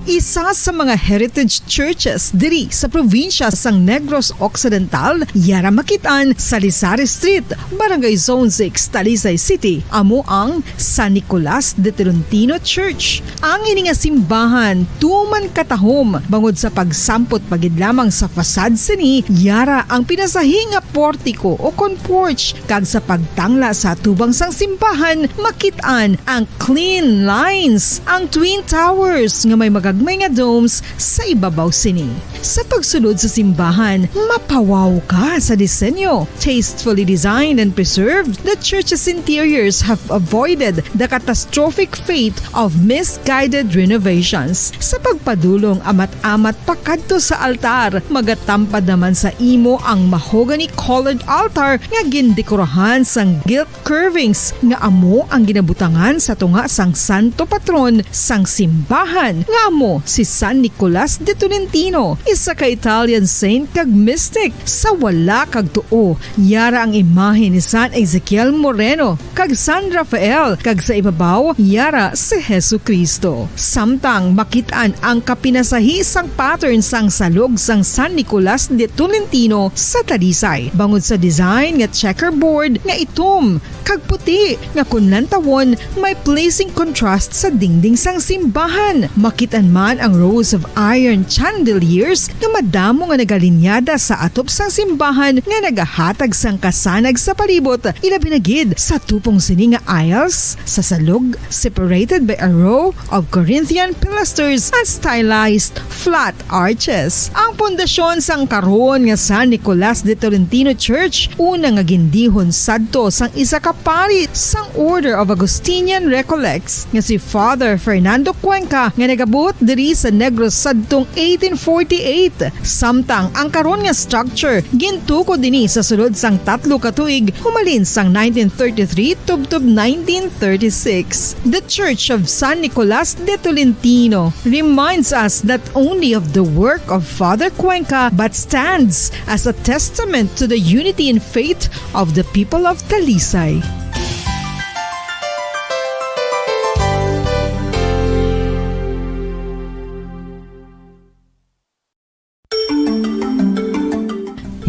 Isa sa mga heritage churches diri sa probinsya sang Negros Occidental, yara makit-an sa Lisari Street, Barangay Zone six, Talisay City, amo ang San Nicolas de Tolentino Church. Ang ini nga simbahan tuman katahom bangod sa pagsampot pa gid lamang sa facade sini, yara ang pinasahi nga portiko o kon porch, kag sa pagtangla sa atubang sang simbahan, makit-an ang clean lines, ang twin towers nga may magagmay nga domes sa ibabaw sini. Sa pagsulod sa simbahan, mapawaw ka sa disenyo. Tastefully designed and preserved, the church's interiors have avoided the catastrophic fate of misguided renovations. Sa pagpadulong amat-amat pakadto sa altar, magatampad naman sa imo ang mahogany-colored altar nga gindekorahan sang gilt curvings nga amo ang ginabutangan sa tunga sang santo patron sang simbahan, nga amo si San Nicolas de Tolentino, isa ka Italian saint kag mystic. Sa wala kag tuo, yara ang imahe ni San Ezekiel Moreno kag San Rafael, kag sa ibabaw, yara si Jesu-Cristo. Samtang makit-an ang kapinasahi sang pattern sang salog sang San Nicolas de Tolentino sa Talisay, bangod sa design nga checkerboard nga itom kag puti nga kon lantawon may pleasing contrast sa dingding sang simbahan. Makit-an man ang rows of iron chandeliers nga madamo nga nagalinyada sa atop sang simbahan nga nagahatag sang kasanag sa palibot, ilabi na gid sa tupong sini nga aisles sa salog, separated by a row of Corinthian pilasters and stylized flat arches. Ang pundasyon sang karon nga San Nicolas de Tolentino Church, una nga gindihon sadto sang isa ka pari sang Order of Augustinian Recollects nga si Father Fernando Cuenca, nga nagabuot diri sa Negros sadtong eighteen forty-eight. Samtang ang karon nga structure gintukod ini sa sulod sang tatlo ka tuig, humalin sang nineteen thirty-three tubtob nineteen thirty-six. The Church of San Nicolas de Tolentino reminds us not only of the work of Father Cuenca, but stands as a testament to the unity in faith of the people of Talisay.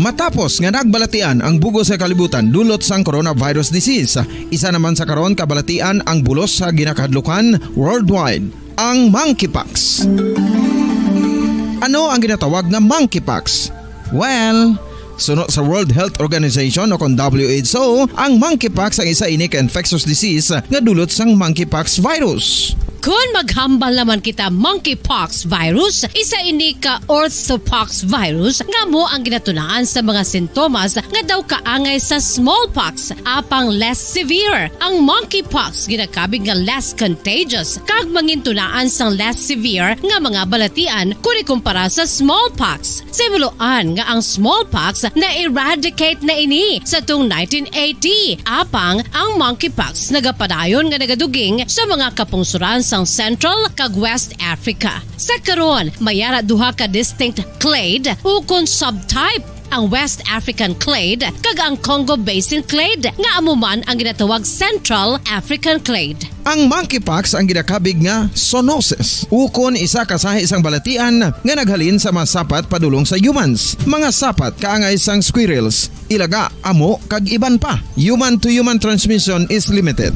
Matapos nga nagbalatian ang bug-os nga kalibutan dulot sang coronavirus disease, isa naman sa karon kabalatian ang bulos sa ginakahadlukan worldwide, ang monkeypox. Ano ang ginatawag nga monkeypox? Well, suno sa World Health Organization o kon W H O, ang monkeypox ang isa ini ka infectious disease nga dulot sang monkeypox virus. Kon maghambal naman kita monkeypox virus, isa ini ka orthopox virus nga amo ang ginatunaan sa mga sintomas nga daw kaangay sa smallpox, apang less severe. Ang monkeypox ginakabig nga less contagious kag mangintunaan sang less severe nga mga balatian kon ikumpara sa smallpox. Sa himuloan nga ang smallpox na-eradicate na ini sa tung nineteen eighty, apang ang monkeypox nagapadayon nga nagaduging sa mga kapungsoran sang Central kag West Africa. Sa karon, may ara duha ka distinct clade ukon subtype ang West African clade, kag ang Congo Basin clade, nga amo man ang ginatawag Central African clade. Ang monkeypox ang ginakabig nga zoonosis, ukon isa ka sahi sang balatian nga naghalin sa mga sapat padulong sa humans, mga sapat kaangay sang squirrels, ilaga, amo, kag iban pa. Human to human transmission is limited.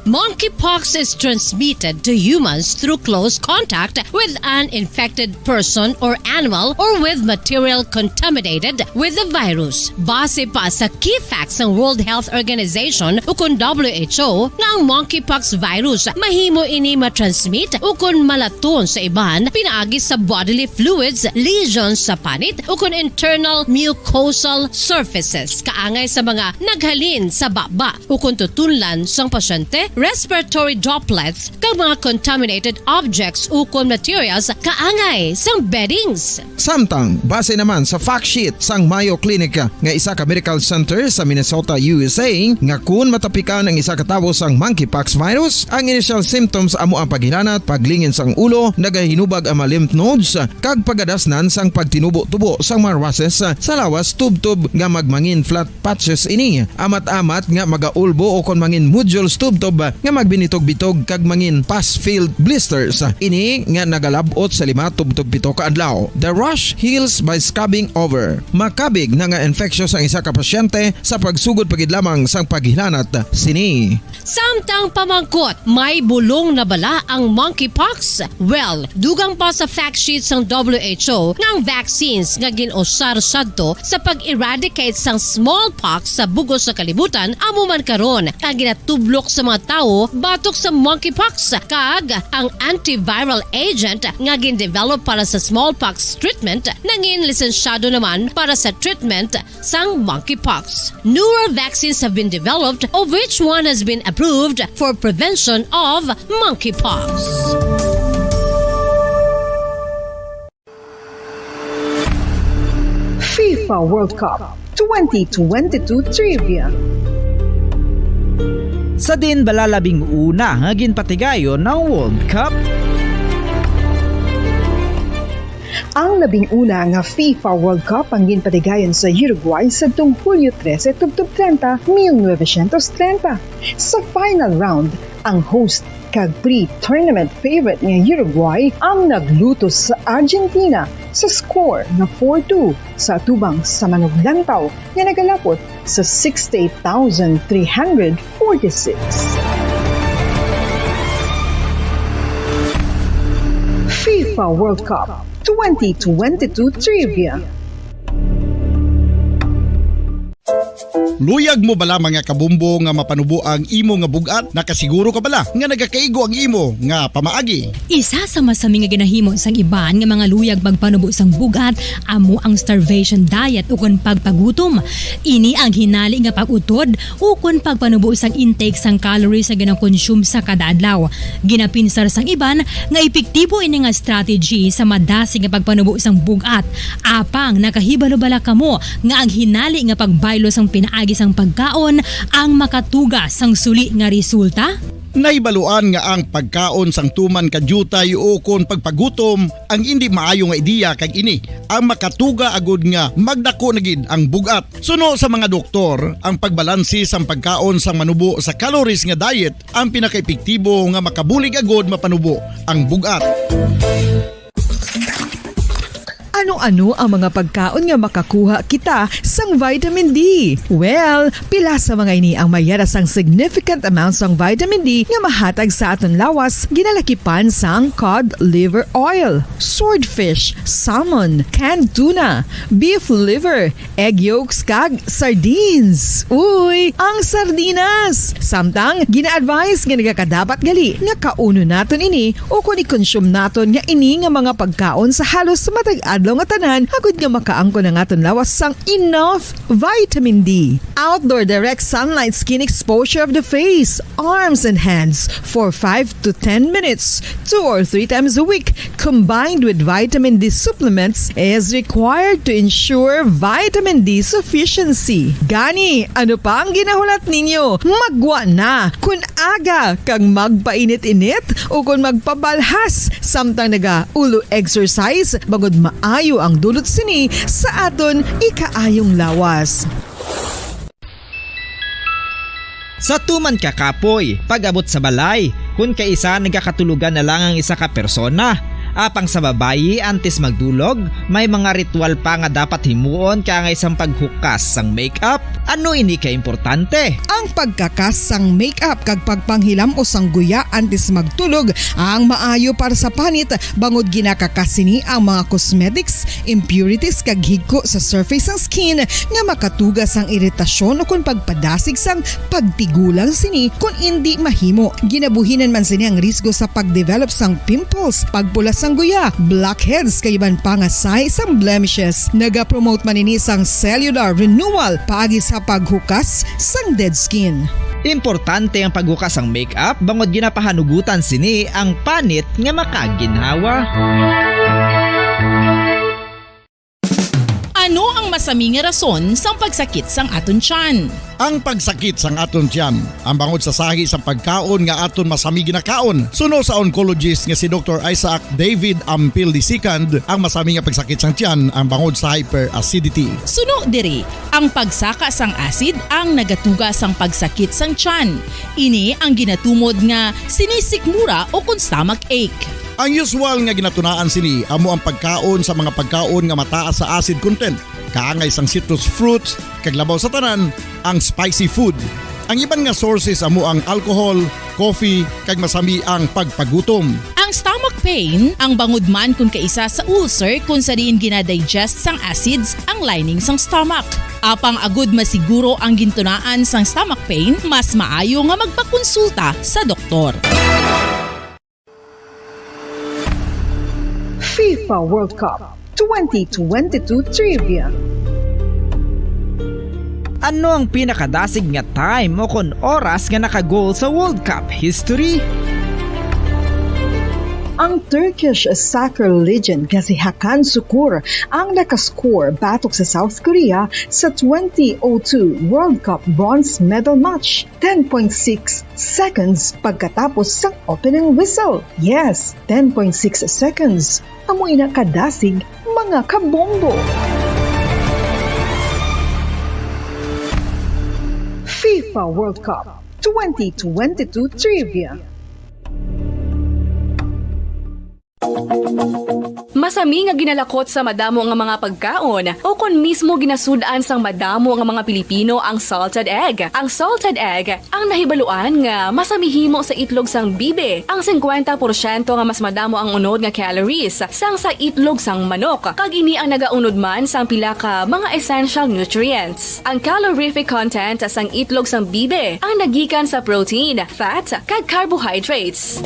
Monkeypox is transmitted to humans through close contact with an infected person or animal or with material contaminated with the virus. Base pa sa key facts sang World Health Organization ukon W H O nga ang monkeypox virus mahimo ini matransmit ukon malaton sa iban pinaagi sa bodily fluids, lesions sa panit ukon internal mucosal surfaces kaangay sa mga naghalin sa baba ukon tutunlan sang pasyente, respiratory droplets, kag mga contaminated objects ukon materials kaangay sang beddings. Samtang, base naman sa fact sheet sang Mayo Clinic nga isa ka medical center sa Minnesota, U S A, nga kun matapikan ang isa ka tawo sang monkeypox virus, ang initial symptoms amo ang paghilanat, paglingin sang ulo, nagahinubag ang mga lymph nodes, kag pagadasnan sang pagtinubo-tubo sang mga rushes sa lawas tubtob nga magmangin flat patches ini, amat-amat nga magaulbo ukon mangin nodules tubtob nga magbinitog-bitog kag mangin pus-filled blisters. Ini nga nagalab-ot sa lima tubtob pito ka adlaw. The rash heals by scabbing over. Makabig na nga infectious ang isa ka pasyente sa pagsugod pa gid lamang sang paghilanat sini. Samtang pamangkot, may bulong na bala ang monkeypox? Well, dugang pa sa fact sheet sang W H O nga ang vaccines nga gin-usar sadto sa pag-eradicate sang smallpox sa bug-os nga kalibutan amo man karon ang ginatublok sa mga tawo batok sa monkeypox, kag ang antiviral agent nga gin-develop para sa smallpox treatment nangin lisensyado naman para sa treatment sang monkeypox. Newer vaccines have been developed, of which one has been approved for prevention of monkeypox. FIFA World Cup twenty twenty-two Trivia. Sa diin bala labing una nga ginpatigayon ang World Cup? Ang labing una nga FIFA World Cup ang ginpatigayon sa Uruguay sadtong Hulyo trese tubtob treinta, mil novecientos treinta. Sa final round, ang host kag pre-tournament favorite nga Uruguay ang naglutos sa Argentina sa score nga four two sa atubang sa manuglantaw nga nagalapot sa sixty-eight thousand three hundred forty-six. FIFA World Cup twenty twenty-two Trivia. Luyag mo bala, mga kabumbo, nga mapanubo ang imo nga bug-at? Nakasiguro ka bala nga nagakaigo ang imo nga pamaagi? Isa sa masami nga ginahimo sang iban nga mga luyag magpanubo sang bug-at amo ang starvation diet ukon pagpagutom. Ini ang hinali nga pag-utod ukon pagpanubo sang intake sang calories nga ginakonsume sa kada adlaw. Ginapinsar sang iban nga epektibo ini nga strategy sa madasig nga pagpanubo sang bug-at. Apang nakahibalo bala kamo nga ang hinali nga pagbaylo sang pinaagi sang pagkaon ang makatuga sang suli nga resulta? Nahibaluan nga ang pagkaon sang tuman ka diutay ukon pagpagutom ang indi maayo nga ideya, kag ini ang makatuga agud nga magdako na gid ang bug-at. Suno sa mga doktor, ang pagbalanse sang pagkaon sang manubo sa calories nga diet ang pinakaepektibo nga makabulig agud mapanubo ang bug-at. Ano-ano ang mga pagkaon nga makakuha kita sang vitamin D? Well, pila sa mga ini ang mayara sang significant amount sang vitamin D nga mahatag sa aton lawas, ginalakipan sang cod liver oil, swordfish, salmon, canned tuna, beef liver, egg yolks, kag sardines. Uy, ang sardinas! Samtang, gina-advise nga nagakadapat gali nga kaunon naton ini ukon i-consume naton nga ini nga mga pagkaon sa halos matag adlaw nga tanan, agud nga makaangkon ang aton lawas sang enough vitamin D. Outdoor direct sunlight skin exposure of the face, arms, and hands for five to ten minutes, two or three times a week, combined with vitamin D supplements, is required to ensure vitamin D sufficiency. Gani, ano pa ang ginahulat ninyo? Magwa Ana, kun aga kag magpainit-init o kon magpabalhas samtang nagaulo exercise, bangod maayo ang dulot sini sa aton ikaayong lawas. Sa tuman ka kapoy, pag-abot sa balay, kun kaisa nagakatulogan na lang ang isa ka persona. Apang sa babayi, antes magdulog, may mga ritual pa nga dapat himuon kaangay sang paghukas sang makeup. Ano ini ka importante? Ang pagkakas sang makeup kag pagpanghilam-os sang guya antes magtulog ang maayo para sa panit, bangod ginakakas sini ang mga cosmetics, impurities, kag higko sa surface sang skin nga makatuga sang iritasyon o kon pagpadasig sang pagtigulang sini kon indi mahimo. Ginabuhinan man sini ang risgo sa pag-develop sang pimples, pagpula sang guya, blackheads, kag iban pa nga sahi sang blemishes. Nagapromote man ini sang cellular renewal paagi sa paghukas sang dead skin. Importante ang paghukas sang makeup bangod ginapahanugutan sini ang panit nga makaginhawa. Ano ang masami nga rason sang pagsakit sang aton tiyan? Ang pagsakit sang aton tiyan, ang bangod sa sahi sang pagkaon nga aton masami ginakaon. Suno sa oncologist nga si Doktor Isaac David Ampil the second, ang masami nga pagsakit sang tiyan ang bangod sa hyperacidity. Suno diri, ang pagsaka sang acid ang nagatuga sang pagsakit sang tiyan. Ini ang ginatumod nga sinisikmura o kon stomach ache. Ang usual nga ginatunaan sini amo ang pagkaon sa mga pagkaon nga mataas sa acid content, kaangay sang citrus fruits, kag labaw sa tanan, ang spicy food. Ang iban nga sources amo ang alcohol, coffee, kag masami ang pagpagutom. Ang stomach pain ang bangod man kon kaisa sa ulcer, kon sa diin ginadigest sang acids ang lining sang stomach. Apang agud masiguro ang gintunaan sang stomach pain, mas maayo nga magpakonsulta sa doktor. FIFA World Cup twenty twenty-two Trivia. Ano ang pinakadasig nga time o kon oras nga naka-goal sa World Cup history? Ang Turkish soccer legend nga si Hakan Sukur ang nakascore batok sa South Korea sa twenty oh two World Cup bronze medal match, ten point six seconds pagkatapos sang opening whistle. Yes, ten point six seconds. Amo ina kadasig, mga kabombo. FIFA World Cup twenty twenty-two Trivia. Masami nga ginalakot sa madamo nga mga pagkaon, o kon mismo ginasud-an sang madamo nga mga Pilipino ang salted egg. Ang salted egg ang nahibaluan nga masami himo sa itlog sang bibi. Ang singkwenta porsyento nga mas madamo ang unod nga calories sang sa itlog sang manok, kag ini ang nagaunod man sang pila ka mga essential nutrients. Ang calorific content sang itlog sang bibi ang nagikan sa protein, fat, kag carbohydrates.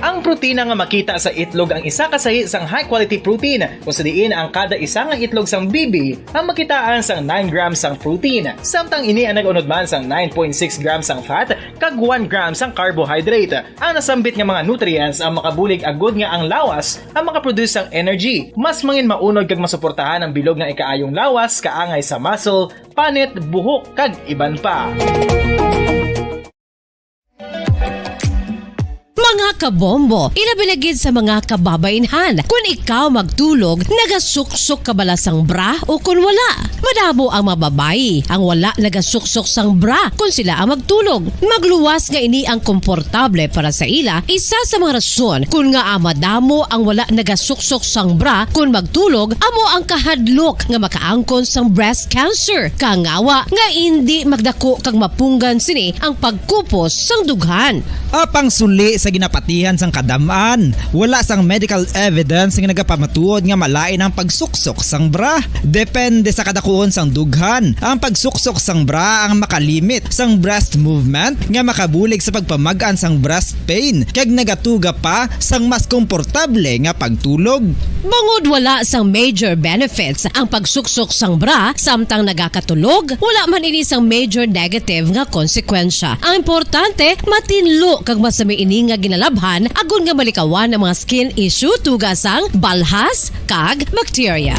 Ang protina nga makita sa itlog ang isa ka sahi sang high-quality protein, kung sa diin ang kada isa nga itlog sang bibi ang makitaan sang nine grams sang protein, samtang ini ang nag-unod man sang nine point six grams sang fat kag one gram sang carbohydrate. Ang nasambit nga mga nutrients ang makabulig agud nga ang lawas ang makaproduce sang energy. Mas mangin maunod kag masuportahan ang bilog nga ikaayong lawas kaangay sa muscle, panit, buhok, kag iban pa. Mga kabombo, ilabi na gid sa mga kababainhan, kun ikaw magtulog, nagasuksok ka bala sang bra o kun wala? Madamo ang mga babayi ang wala nagasuksok sang bra kun sila ang magtulog. Magluwas nga ini ang komportable para sa ila, isa sa mga rason kun ngaa madamo ang wala nagasuksok sang bra kun magtulog amo ang kahadlok nga makaangkon sang breast cancer, kangawa nga indi magdako kag mapunggan sini ang pagkupos sang dughan. Apang suli sa ginapatihan sang kadam-an, wala sang medical evidence nga nagapamatuod nga malain ang pagsuksok sang bra. Depende sa kadakuon sang dughan, ang pagsuksok sang bra ang makalimit sang breast movement nga makabulig sa pagpamag-an sang breast pain kag nagatuga pa sang mas komportable nga pagtulog. Bangod wala sang major benefits ang pagsuksok sang bra samtang nagakatulog, wala man ini sang major negative nga konsekwensya. Ang importante, matinlo kag masami ini nga ginalabhan agod nga malikawan ang mga skin issue tuga sang balhas kag bakterya.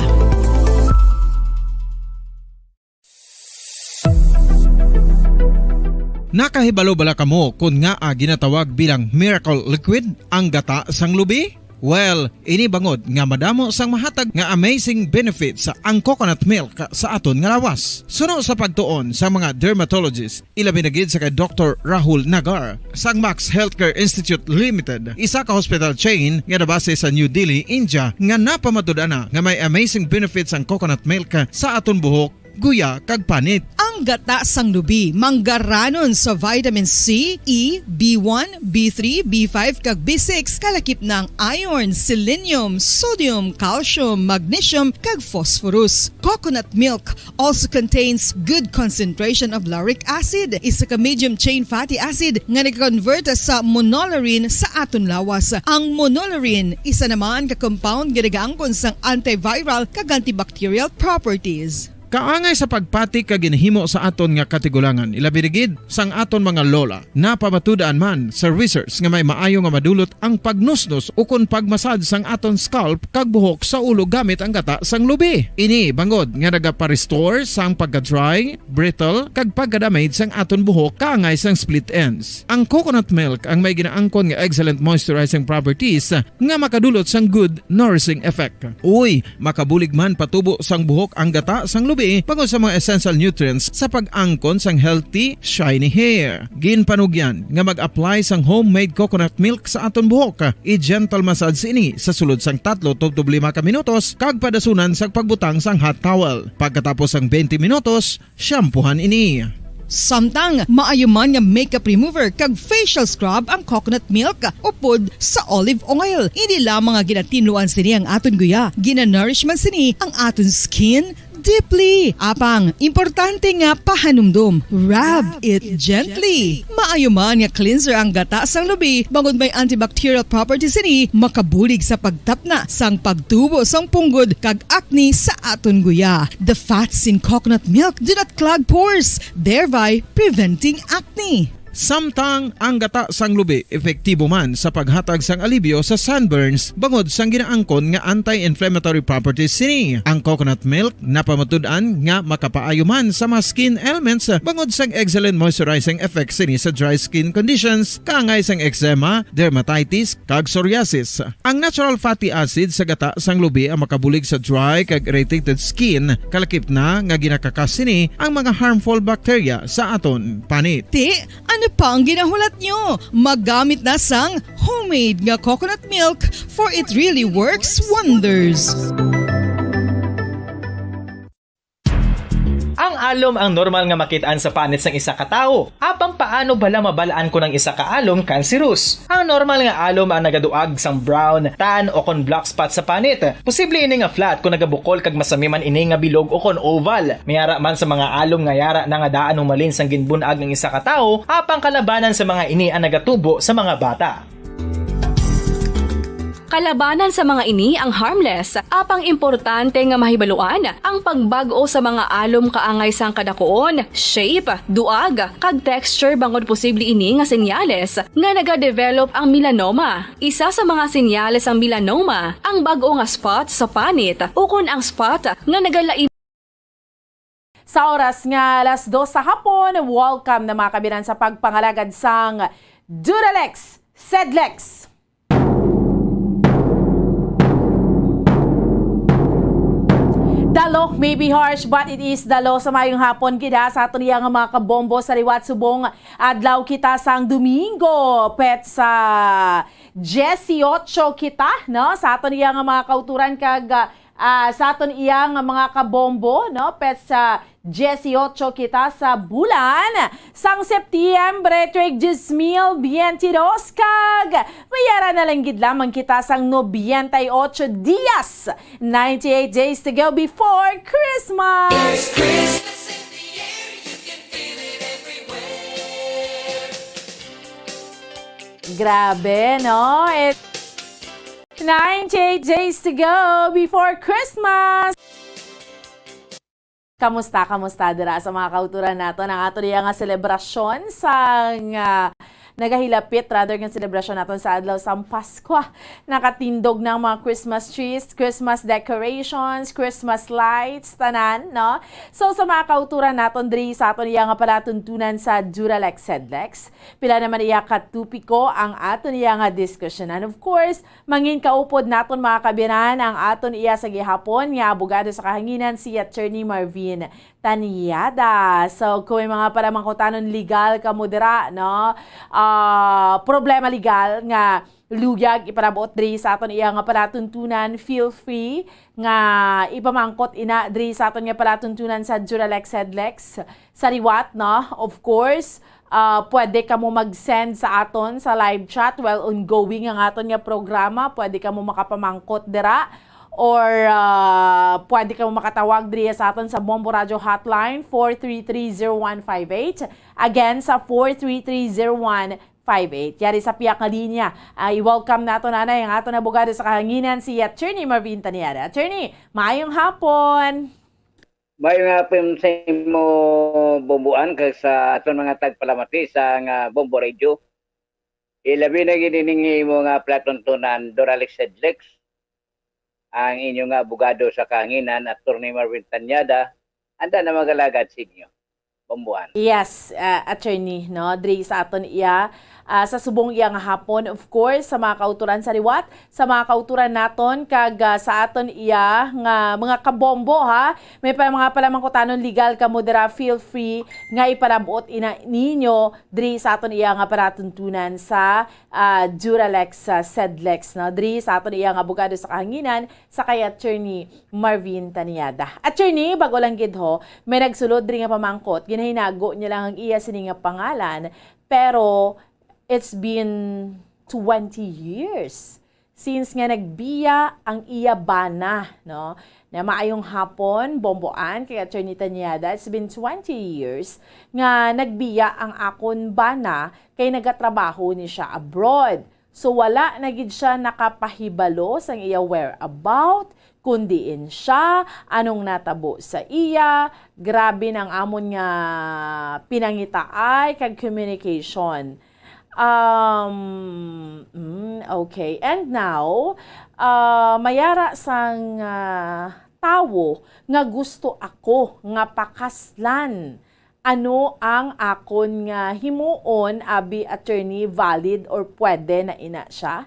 Nakahibalo bala kamo kon ngaa ginatawag bilang miracle liquid ang gata sang lubi? Well, ini bangod nga madamo sang mahatag nga amazing benefits ang coconut milk sa aton nga lawas. Suno sa pagtuon sa mga dermatologist, ilabi na gid sa kay Doktor Rahul Nagar sang Max Healthcare Institute Limited, isa ka hospital chain nga nabase sa New Delhi, India, nga napamatud-an na nga may amazing benefits ang coconut milk sa aton buhok, guya, kag panit. Ang gata sang lubi manggaranon sa vitamin C, E, B one, B three, B five, kag B six, kalakip na ang iron, selenium, sodium, calcium, magnesium, kag phosphorus. Coconut milk also contains good concentration of lauric acid, isa ka medium chain fatty acid nga nag-convert sa monolaurin sa aton lawas. Ang monolaurin isa naman ka compound nga nagaangkon sang antiviral kag antibacterial properties. Kaangay sa pagpati kag ginhimo sa aton nga katigulangan, ilabi na gid sang aton mga lola. Napamatud-an man sa research nga may maayo nga madulot ang pagnusnos ukon pagmasad sang aton scalp kag buhok sa ulo gamit ang gata sang lubi. Ini bangod nga nagapa-restore sang pagka-dry, brittle, kag pagka-damage sang aton buhok kaangay sang split ends. Ang coconut milk ang may ginaangkon nga excellent moisturizing properties nga makadulot sang good nourishing effect. Uy, makabulig man patubo sang buhok ang gata sang lubi bangod sa mga essential nutrients sa pag-angkon sang healthy, shiny hair. Ginpanugyan nga mag-apply sang homemade coconut milk sa aton buhok. I-gentle massage ini sa sulod sang tatlo tubtob lima ka minutos kag padasunan sang pagbutang sang hot towel. Pagkatapos sang twenty minutos, shampoohan ini. Samtang maayo man nga makeup remover kag facial scrub ang coconut milk upod sa olive oil. Hindi lamang nga ginatinluan sini ang aton guya, ginanourish man sini ang aton skin deeply. Apang, importante nga pahanumdom, rub it gently. Maayo man nga cleanser ang gata sang lubi, bangod may antibacterial properties sini, makabulig sa pagtapna sang pagtubo sang punggod kag acne sa aton guya. The fats in coconut milk do not clog pores, thereby preventing acne. Samtang ang gata sang lubi epektibo man sa paghatag sang alibyo sa sunburns bangod sang ginaangkon nga anti-inflammatory properties sini. Ang coconut milk napamatud-an nga makapaayo man sa mga skin ailments bangod sang excellent moisturizing effects sini sa dry skin conditions, kaangay sang eczema, dermatitis, kag psoriasis. Ang natural fatty acid sa gata sang lubi ang makabulig sa dry kag irritated skin, kalakip na nga ginakakas sini ang mga harmful bacteria sa aton panit. Ti, ano pa ang ginahulat nyo? Maggamit na sang homemade nga coconut milk, for it really works wonders. Ang alom ang normal nga makit-an sa panit sang isa ka tawo. Apang paano bala mabal-an kon ang isa ka alom kanserus? Ang normal nga alom ang nagaduag sang brown, tan, o kon black spot sa panit. Posible ini nga flat kon nagabukol kag masami man ini nga bilog o kon oval. May ara man sa mga alom nga yara na nga daan humalin sang ginbun-ag ang isa ka tawo, apang kalabanan sa mga ini ang nagatubo sa mga bata. Kalabanan sa mga ini ang harmless, apang importante nga mahibaluan ang pagbag-o sa mga alom kaangay sang kadakuon, shape, duag, kag texture, bangod posible ini nga senyales nga nagadevelop ang melanoma. Isa sa mga senyales sang melanoma ang bag-o nga spot sa panit ukon ang spot nga nagalain. Sa oras nga alas dos sa hapon, welcome na, mga kabinan, sa pagpangalagad sang Duralex, Sedlex. The law may be harsh, but it is the law. Sa mayong hapon gid, ha, sa aton iya nga mga kabombo sa liwat subong adlaw kita sang Domingo, petsa dieciocho kita, no? Sa aton iya nga mga kauturan kag, ah, ah, sa aton iya nga mga kabombo, no? Petsa dieciocho kita sa bulan sang Septiembre, tuig dos mil biyente dos, kag may ara na lang gid lamang kita sang nobenta y ocho dias, ninety-eight days to go before Christmas. There's Christmas in the air, you can feel it everywhere. Grabe, no? It, ninety-eight days to go before Christmas. Kamusta, kamusta dira sa mga kauturan naton ang ato niya nga selebrasyon sang, ah, Nagahilapit, rather, nga selebrasyon naton sa adlaw sang Paskwa. Nakatindog na ang mga Christmas trees, Christmas decorations, Christmas lights, tanan, no? So, sa mga kauturan naton diri sa aton iya nga palatuntunan sa Duralex Sedlex, pila naman iya ka topiko ang aton iya nga diskusyonan. Of course, mangin kaupod naton, mga kaabyanan, ang aton iya sa gihapon nga abogado sa kahanginan, si Attorney Marvin Tanyada. So, kung may mga panamangkutanon legal kamo dira, no? Ah, problema legal nga luyag ipanabuot diri sa aton iya nga palatuntunan, feel free nga ipamangkot ina diri sa aton nga palatuntunan sa Duralex Sedlex sa liwat, no? Of course, ah, pwede kamo mag-send sa aton sa live chat while ongoing ang aton nga programa. Pwede kamo makapamangkot dira or, ah, pwede kamo makatawag diri sa aton sa Bombo Radio Hotline, four three three zero one five eight. Again, sa four three three zero one five eight. Yari sa piyak nga linya, ah, i-welcome nato, nanay, ang aton abogado sa kahanginan, si Attorney Marvin Taniada. Attorney, maayong hapon. Maayong hapon sa imo, Bomboan, kag sa aton mga tagpalamati sa nga Bombo Radio. Ilabi na gid ining imo nga palatuntunan, Doralex Sedlex, ang inyo nga abogado sa kahanginan, Attorney Marvin Tanyada, anda na magalagad sa inyo, Bomboan. Yes, ah, attorney, no, diri sa aton iya, ah, sa subong iya nga hapon, of course, sa mga kauturan sa liwat, sa mga kauturan naton, kag, ah, sa aton iya nga mga kabombo, ha. May pa mga palamangkutanon legal kamo dira, feel free nga ipanabuot ina ninyo diri sa aton iya nga palatuntunan sa, ah, Duralex, ah, Sedlex, no? Diri sa aton iya nga abogado sa kahanginan, sa kay Attorney Marvin Taniada. Attorney, bago lang gid ho, may nagsulod diri nga pamangkot, ginahinago niya lang ang iya sini nga pangalan, pero it's been twenty years since nga nagbiya ang iya bana, no? Na maayong hapon, Bomboan, kay Attorney Tanyada. It's been twenty years nga nagbiya ang akon bana kay nagatrabaho ni siya abroad. So, wala na gid siya nakapahibalo sang iya whereabout, kun diin siya, anong natabo sa iya. Grabe nang amon nga pinangitaay kag communication. Um, mm, okay. And now, ah, mayara sang, ah, tawo nga gusto ako nga pakaslan. Ano ang akon nga himuon, abi, attorney, valid or pwede na ina siya?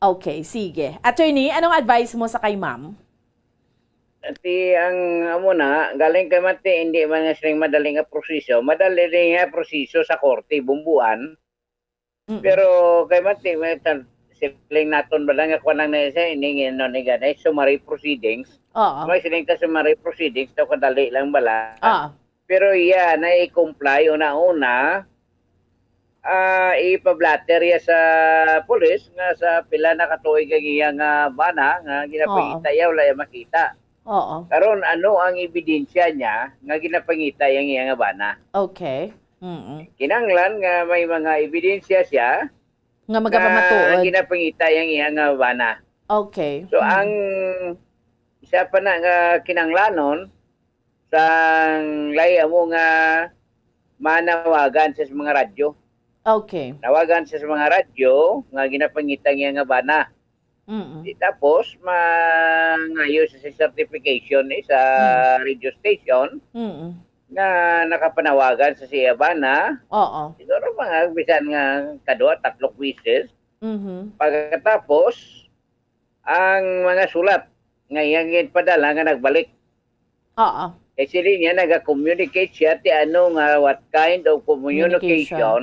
Okay, sige. Attorney, anong advice mo sa kay ma'am? Ti ang amo na, galing kay Mati, hindi man nga siling madali nga proseso. Madali rin nga proseso sa korte, Bomboan. Mm. Pero kay Mati, may tan-, siling naton bala nga kuwan lang na siya, ining, ano, ni ganay, summary proceedings. Oo. May siling ta summary proceedings, daw kadali lang bala. Oo. Pero iya na i-comply, una-una, ah, ipa-blotter iya sa pulis nga sa pila na ka tuig ang iya nga bana nga ginapangita Oo. iya, wala iya makita. Oo. Karon, ano ang ebidensya niya nga ginapangita iya ang iya nga bana? Okay. Mm-mm. Kinahanglan nga may mga ebidensya siya Nga nga magapamatuod. ginapangita iya ang iya nga bana. Okay. So, Mm. ang isa pa na nga kinahanglanon, sang lahi amo nga manawagan sa mga radyo. Okay. Nawagan sa mga radyo nga ginapangita niya nga bana. Mm-mm. Di tapos, mangayo sa, sa certification, eh, sa Mm. radio station Mm. nga nakapanawagan sa siya bana. Oo. Siguro mga bisan nga kadua, tatlong beses. Mhm. Pagkatapos, ang mga sulat nga iyang ginpadala nga nagbalik. Oo. Kay sila niya, naga-communicate siya, ti ano nga, what kind of communication Communication.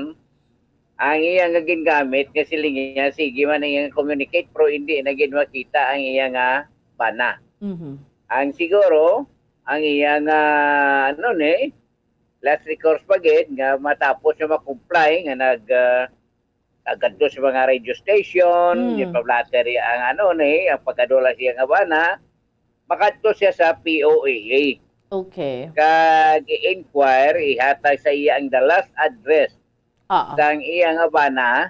ang iya nga gingamit, nga sila niya, sige man ang iyang communicate, pero hindi na gid makita ang iya nga bana. Mhm. Ang siguro, ang iya nga, ano ni, last recourse pa gid, nga matapos siya ma-comply, nga nag, ah, agadto sa mga radio station, Mm. ipablatter ang ano ni, ang pagkadula siya nga bana, makadto siya sa P O A A. Okay. Kag i-inquire, ihatag sa iya ang the last address Oo. sang iya nga bana,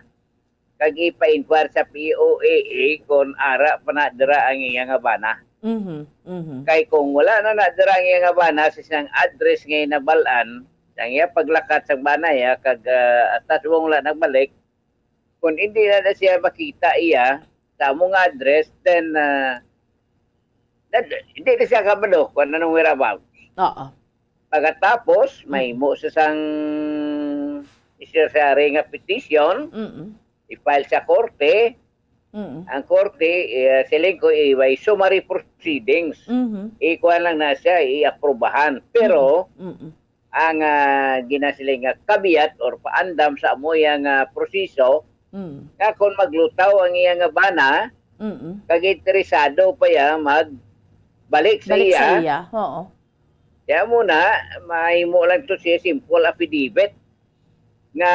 kag ipa-inquire sa P O A A kung ara pa na dira ang iya nga bana. Mhm, mhm. Kay kung wala na na dira ang iya nga bana, sa siyang address nga nabal-an, ang iya paglakat sa bana iya, kag, ah, hasta subong wala nagbalik, Kung hindi na, na siya makita iya sa amo nga address, then, ah, na, hindi na siya kabalo kung anong whereabouts. Oo. Pagkatapos, Mm. mahimo sa sang necessary nga petition, Mm-mm. i-file sa korte. Mm-mm. Ang korte, eh, siling ko, eh, may summary proceedings. Mhm. Ikuha lang na siya, i-aprobahan. Pero, Mm-mm. Mm-mm. ang, ah, ginasiling nga caveat or paandam sa amo iya nga proseso, Mm. nga kung maglutaw ang iya nga bana, Mm-mm. kag interesado pa iya magbalik sa Balik sa iya, iya, oo. Kaya mo na, mahimo lang to siya simple affidavit nga,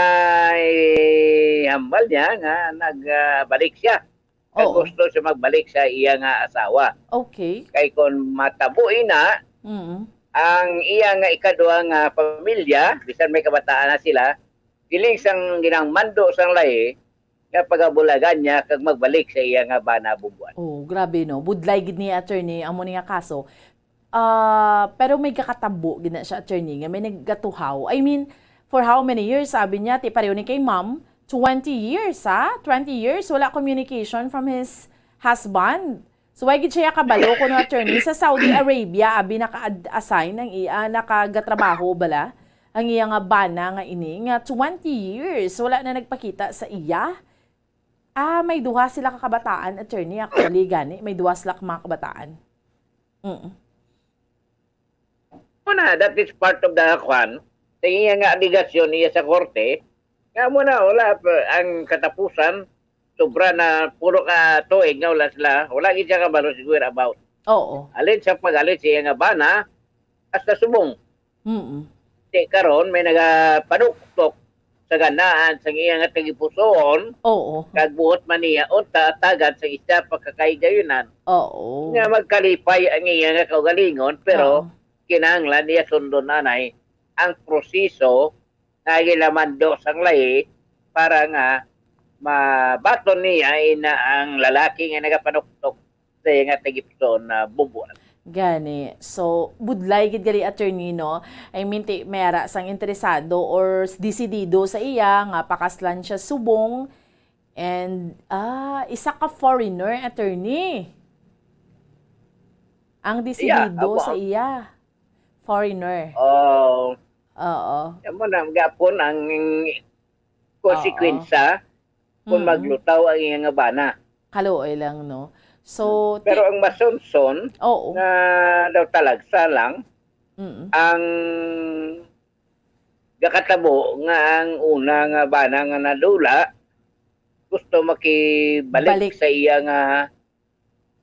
eh, hambal niya nga nag, ah, balik siya. Kag Oo. gusto siya magbalik sa iya nga asawa. Okay. Kay kung matabo ina, Mm. ang iya nga ikaduha nga pamilya, bisan may kabataan na sila, siling sang ginang mando sang lahi, nga pagabulagan niya kag magbalik sa iya nga bana, Bumbuan. Oh, grabe, no? Budlay gid ni attorney amo ni nga kaso. Ah, pero may gakatabo gid na siya, attorney, nga may nagatuhaw. I mean, for how many years, sabi niya, ti pareho ni kay ma'am, twenty years, ha? Twenty years, wala communication from his husband. So, why gid siya kabalo kuno, attorney? Sa Saudi Arabia, abi, naka-assign ang iya, nakagatrabaho bala ang iya nga bana nga ini, nga twenty years, wala na nagpakita sa iya. Ah, may duha sila ka kabataan, attorney, actually, gani. May duha sila ka mga kabataan. Mm. Una, that is part of the, kwan, sa iya nga aligasyon niya sa korte, nga mo na, wala pa, ang katapusan, sobra na, puro ka tuig nga wala sila, wala gid siya kabalo sa whereabouts. Oo. Alin sa pag-alit sa iya nga bana, hasta subong. Mm. Di karon, may nagapanuktok sa ganaan sang iya nga tagipusoon, Oo. kag buot man niya unta tagad sa isa pa ka kahigayunan Oo. nga magkalipay ang iya nga kaugalingon, pero Oo. kinahanglan niya sundon anay ang proseso nga ginamando sang lahi para nga mabaton niya ina ang lalaki nga nagapanuktok sa iya nga tagipusoon na bubuan. Gani. So, budlay gid gali, attorney, no? I mean, ti, may ara sang interesado or s-, desidido sa iya nga pakaslan siya subong. And, ah, isa ka foreigner, attorney. Ang Yeah, desidido sa amo. iya. Foreigner. Oh. Oo. Amo na gapon ang Oo. konsekwensya kung Mm. maglutaw ang iya nga bana. Kaluoy lang, no? So, Pero ti- ang masunson Oo. nga daw talagsa lang Mm. ang gakatabo nga ang una nga bana nga nadula gusto makibalik Balik. sa iya nga,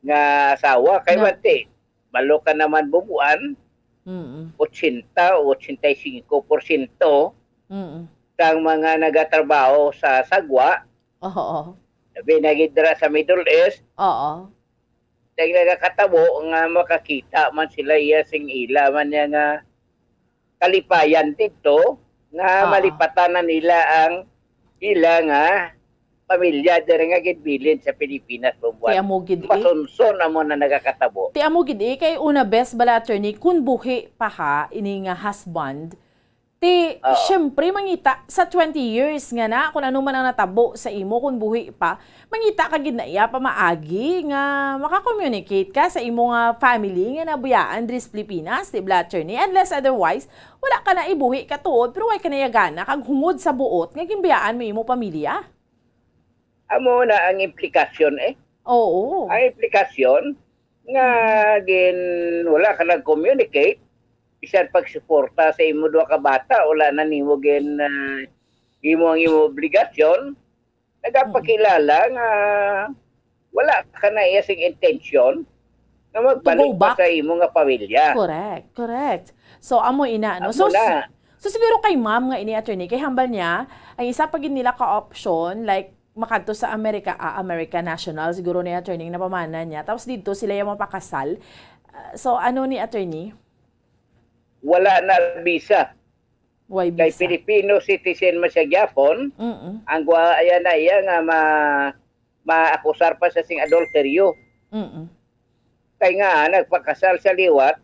nga asawa. Kay No. bati, balo ka naman bubuan, Mm. ochenta o ochenta y cinco porsyento Mm. sang mga nagatrabaho sa sagwa, Oo. labi na gid dira sa Middle East, Oo. Kay nagakatabo nga makakita man sila iya sing ila man niya nga kalipayan didto, nga Ah. malipatan na nila ang ila nga pamilya diri nga ginbilin sa Pilipinas, Bumbuan. Ti amo gid, eh. Masunson amo na nagakatabo. Ti amo gid, eh, kay una bes bala, attorney, kun buhi pa ha, ini nga husband, Ti, Oo. syempre, mangita sa twenty years nga na, kung ano man ang natabo sa imo, kung buhi pa, mangita ka gid na iya pamaagi nga maka-communicate ka sa imo nga family nga nabuyaan diri sa Pilipinas, di bala, attorney? Unless otherwise, wala ka na ibuhi ka tuod, pero way ka na iya gana kag hungod sa buot nga ginbiyaan mo imo pamilya. Amo na ang implikasyon, eh. Oo. Ang implikasyon nga Mm. gin-, wala ka nag-communicate, bisan pagsuporta sa imo duha ka bata, wala na nimo gin-, ah, imo ang imo obligasyon, nagapakilala Mm. nga wala ka na iya sing intensyon nga To go magbalik pa back. sa imo nga pamilya. Correct, correct. So, amo ina, no? Amo So, na. so, siguro kay ma'am nga ini, attorney, kay hambal niya, ang isa pa gid nila ka option, like, makadto sa Amerika, ah, American national, siguro ni attorney, napamana niya. Tapos didto sila yung mapakasal. Ah, so, ano ni attorney? Wala na visa. Why Kay visa? Filipino citizen man siya gyapon, Mm-mm. ang gwa-, ayan na iya nga ma-, maakusar pa sa sing adulteryo. Mm-mm. Kay nga, nagpakasal sa liwat,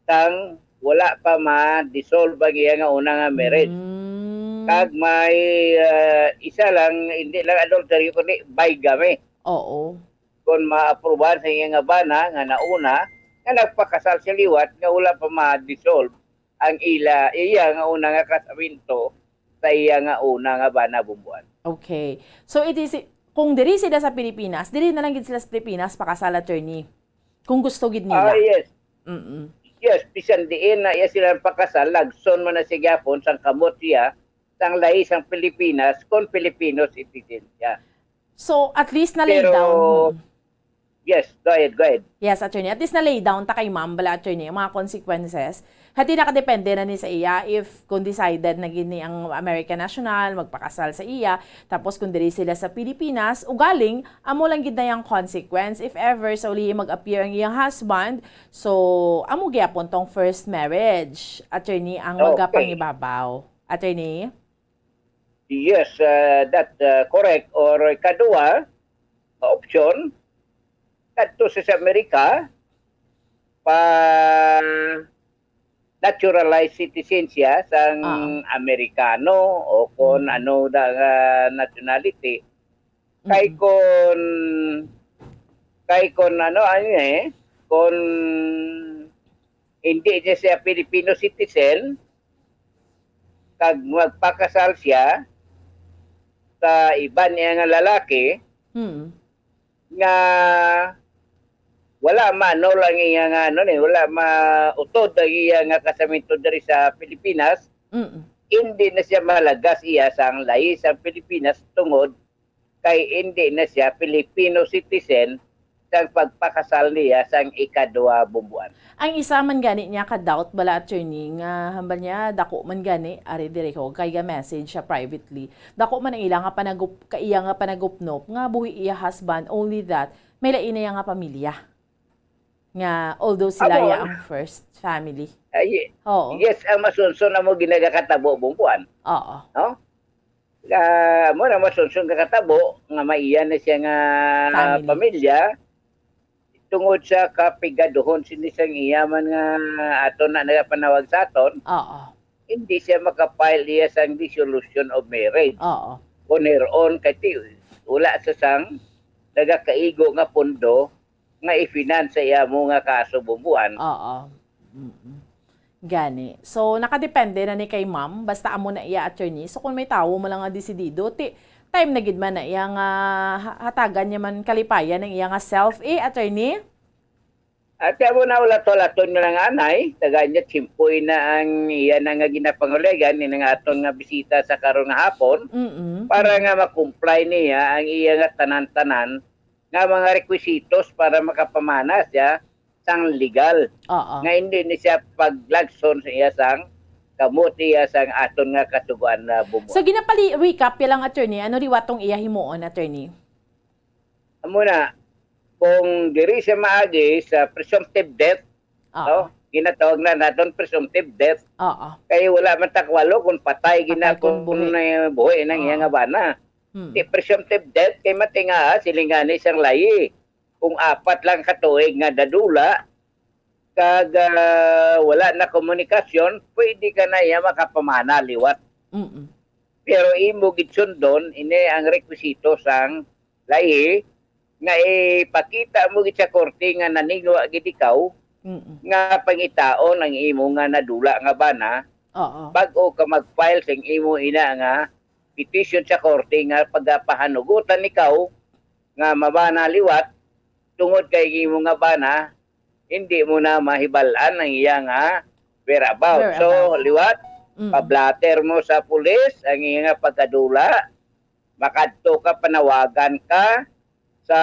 sang wala pa ma-dissolve ang iya nga una nga marriage. Mm. Kag may, ah, isa lang, hindi lang adultery, kundi bigamy. Oo. Kung maaprubahan sa iya nga bana nga nauna, nga nagpakasal siya liwat, nga wala pa ma-dissolve ang ila, iya nga una nga kasamento sa iya nga una nga bana, Bumbuan. Okay. So, it is, kung diri sila sa Pilipinas, diri na lang gid sila sa Pilipinas pakasal, attorney. Kung gusto gid nila. Ah, yes. Mm-mm. Yes, bisan diin na iya sila pakasal, lagson man na siya gyapon sang kamot siya, sang lahi sang Pilipinas, kung Filipino citizen siya. So, at least na-lay Pero, down. Hmm. Yes, go ahead, go ahead. Yes, attorney. At least na-lay down ta kay ma'am, bala, attorney, ang mga consequences. Hati nakadepende na ni sa iya if kung decided na gid ni ang American national magpakasal sa iya, tapos kung diri sila sa Pilipinas, ugaling, amo lang gid na yung consequence. If ever, sa ulihi mag-appear ang iyang husband, so, amo gyapon tong first marriage, attorney, ang Okay. magapangibabaw. Attorney? Yes, uh, that, uh, correct. Or ikadua, nga option, kadto sa, sa Amerika, pa naturalized citizen siya sang Ah. Amerikano o kung Mm. ano na nga nationality. Kay Mm. kung, kay kung ano, ano eh, kung hindi niya siya Filipino citizen, kag magpakasal siya sa iban niya nga lalaki, Mm. nga wala maanol ang iya nga, ano ni, wala mautod ang iya nga kasamento diri sa Pilipinas, Mm. hindi na siya malagas iya sang lahi sa Pilipinas tungod kay hindi na siya Filipino citizen sang pagpakasal niya sang ikadua, Bumbuan. Ang isa man gani niya ka doubt bala, attorney, nga hambal niya dako man gani ari diri ko kay ga-message siya privately. Dako man ang ila nga panagup-, ka iya nga panagupnop nga buhi iya husband, only that may lain na iya nga pamilya. Nga although sila Amo. iya ang first family. Ay, Oo. yes, ang masunson amo ginagakatabo, Bumbuan. Oo. No? Ah, mo na masunson nga katabo nga maiya na siya nga Family. pamilya, tungod sa kapigaduhon sini sang iya man nga aton na nagapanawag sa aton, Oo. hindi siya makapile iya sang dissolution of marriage. Oo. On her own, kay ti-, wala sa sang nagakaigo nga pondo nga i-finance sa iya mo nga kaso, Bumbuan. Oo. Mm-mm. Gani. So, nakadepende na ni kay ma'am, basta amo na iya attorney. So, kung may tawo mo lang nga desidido, ti, time na gid man na iya nga ha-, hatagan niya man kalipayan ang iya nga self, eh, attorney? At kaya mo na ulat-ulaton nga nga anay, tagaan niya tsimpoy na ang iya na nga ginapanguligan, ni nga aton nga bisita sa karon nga hapon, Mm-mm. para nga ma-comply niya ang iya nga tanan-tanan nga mga requisitos para makapamana siya sang legal. Oo. Nga hindi ni siya paglagson sa iya sang kamot iya sang aton nga kasugoan na bumbo. So, ginapali-, recap ya lang, attorney. Ano liwat tong iya himuon, attorney? Amo na, kung diri siya maagi sa presumptive death, Oo. no? Ginatawag na naton presumptive death. Oo. Kay wala man ta kawalo kung patay gina, Patay kung kung buhi. na buhi nang iya Oo. nga bana. Hmm. Di presumptive death kay matinga, silingan ni sang layi. Kung apat lang ka tuig nga dadula, kag, ah, wala na komunikasyon, pwede ka na iya makapamana liwat. Mm-mm. Pero imo gid sundon, ini ang requisito sang layi, nga ipakita mo gid sa korte nga naningwa gid ikaw, Mm-mm. nga pangitaon ang imo nga nadula nga bana, Oo. bag-o ka mag-file sing imo ina nga petition sa korte nga pagapahanugutan ikaw nga mabana liwat, tungod kay imo nga bana, hindi mo na mahibal-an ang iya nga whereabouts. So, Whereabouts. liwat, Mm. pa-blotter mo sa pulis ang iya nga pagkadula, makadto ka, panawagan ka sa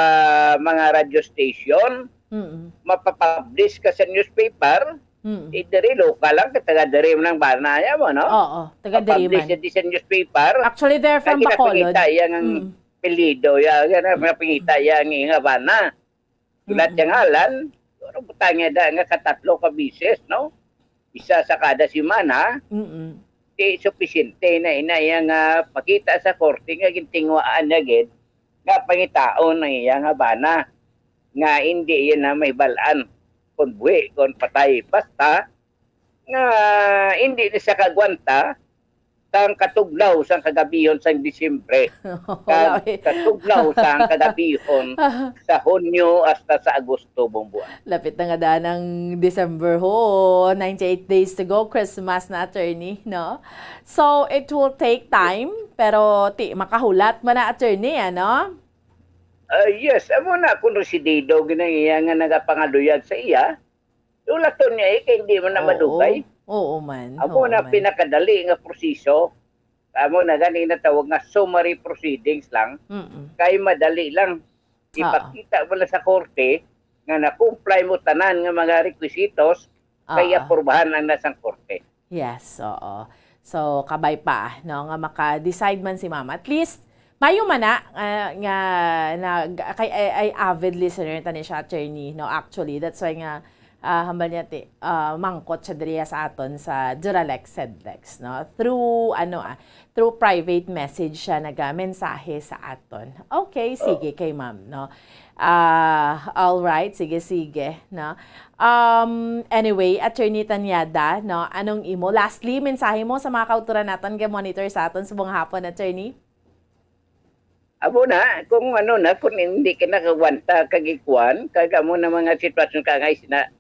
mga radio station, Mm. mapapublish ka sa newspaper, Mm. eh, diri, lokal lang, kay taga diri man ang bana niya mo, no? Oo, taga diri Mapublish man. siya di sa newspaper. Actually, they're from Lagi na Bacolod. pangita iya nga Mm. apelyido, ya, ya na, Mm. pangita iya nga, nga bana. Ulat Mm. yang ngalan, pero butang niya da nga katatlo ka bisis, no? Isa sa kada semana, Mm. di supisente na ina iya nga pakita sa korte nga gintinguhaan niya gid nga pangitaon ang iya nga bana, nga hindi iya na mahibal-an kon buhi, kon patay. Basta nga hindi na siya kagwanta ang katugnaw sang kagabihon sang Disyembre, Wala, kag eh. katugnaw sang kagabihon sa Hunyo hasta sa Agosto, Bombo. Lapit na nga daan ang December, ho. Ninety-eight days to go, Christmas na, attorney, no? So, it will take time, pero ti, makahulat man na, attorney, ano? Ah, yes, amo na kung residido ginang iya nga nagapangaluyag sa iya, ulaton niya, eh, kay hindi man na Oo. madugay. Oo man, Amo oo na man. pinakadali nga proseso. Amo na gani natawag nga summary proceedings lang. Mm-mm. Kay madali lang. Oo. Ipakita mo lang sa korte nga na-comply mo tanan nga mga requisitos, kay Oo. aprubahan lang na sang korte. Yes, oo. So, kabay pa, no, nga maka-decide man si mama. At least, mayo man na, ah, nga, na, kay, ay, ay avid listener ta ni siya, attorney, no, actually. That's why nga, ah, hambal niya, ti, ah, mangkot siya diri sa aton sa Duralex Sedlex, no? Through, ano, ah, through private message siya nagamensahe sa aton. Okay, Oh. sige kay ma'am, no? Ah, all right, sige, sige, no? Um, anyway, Attorney Tanyada, no? Anong imo? Lastly, mensahe mo sa mga kauturan naton nga monitor sa aton subong hapon, Attorney? Amo na, kung ano na, kung hindi ka nakagwanta, kag ikuan, kag amo na mga sitwasyon ka nga isina,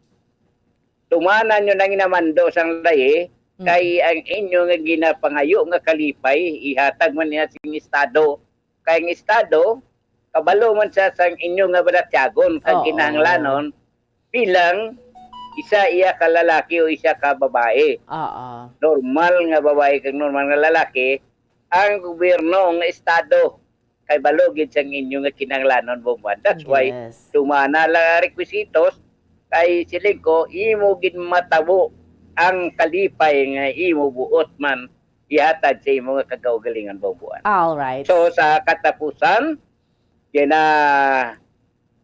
tumanan nyo nang inamando sang lahi, Mm. kay ang inyo nga ginapangayo nga kalipay, ihatag man niya sing Estado. Kay ang Estado, kabalo man siya sang inyo nga balatyagon, kag Oo. kinahanglanon, bilang isa iya ka lalaki o isa ka babae. Oo. Normal nga babae kag normal nga lalaki, ang gobyerno, ang Estado, kay balo gid sang inyo nga kinahanglanon, Bombo. That's why Yes. tumana lang ang requisitos, kay siling ko, imo gid matabo ang kalipay nga imo buot man ihatag sa imo nga kagaugalingon, Bombo. All right. So, sa katapusan, gina-,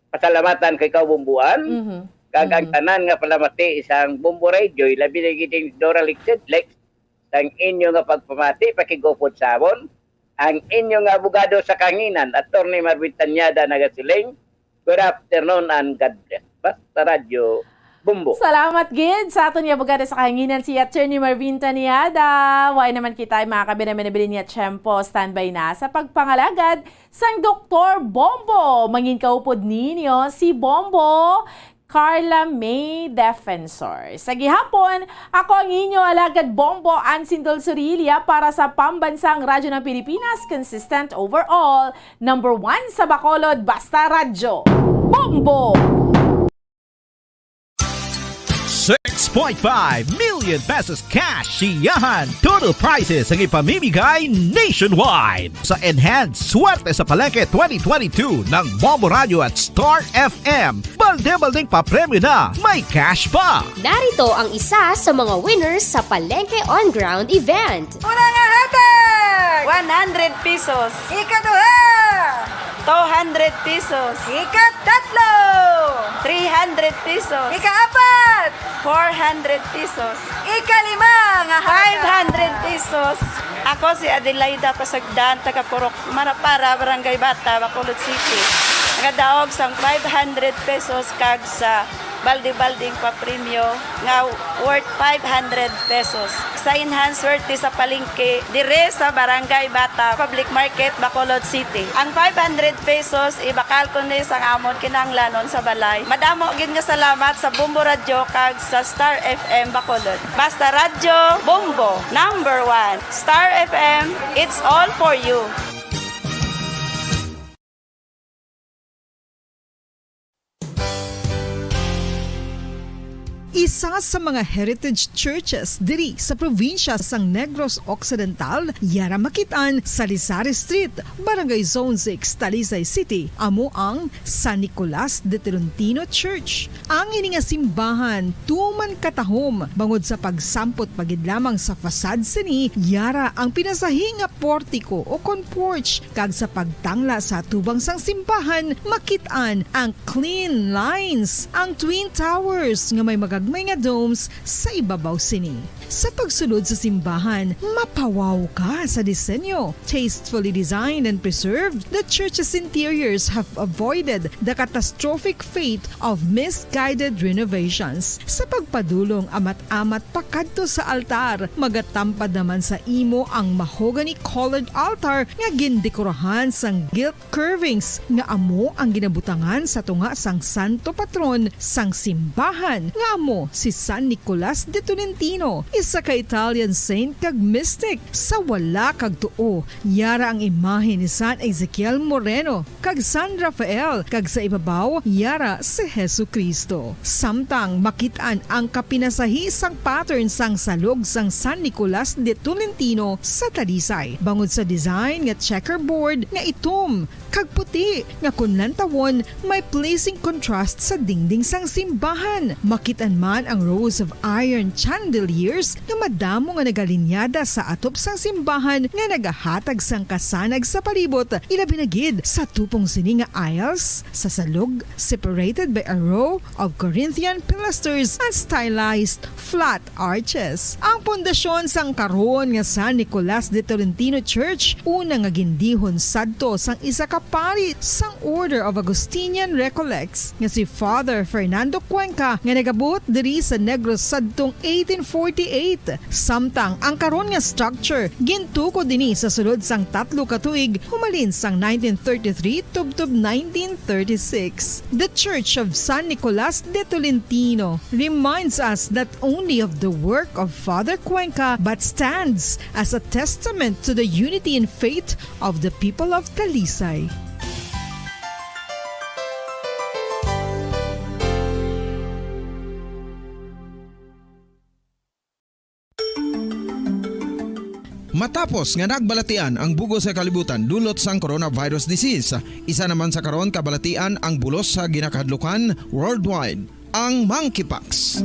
pasalamatan kay ikaw, Bombo, Mhm. kag ang Mhm. tanan nga palamati sang Bombo Radio, labi na gid ang Dora Lixed Lex, sang inyo nga pagpamati, pakig-upod sa amon, ang inyo nga abogado sa kahanginan, Attorney Marvin Tanyada, nagasiling, "Good afternoon and God bless." Basta Radyo Bombo. Salamat gid sa aton nga abogado sa kahanginan, si Attorney Marvin Tanyada. Way naman kita, mga kabinaminabilin nga tiyempo, standby na sa pagpangalagad sang Doktor Bombo. Mangin kaupod ninyo si Bombo Carla May Defensor. Sa gihapon, ako ang inyo alagad Bombo, Ansindol Surilia, para sa Pambansang Radyo ng Pilipinas, consistent overall, number one sa Bacolod, basta radyo. Bombo! Six point five million pesos cash siyahan. Total prizes ang ipamimigay nationwide. Sa Enhanced Swerte sa Palengke twenty twenty-two ng Bombo Radio at Star F M, balde-baldeng papremyo na, may cash pa. Narito ang isa sa mga winners sa Palengke On Ground event. Una nga hatag! One hundred pesos. Ikaduha! Two hundred pesos. Ikatatlo! Three hundred pesos. Ikaapat! Four hundred pesos. Ikalima nga hatag! Five hundred pesos. Ako si Adelaida Pasagdan, taga Purok Marapara, Barangay Bata, Bacolod City. Nagadaog sang five hundred pesos kag sa balde-baldeng papremyo nga worth five hundred pesos. Sa Enhanced Swerte sa Palengke, dire sa Barangay Bata Public Market, Bacolod City. Ang five hundred pesos, ibakal ko ni sang amon kinahanglanon sa balay. Madamo gid nga salamat sa Bombo Radyo kag sa Star F M Bacolod. Basta Radyo, Bombo, number one. Star F M, it's all for you. Isa sa mga heritage churches diri sa probinsya sang Negros Occidental, yara makit-an sa Lizares Street, Barangay Zone six, Talisay City, amo ang San Nicolas de Tolentino Church. Ang ini nga simbahan tuman katahom bangod sa pagsampot pa gid lamang sa facade sini, yara ang pinasahi nga portiko o kon porch, kag sa pagtangla sa atubang sang simbahan, makit-an ang clean lines, ang Twin Towers nga may magagmay nga domes sa ibabaw sini. Sa pagsulod sa simbahan, mapawaw ka sa disenyo. Tastefully designed and preserved, the church's interiors have avoided the catastrophic fate of misguided renovations. Sa pagpadulong amat-amat pakadto sa altar, magatampad naman sa imo ang mahogany-colored altar nga gindekorahan sang gilt curvings nga amo ang ginabutangan sa tunga sang santo patron sang simbahan, nga amo si San Nicolas de Tolentino, isa ka Italian saint kag mystic. Sa wala kag tuo, yara ang imahe ni San Ezekiel Moreno kag San Rafael, kag sa ibabaw, yara si Jesu-Cristo. Samtang makit-an ang kapinasahi sang pattern sang salog sang San Nicolas de Tolentino sa Talisay, bangod sa design nga checkerboard nga itom kag puti, nga kon lantawon, may pleasing contrast sa dingding sang simbahan. Makit-an man ang rows of iron chandeliers nga madamo nga nagalinyada sa atop sang simbahan nga nagahatag sang kasanag sa palibot, ilabi na gid sa tupong sini nga aisles sa salog, separated by a row of Corinthian pilasters and stylized flat arches. Ang pundasyon sang karon nga San Nicolas de Tolentino Church, una nga gindihon sadto sang isa ka pari sang Order of Augustinian Recollects nga si Father Fernando Cuenca, nga nagabot diri sa Negros sadtong eighteen forty-eight. Samtang ang karon nga structure gintukod dinhi sa sulod sang tatlo ka tuig, humalin sang nineteen thirty-three tubtob nineteen thirty-six. The Church of San Nicolas de Tolentino reminds us not only of the work of Father Cuenca, but stands as a testament to the unity in faith of the people of Talisay. Matapos nga nagbalatian ang bug-os nga kalibutan dulot sang coronavirus disease, isa naman sa karon kabalatian ang bulos sa ginakahadlukan worldwide, ang monkeypox.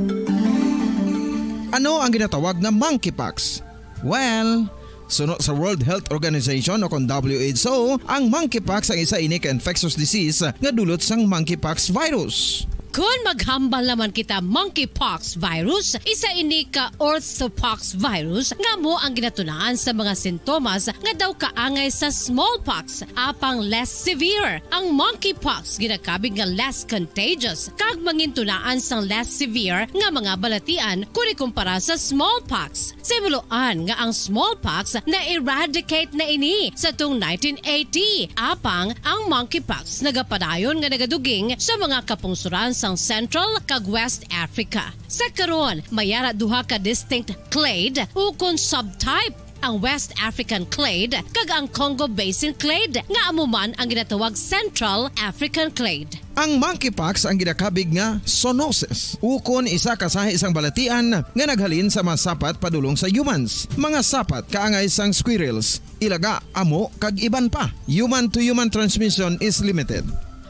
Ano ang ginatawag nga monkeypox? Well, suno sa World Health Organization o kon W H O, ang monkeypox ang isa ini ka infectious disease nga dulot sang monkeypox virus. Kon maghambal naman kita monkeypox virus, isa ini ka orthopox virus nga amo ang ginatunaan sa mga sintomas nga daw kaangay sa smallpox, apang less severe. Ang monkeypox ginakabig nga less contagious kag mangintunaan sang less severe nga mga balatian kon ikumpara sa smallpox. Sa himuloan nga ang smallpox na-eradicate na ini sa tuong nineteen eighty, apang ang monkeypox nagapadayon nga nagaduging sa mga kapungsoran sang Central kag West Africa. Sa karon, may ara duha ka distinct clade ukon subtype, ang West African clade kag ang Congo Basin clade, nga amo man ang ginatawag Central African clade. Ang monkeypox ang ginakabig nga zoonosis, ukon isa ka sahi sang balatian nga naghalin sa mga sapat padulong sa humans, mga sapat kaangay sang squirrels, ilaga, amo, kag iban pa. Human-to-human transmission is limited.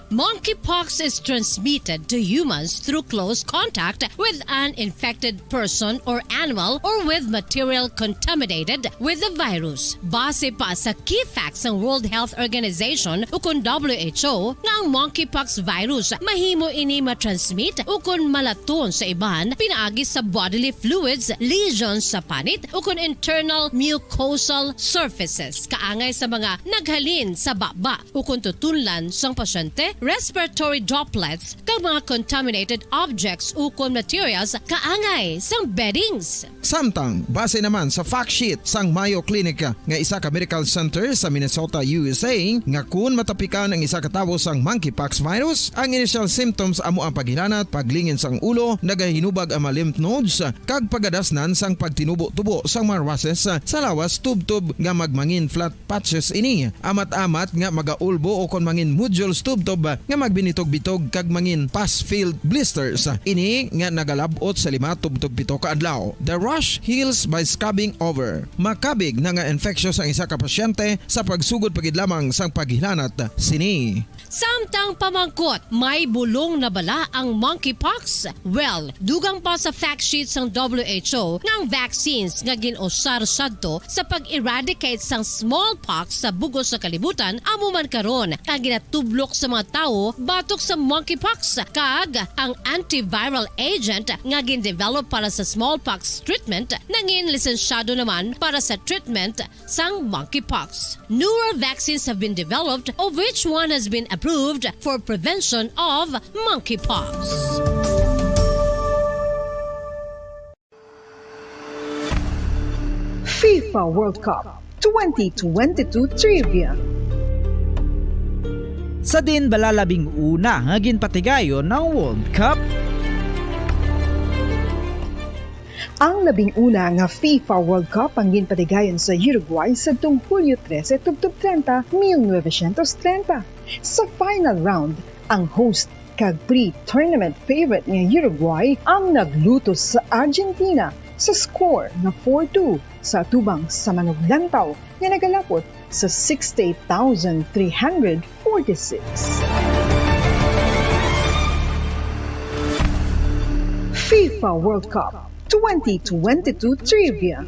Monkeypox is transmitted to humans through close contact with an infected person or animal or with material contaminated with the virus. Base pa sa key facts sang World Health Organization ukon W H O nga ang monkeypox virus mahimo ini matransmit ukon malaton sa iban pinaagi sa bodily fluids, lesions sa panit ukon internal mucosal surfaces kaangay sa mga naghalin sa baba ukon tutunlan sang pasyente, respiratory droplets, kag mga contaminated objects ukon materials kaangay sang beddings. Samtang, base naman sa fact sheet sang Mayo Clinic nga isa ka medical center sa Minnesota, U S A, nga kun matapikan ang isa ka tawo sang monkeypox virus, ang initial symptoms amo ang paghilanat, paglingin sang ulo, nagahinubag ang mga lymph nodes, kag pagadasnan sang pagtinubo-tubo sang mga rushes sa lawas tubtob nga magmangin flat patches ini, amat-amat nga magaulbo ukon mangin nodules tubtob nga magbinitog-bitog kag mangin pus-filled blisters. Ini nga nagalab-ot sa lima tubtob pito ka adlaw. The rash heals by scabbing over. Makabig na nga infectious ang isa ka pasyente sa pagsugod pa gid lamang sang paghilanat sini. Samtang pamangkot, may bulong na bala ang monkeypox? Well, dugang pa sa fact sheet sang W H O nga ang vaccines nga gin-usar sadto sa pag-eradicate sang smallpox sa bug-os nga kalibutan amo man karon ang ginatublok sa mga awo batok sa monkeypox, kag ang antiviral agent nga gindevelop para sa smallpox treatment nangin lisensyado naman para sa treatment sang monkeypox. Newer vaccines have been developed, of which one has been approved for prevention of monkeypox. FIFA World Cup twenty twenty-two Trivia. Sa din bala labing una nga ginpatigayon ang World Cup? Ang labing una nga FIFA World Cup ang ginpatigayon sa Uruguay sadtong Hulyo trese tubtob treinta, mil novecientos treinta. Sa final round, ang host kag pre-tournament favorite nga Uruguay ang naglutos sa Argentina sa score nga four two sa atubang sa manuglantaw nga nagalapot sa sixty-eight thousand three hundred forty-six. FIFA World Cup twenty twenty-two Trivia.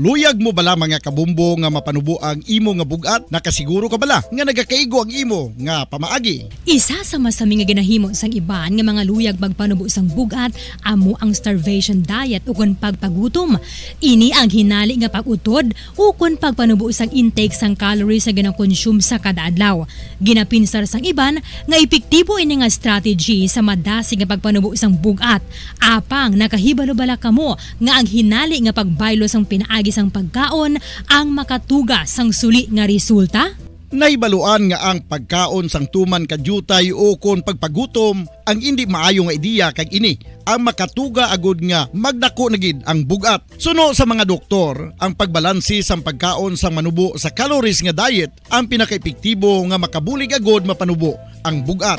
Luyag mo bala, mga kabombo, nga mapanubo ang imo nga bug-at? Nakasiguro ka bala nga nagakaigo ang imo nga pamaagi? Isa sa masami nga ginahimo sang iban nga mga luyag magpanubo sang bug-at amo ang starvation diet ukon pagpagutom. Ini ang hinali nga pag-utod ukon pagpanubo sang intake sang calories nga ginakonsume sa kada adlaw. Ginapinsar sang iban nga epektibo ini nga strategy sa madasig nga pagpanubo sang bug-at. Apang nakahibalo bala kamo nga ang hinali nga pagbaylo sang pinaagi sang pagkaon ang makatuga sang suli nga resulta? Nahibaluan nga ang pagkaon sang tuman ka diutay ukon pagpagutom ang indi maayo nga ideya, kag ini ang makatuga agud nga magdako na gid ang bug-at. Suno sa mga doktor, ang pagbalanse sang pagkaon sang manubo sa calories nga diet ang pinakaepektibo nga makabulig agud mapanubo ang bug-at.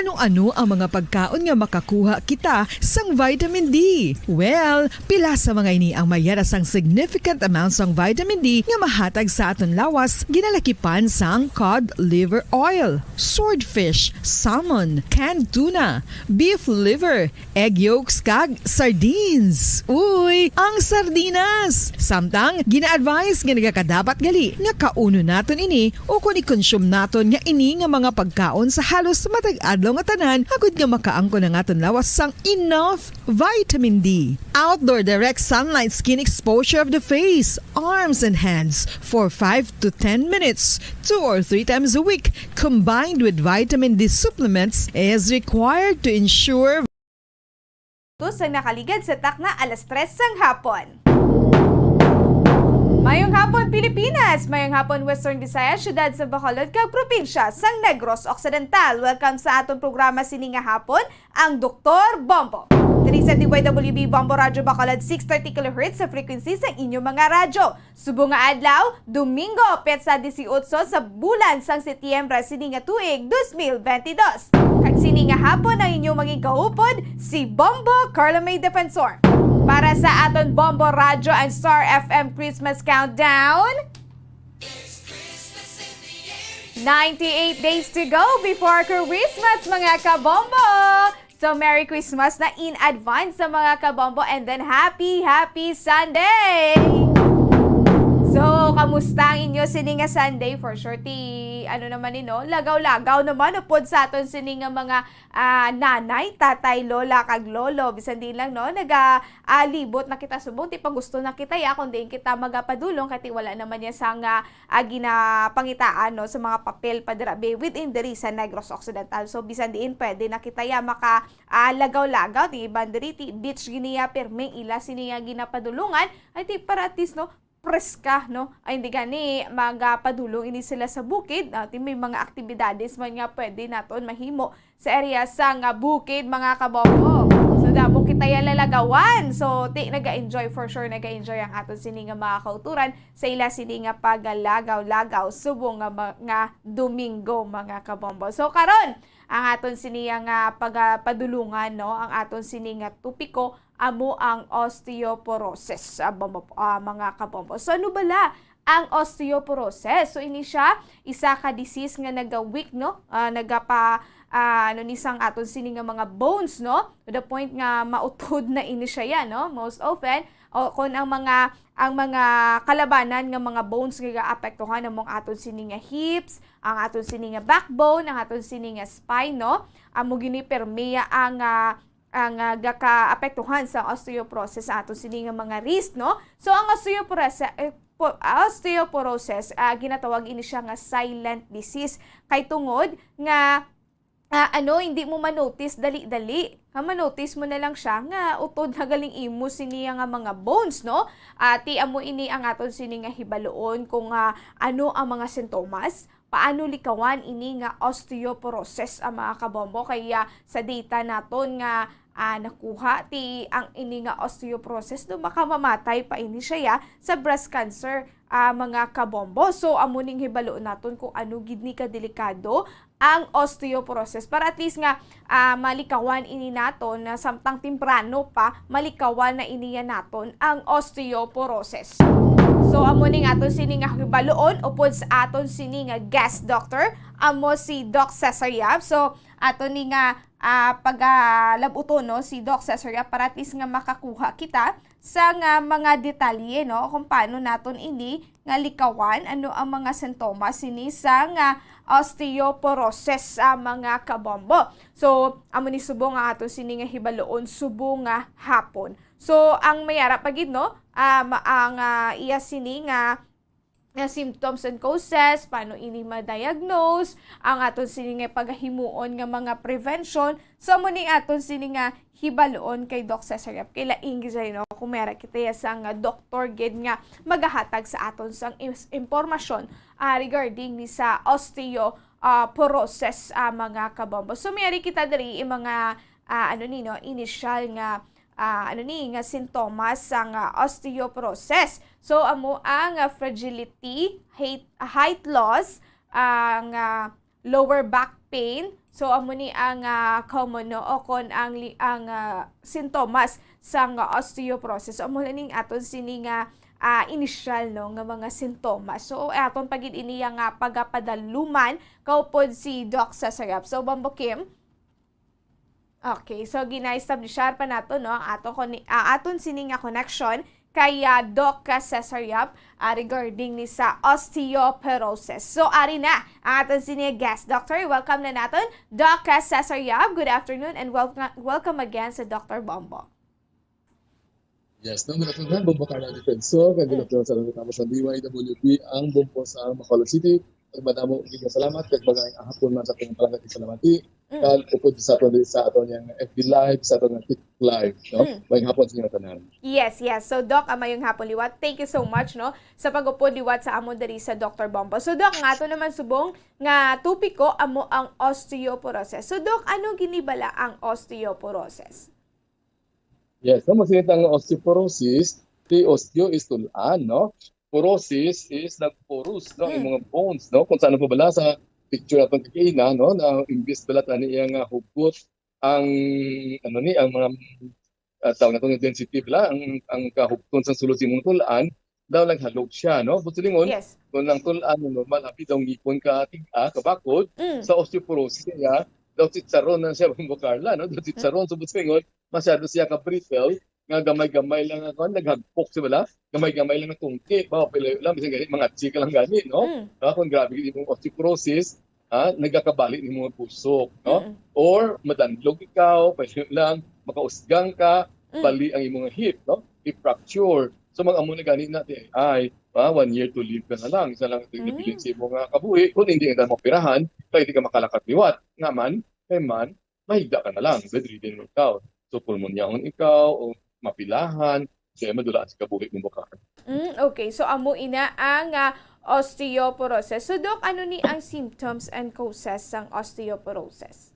Ano-ano ang mga pagkaon nga makakuha kita sang vitamin D? Well, pila sa mga ini ang mayara sang significant amount sang vitamin D nga mahatag sa aton lawas, ginalakipan sang cod liver oil, swordfish, salmon, canned tuna, beef liver, egg yolks kag sardines. Uy, ang sardinas! Samtang gina-advise nga nagakadapat gali nga kaunon naton ini ukon i-consume naton nga ini nga mga pagkaon sa halos matag adlaw nga tanan agud nga makaangkon ang aton lawas sang enough vitamin D. Outdoor direct sunlight skin exposure of the face, arms, and hands for five to ten minutes, two or three times a week, combined with vitamin D supplements, is required to ensure Tus ang nakaligad sa takna alas tres sang hapon. Mayong hapon, Pilipinas! Mayong hapon, Western Visayas, siyudad sa Bacolod, kag probinsya sang Negros Occidental. Welcome sa aton programa sini nga hapon, ang Doktor Bombo. Diri sa D Y W B Bombo Radyo Bacolod, six thirty kilohertz sa frequency sang inyo mga radyo. Subong nga adlaw, Domingo, petsa dieciocho sa bulan sang Setyembre sini nga tuig, dos mil benti dos. Kag sini nga hapon ang inyong maging kaupod, si Bombo Carlo May Defensor. Para sa aton Bombo Radyo and Star F M Christmas Countdown, ninety-eight days to go before Christmas, mga kabombo! So, Merry Christmas na in advance sa mga kabombo, and then happy, happy Sunday! So, kamusta ang inyo sini nga Sunday? For sure, ti, ano naman ni, no? Lagaw-lagaw naman upod sa aton sini nga mga, ah, nanay, tatay, lola, kag lolo. Bisan di lang, no? Naga, ah, libot na kita subong, ti pa gusto na kita, ya, kung diin kita magapadulong, kay ti wala naman niya sa nga, ah, ginapangitaan, no, sa mga papel pa dira, be, within diri sa Negros Occidental. So, bisan diin, pwede na kita, ya, maka, ah, lagaw-lagaw, ti iban diri, ti beach gini, ya, pirmi ila sini nga ginapadulungan, ay ti para at least, no, preska, no? Ay, hindi gani, magapadulong ini sila sa bukid, ah, ti may mga aktibidades man nga pwede naton mahimo sa area sang, ah, bukid, mga kabombo. So, damo kita ya lalagawan. So, ti naga-enjoy, for sure, naga-enjoy ang aton sini nga mga kauturan sa ila sini nga pagalagaw-lagaw subong nga ma-, nga Domingo, mga kabombo. So, karon, ang aton sini nga pagapadulungan, no, ang aton sini nga topiko amo ang osteoporosis, ah, bombo-, ah, mga kabombo. So, ano bala ang osteoporosis? So, ini siya isa ka disease nga naga-weak, no? Ah, nagapa-, ah, ano ni, sang aton sini nga mga bones, no? To the point nga mautod na ini siya, ya, no? Most often, o kon ang mga, ang mga kalabanan nga mga bones nga gaapektuhan, amo ang aton sini nga hips, ang aton sini nga backbone, ang aton sini nga spine, no? Amo gini permi ang, ah, ang, ah, gakaapektuhan sa osteoporosis sa aton sini nga mga wrist, no? So, ang osteoporosis, eh, po-, osteoporosis, ah, ginatawag ini siya nga silent disease. Kay tungod nga, ah, ano, hindi mo manotice dali-dali. Nga manotice mo na lang siya nga utod na galing imo sini nga mga bones, no? Ati amo ini ang aton sini nga hibaluon kung, ah, ano ang mga sintomas, paano likawan ini nga osteoporosis, ang mga kabombo. Kaya sa data naton nga, ah, nakuha, ti ang ini nga osteoporosis, no, makamamatay pa ini siya, ya, sa breast cancer, ah, mga kabombo. So, amo ning hibaluon naton kung ano gid ni kadelikado ang osteoporosis, para at least nga, ah, malikawan ini naton na samtang temprano pa, malikawan na ini yan naton ang osteoporosis. So, amo ning aton sini nga hibaluon upod sa aton sini nga guest doctor, amo si Doc Cesar Yap. So, ato ni nga, ah, pagalabuton, no, si Doc Cesar Yap para at least nga makakuha kita sa nga mga detalye, no, kung paano naton ini nga likawan, ano ang mga sintomas sini sa nga osteoporosis sa mga kabombo. So, amo ni subong ang aton sini nga hibaluon subong nga hapon. So, ang mayara pa gid, no, ah, ma-, ang, ah, iya sini nga, nga symptoms and causes, paano ini ma-diagnose, ang aton sini nga pagahimuon nga mga prevention. So, amo ni aton sini nga hibaluon kay Doc Cesar Yap. Kay laing gid siya, no? Kung mayara kita ya sa nga doktor gid nga magahatag sa aton sang is-, impormasyon, ah, regarding ni sa osteo, ah, porosis, ah, mga kabombo. So, mayari kita diri yung mga, ah, ano ni, no, initial nga, ah, ano ni, nga sintomas sang, ah, osteoporosis. So, amo ang, ah, fragility, height, height loss, ang, ah, lower back pain. So, amo ni ang, ah, common, no, o kon ang li-, ang, ah, sintomas sang osteoporosis. So, amo na ning aton sini nga, ah, initial, no, nga mga sintomas. So, aton pa gid ini nga pagapadaluman kaupod si Doc Cesar Yap. So, Bombo Kim. Okay, so gina-establishar pa nato, no, ang ato koni-, ah, aton sini nga connection kay, ah, Doc Cesar Yap, ah, regarding ni sa osteoporosis. So, ari na ang aton sini guest, Doctor. Welcome na naton, Doc Cesar Yap. Good afternoon and welcome, welcome again sa Doctor Bombo. Yes, no, good afternoon, Bombo Carla Defensor, kag good afternoon sa mga tamo sa D Y W P, ang Bombo sa Bacolod City. Kag madamo gid nga salamat, kag magayong hapon man sa atong palangga, salamati. Mm. Kag upod sa aton, sa aton yang F B Live, sa aton nga TikTok Live, no? Mm. Mayong hapon sa inyo tanan. Yes, yes. So, Doc, ah, mayong hapon liwat. Thank you so much, no, sa pag-upod liwat sa amon diri sa Doctor Bombo. So, Doc, ang ato naman subong nga topiko amo ang osteoporosis. So, Doc, ano gini bala ang osteoporosis? Yes, no, masinita ang osteoporosis, the osteo is tul-an, no? Porosis is nagporus, no, yung Mm. mga bones, no? Kung saan pa bala sa picture natin kagina, no, na imbis bala tani iya nga hugot ang, ano ni, ang mga, ah, tawag natin yung density bala, ang, ang kahugton sa sulod sa imong tul-an, daw naghalog siya, no? Busilingon, Yes. kung ang tul-an mo normal, abi daw ngipon ka tig-a, kabakod, Mm. sa osteoporosis niya, daw chicharon na siya, Bombo Carla, no? Daw chicharon, so busilingon, masyado siya ka-brittle, nga gamay-gamay lang ang kuwan, naghagpok siya bala, gamay-gamay lang ang tungki, ba, pila lang, bisan gani, mga chika lang gani, no? Mm. Ah, kung grabe yung osteoporosis, ah, nagakabali ni mga pusok, no? Mm-mm. Or madanlog ikaw, pwede lang, makausgang ka, Mm. bali ang imong hip, no? I-fracture. So, mag-amo na gani na, ti ay, ah, one year to live ka na lang, isa lang ang Mm. nabilin sa imong, ah, kabuhi, kung hindi ka maoperahan, kaya hindi ka makalakat liwat. Nga man, kay man, mahigda ka na lang, bedridden mo ikaw. So, pulmonyahon ikaw, o mapilahan, kaya madulaan sa kabuhi mo baka. Mm, okay. So, amo ina ang, ah, osteoporosis. So, Doc, ano ni ang symptoms and causes sang osteoporosis?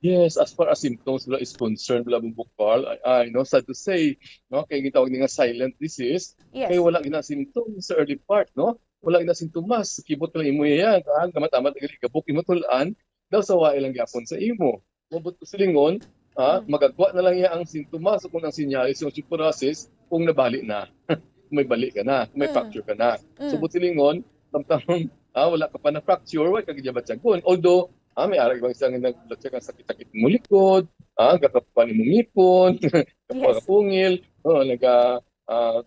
Yes, as far as symptoms wala is concerned, wala mong bukal, ay, ay, no, sad to say, no, kay gitawag ni nga silent disease, Yes. kay wala gina symptoms sa early part, no? Wala gina sintomas, kibot lang imo yan, ah, gamat-amat ang gabok imo tul-an, daw sawa lang gyapon sa imo. Mabot ko silingon, ah, Mm. magagwa na lang iya ang sintomas o kung ang sinyalis yung osteoporosis kung nabali na. Kung may bali ka na, kung may Mm. fracture ka na. Mm. So, buot silingon, samtang, ah, wala ka pa na fracture, wala ka gid batyagon. Although, Ah, may ara ibang isa nga nagbulat siya kang sakit-sakit mo likod, ah, gakapan mo ngipon, Yes. kapungil, oh, naga, ah,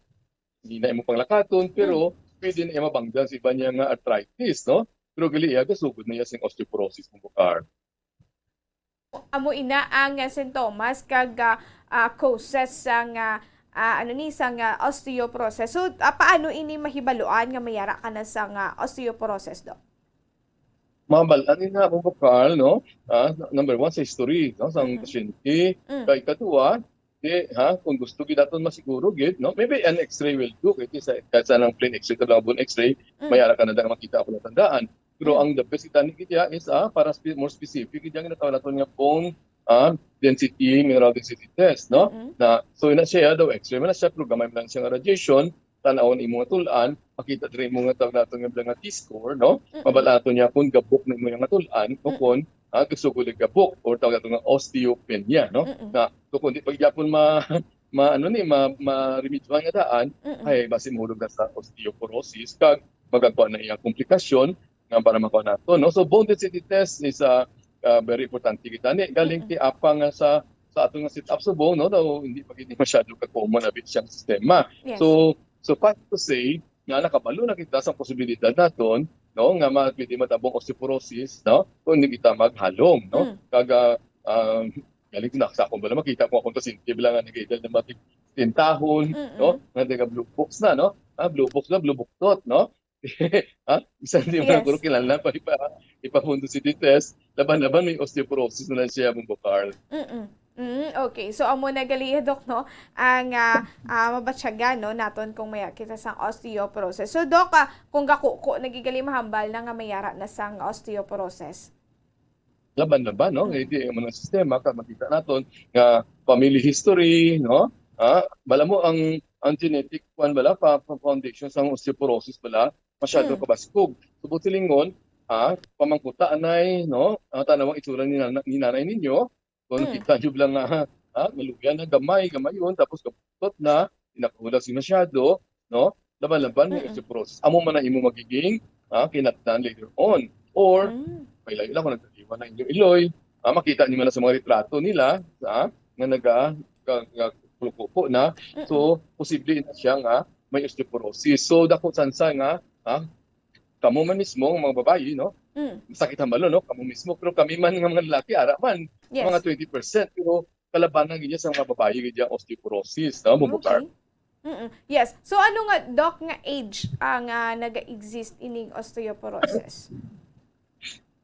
hindi na imo panglakaton, pero pwede na iya mabangdan sa iban niya nga arthritis, no? Pero gali iya, gasugod na iya sing osteoporosis, Bubukar. Amo ina ang, ah, sintomas kag, ah, ah, causes sang, ah, ah, ano ni, sang, ah, osteoporosis. So, ah, paano ini mahibaluan nga may ara ka na sang, ah, osteoporosis, Doc? Mabal-an ni na, Bubukar, no? Ah, number one, sa history, no? Sa Mm-mm. pasyente. Mm. Kay ikaduha, di, ha, kung gusto gid naton masiguro gid, no? Maybe an X-ray will do, kay sa, kahit sa nang plain X-ray, tablang bone X-ray, Mm. may ara ka na dang makita ako natandaan. Pero Mm. ang the best kita ni gid iya is, ah, para spe-, more specific gid ang natawag naton nga bone, ah, density, mineral density test, no? Mm-mm. Na, so, ina siya, daw X-ray man na siya, pero gamay man lang siya nga radiation, tan-awon imo nga tul-an, makita diri mo nga tawag naton nga, nga T-score, no? Mm-mm. Mabal-an naton niya kung gabok na imo nga tul-an o Mm-mm. kung, ah, gusto ko gabok or tawag naton nga osteopenia, no? Mm-mm. Na, so, kung di pa gyapon ma, ma, ano ni, ma, ma-remedyohan nga daan, Mm-mm. ay, basi mahulog na sa osteoporosis, kag magagwa na iya komplikasyon nga para makuha nato, no? So, bone density test is, ah, ah, very importante kita ni. Galing Mm-mm. ti apa nga sa, sa aton nga sit-up subong, no? Daw hindi pa gid masyado ka common abi siyang sistema. Yes. So, suffice to say, nga nakabalo na kita sa posibilidad naton, no, nga ma-, pwede matabong osteoporosis, no, kung hindi kita maghalong, no? Mm. Kag, ah, galing na sa akon bala, makita ko akong pasyente bala nga nag-edad na matig tintahon, Mm-mm. no, nga nag-blue box na, no? Ah, blue box na, blue buktot, no? Ha? Bisan di man Yes. siguro kinahanglan pa ipa-, ipa-bone density test, laban-laban may osteoporosis na lang siya, Bubukar. Mm-mm. Mm, okay. So, amo na gali, Doc, no? Ang, ah, ah, mabatyagan, no, naton kung may kita sang osteoporosis. So, Doc, ah, kung gakuko, nagkagaling mahambal na nga may ara na sang osteoporosis. Laban-laban, no? Mm. Kay di man ang sistema, kag makita naton nga family history, no? Ah, bala mo ang, ang genetic, kwan bala, pa, pa foundation sang osteoporosis bala, masyado Mm. kabaskog. Subot silingon, ah, pamangkuta anay, no? Ang tanawang itsura ni nana-, ni nanay ninyo, kung Mm. nakita nyo lang nga, ah, maluya na gamay, gamayon, tapos kabuktot na, di na kahulag si masyado, no? Laban-laban may Mm-mm. osteoporosis. Amo man ang imo magiging, ah, kinatnan later on. Or, Mm. may layo lang kung nagkaliwan na inyong iloy. Ah, makita niyo man na sa mga retrato nila, ah, nga naga-, ga-, ga-, kupo na. Mm-mm. So, posible na siya nga may osteoporosis. So, dako sansa nga, ah, kamo man mismo, ang mga babayi, no? Mm. Masakit hambalon, no? Kamo mismo. Pero kami man nga mga lalaki, ara man, Yes. mga twenty percent. Pero kalabanan gid niya sa mga babayi gid niya osteoporosis, no? Bubukar. Okay. Mm-mm. Yes. So, ano nga, Doc, nga age ang, ah, naga-exist ining osteoporosis?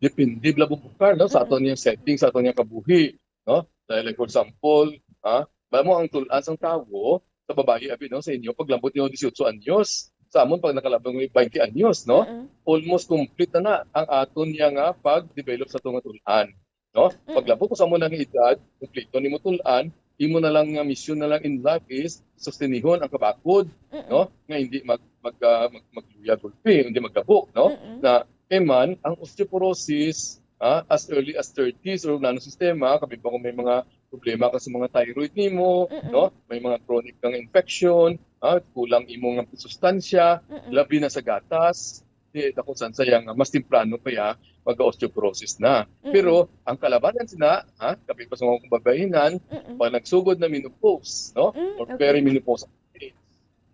Depende bala, Bubukar, no? Sa Mm-mm. aton yung setting, sa aton yung kabuhi, no? Dahil, like, for example, ha? Bala mo ang tul-an sang tawo, sa babayi, abi, no? Sa inyo, paglambot niyo, dieciocho anyos. Sa amon, pag nakalabot mo, twenty anyos, no? Mm-mm. Almost complete na na ang aton niya nga pag-develop sa aton nga tul-an, no? Mm-mm. Paglabot ko sa amon nga edad, kompleto nimo tul-an, imo na lang nga mission na lang in life is sustenihon ang kabakod, Mm-mm. no? Nga hindi mag, mag, ah, mag, magluya gulpi, hindi magkabok, no? Mm-mm. Na, kay man, ang osteoporosis, ah, as early as thirties or nano sistema, kami pa kung may mga problema ka sa mga thyroid nimo, Mm-mm. no? May mga chronic kang infection, ah, kulang imo nga sustansya, Mm-mm. labi na sa gatas, di, dako sansa ya nga mas temprano pa ya mag-osteoporosis na. Mm-mm. Pero ang kalabanan sina, ha, kapit pa sa mga babayinan, Mm-mm. pag nagsugod na menopause, no? Mm, Or okay. perimenopause,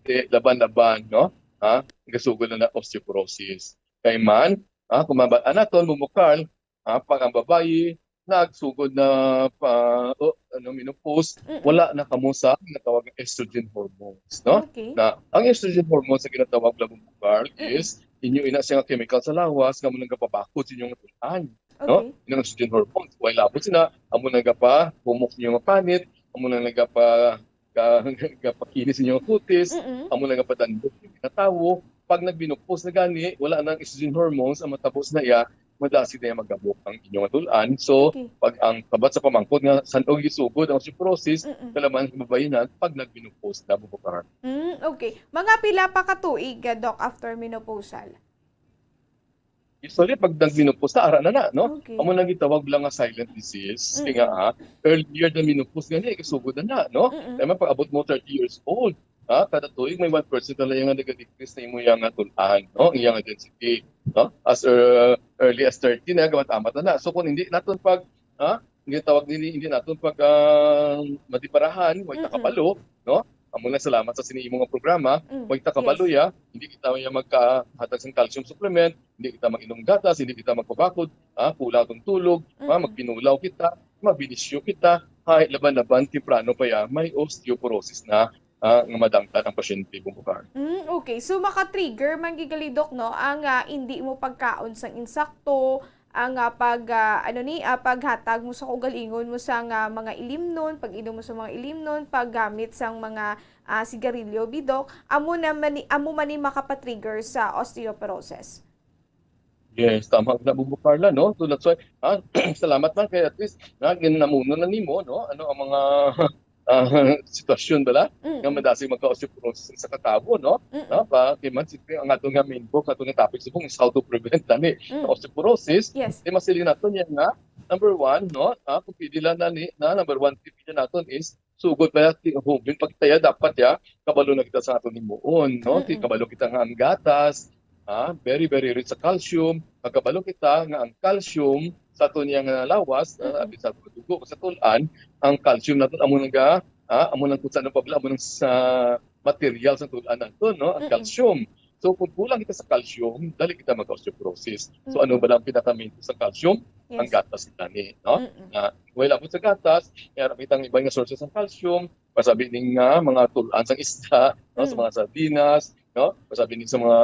di, laban-laban, no? Ha? Gasugod na na osteoporosis. Kay man, ha, kung mabal-an naton, Bubukar, ha, pag ang babayi nagsugod na pa, o, ano, menopause, Mm-mm. wala na kamo sa ginatawag nga estrogen hormones, no? Okay. Na ang estrogen hormones sa ginatawag lang, Bubukar, Mm-mm. is inyo ina siya nga chemical sa lawas nga mo nagapabakod sa inyong tul-an, no? Okay. Inang estrogen hormones. Way labot sina, amo nagapahumok sa inyong panit, amo na nagapa, ga-, gapakinis sa inyong kutis, Mm-mm. amo nagapadandog sa mga tawo. Pag nagmenopause na gani, wala nang estrogen hormones ang matabo sa iya, madali na iya magkabok ang inyong tul-an. So, Okay. pag ang kabat sa pamangkot nga san-o gisugod ang osteoporosis, Mm-mm. kalabanan sa babayinan pag nagmenopause na, Bubukar. Mm, okay. Mga pila pa ka tuig, ah, Doc, after menopausal? Usually, pag nagmenopause na, ara na na, no? Okay. Amo na gitawag lang nga silent disease. Kaya Mm-mm. nga, ah, earlier than menopause gani, kasugod na na, no? Mm-mm. Kaya man, pag abot mo thirty years old, ha, kada tuig may one percent na lang nga nag-decrease na imo yang tul-an, no? Ang yang density. no? As ear-, early as thirty na, gamat-amat na na. So, kung hindi naton pag, ha? Ang gitawag nini, hindi naton pag, ah, madibarahan, way ta Mm-mm. kabalo, no? Amo na, salamat sa sini imo nga programa. Mm, Way ta kabalo, yes. ya, hindi kita ya magkahatag sang calcium supplement, hindi kita mag-inom gatas, hindi kita magpabakod, ah, kulang atong tulog, ah, Mm-mm. magpinulaw kita, mabinisyo kita, hay laban-laban, temprano pa ya, may osteoporosis na, ah, nga madangtan ang pasyente, Bumbukar. Mm, okay. So, maka-trigger man gid gali, Doc, no, ang, ah, hindi mo pagkaon sang insakto, ang, ah, pag, ah, ano ni, ah, paghatag mo sa kaugalingon mo sang, ah, mga ilimnon, pag-inom mo sa mga ilimnon, paggamit sang mga, ah, sigarilyo, bi, Doc, amo na man ni, amo man ni makapatrigger sa osteoporosis. Yes, tama na, Bumbukar, la, no? So, that's why, ah, salamat man kay at least, na, ginamuno na nimo, no? Ano ang mga, ah, sitwasyon bala Mm-mm. nga madasig magka-osteoporosis sa katawo, no? Mm-mm. No? Pa, kay man, siyempre, ang ato nga main book, ato nga topic subong is how to prevent, ani, Mm. ang osteoporosis. Yes. Di masiling naton yan nga, number one, no? Ah, kung pwede lang na ni, na number one tip niya naton is sugod pa ti-, hubin pagtaya, dapat ya, kabalo na kita sa aton himuon, no? Ti-, Mm-mm. kabalo kita nga ang gatas, ah, very, very rich sa calcium. Pagkabalo kita nga ang calcium sa aton niya nga lawas, ah, Mm-mm. abi sa dugo, sa tul-an, ang calcium naton amo nang ga-, ah, amo nang kung saan ang pabla, amo nang sa material sa tul-an naton, no? Ang Mm-mm. calcium. So, kung kulang kita sa calcium, dali kita mag-osteoporosis. So, ano Mm-mm. ba lang pinakamain sa calcium? Ang Yes. gatas kita ni, no? Mm-mm. Na, well, abot sa gatas, kaya nakita ang iba nga sources ng calcium, pasabi ning nga mga tul-an sang isda, no? Sa Mm. mga sardinas, no? Pasabi ning sa mga,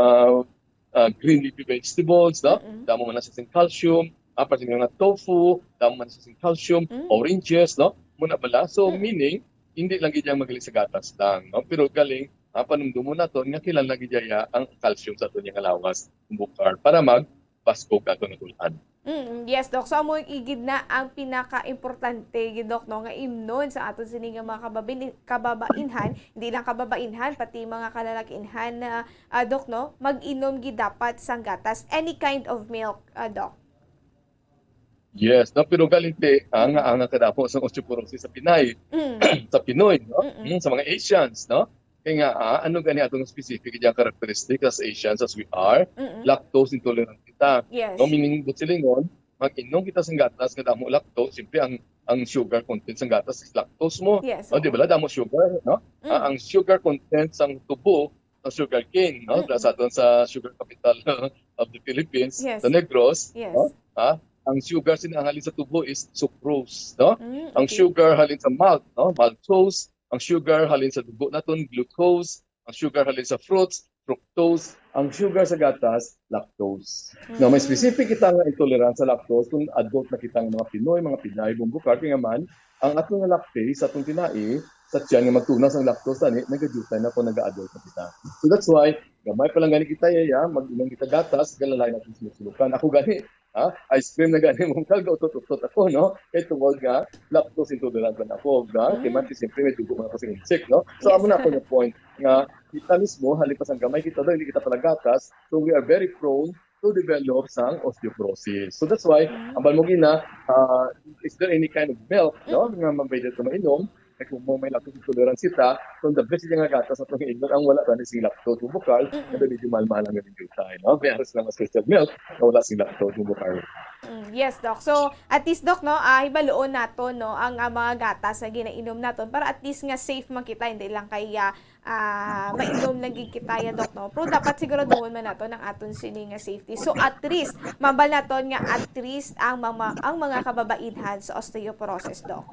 ah, green leafy vegetables, no? Mm-mm. Damo man na sa sing calcium, ah, pati nga tofu, damo man na sa sing calcium, Mm. oranges, no? Muna bala. So, Mm. meaning, hindi lang gid yang magaling sa gatas lang, no? Pero galing, ah, panumdumon naton nga kinahanglan gid ya ang calcium sa aton nga lawas, Bumbukar, para magbaskog aton nga tul-an. Mm, yes, Doc. So, amo igid na ang pinaka-importante gid, Doc, no, nga imnon sa aton sini nga mga kababin-, kababainhan, hindi lang kababainhan, pati mga kalalakinhan na, ah, Doc, no, mag-inom gid dapat sang gatas, any kind of milk, ah, Doc. Yes, no, pero galing ti, ah, nga, Mm. ah, nga kadamo sa osteoporosis sa Pinay, Mm. sa Pinoy, no? Mm-mm. Mm, sa mga Asians, no? Kaya nga, ah, ano gani atong specific nga characteristic as Asians as we are? Mm-mm. Lactose intolerant kita. Yes. No, meaning, buot silingon, mag-inom kita sang gatas nga damo lactose, siyempre ang, ang sugar content sang gatas is lactose mo. Yes, O, di oo. ba, damo sugar, no? Mm. Ah, ang sugar content sang tubo, ang sugar cane, no? Mm-mm. Sa aton sa sugar capital of the Philippines, Yes. sa Negros, Yes. no? Ah, ang sugar sini ang halin sa tubo is sucrose, no? Mm, Ang okay. sugar halin sa malt, no? Maltose. Ang sugar halin sa dugo naton, glucose. Ang sugar halin sa fruits, fructose. Ang sugar sa gatas, lactose. Now, may Mm. specific kita nga intolerance sa lactose kung adult na kita nga mga Pinoy, mga Pinay, Bumbukar, kaya man, ang ato nga lactase sa atong tinai, sa tiyan nga magtunaw sang lactose tani, nagadutay na kung naga-adult na kita. So that's why, gamay pa lang gani kita, yaya, mag-inom kita gatas, galalain natin sa sulukan. Ako gani, ha? Ice cream na gani mong kalga, utot-utot ako, no? Kay tungod nga, lactose intolerant man ako, ha? Kay Mm. man, siyempre, may dugo man ako sa insect, no? So, Yes. amo na ako nga point, nga kita mismo, halin pa sang gamay kita daw, hindi kita pala gatas, so we are very prone to develop sang osteoporosis. So, that's why, Mm. ang balmugina, ah, is there any kind of milk, no, Mm. nga mapwede ito mainom? Kay kung mo may lactose intolerance kita, kung the best nga gatas sa atong inom, ang wala tani sing lactose, Bumbukar, Mm-mm. na medyo mahal-mahal ang medyo tayo, no? May aras lang mas crystal milk, na wala sing lactose, Bumbukar. Mm, yes, Doc. So, at least, Doc, no, ah, hibaluon naton, no, ang, ah, mga gatas na ginainom naton para at least nga safe man kita, hindi lang kay, ah, ah, mainom lang gid kita ya, Doc, no? Pero dapat siguraduhon man naton ang aton sini nga safety. So, at least, mambal naton nga at least ang mga, ang mga kababainhan sa osteoporosis, Doc.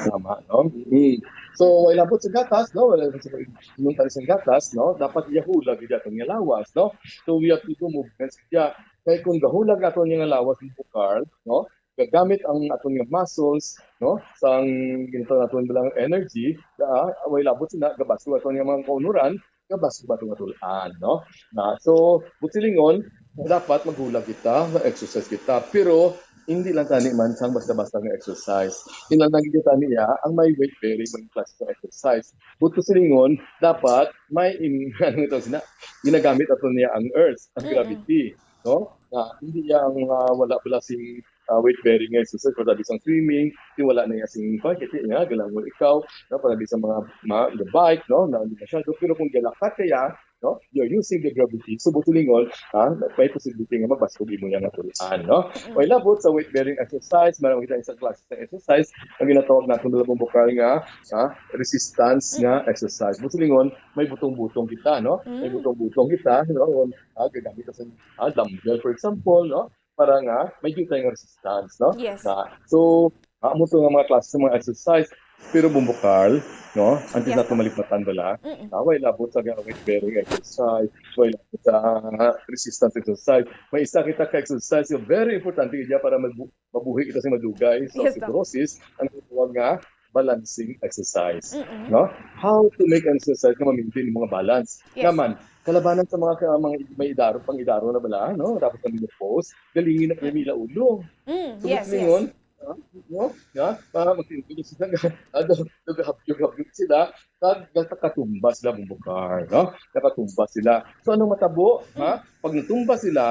Tama, no? Mm. So, wala po sa gatas, no? Wala po sa inom tayo sa gatas, no? Dapat iyahulag gid aton nga lawas, no? So, we have to do movements gid. Kay kung gahulag aton nga lawas, Bumbukar, no? Gagamit ang aton nga muscles, no? Sang ginatawag naton bilang energy, ah, way labot sina, gabasog aton nga mga kaunuran, gabasog ba aton nga tul-an, no? Na, so, buot silingon, dapat maghulag kita, mag-exercise kita. Pero, hindi lang tani man sang basta-basta nga exercise. Kinahanglan gid tani ya, ang may weight bearing, may klase sa exercise. Buot silingon, dapat may in-, ano ito, sina-, ginagamit ato niya ang earth, ang Mm-mm. gravity, no? Na, hindi ya ang, ah, wala bala sing, ah, weight bearing nga exercise, para di sang swimming, di wala na ya sing, pa, kasi nga, galangon ikaw, no? Para di sa mga, ma-, the bike, no? Na, hindi masyado. Pero kung galakat kaya, no? You're using the gravity. So, buot silingon, ha, may posibilidad nga magbasog imo yang aturian, no? Mm. Way labot sa weight-bearing exercise, meron kita isang klase ng exercise, ang ginatawag natin, mga bumbokal, nga, ha, resistance nga exercise. Buot silingon, may butong-butong kita, no? May Mm. butong-butong kita, no? O, ha, gagamit ka sa, ha, dumbbell, for example, no? Para nga, may kita yung resistance, no? Yes. Na, so, amo to nga mga klase sa mga exercise. Pero bumbokal, no? Antes Yes, nato po. maligmatan bala, Mm-mm. ah, way labot sa weight-bearing exercise, way labot sa, ah, resistance exercise. May isa kita ka exercise nga very importante niya para magbu-, mabuhi kita sa madugay sa Yes, Doc. osteoporosis, ang tawag nga balancing exercise. Mm-mm. No? How to make an exercise na ma-maintain yung mga balance. Yes. Naman, kalabanan sa mga, ka-, mga may idaro, pang-idaro na bala, no? Tapos na menopause, galingi na Mm. nila ulo. Mm, So, yes, yes. lingon, ah, no? Ya, para magtindugo sila, ah, nag-, naghabyog-habyog sila, kag nakatumba sila, bumbokal, no? Nakatumba sila. So, anong matabo, ha? Mm. Pag natumba sila,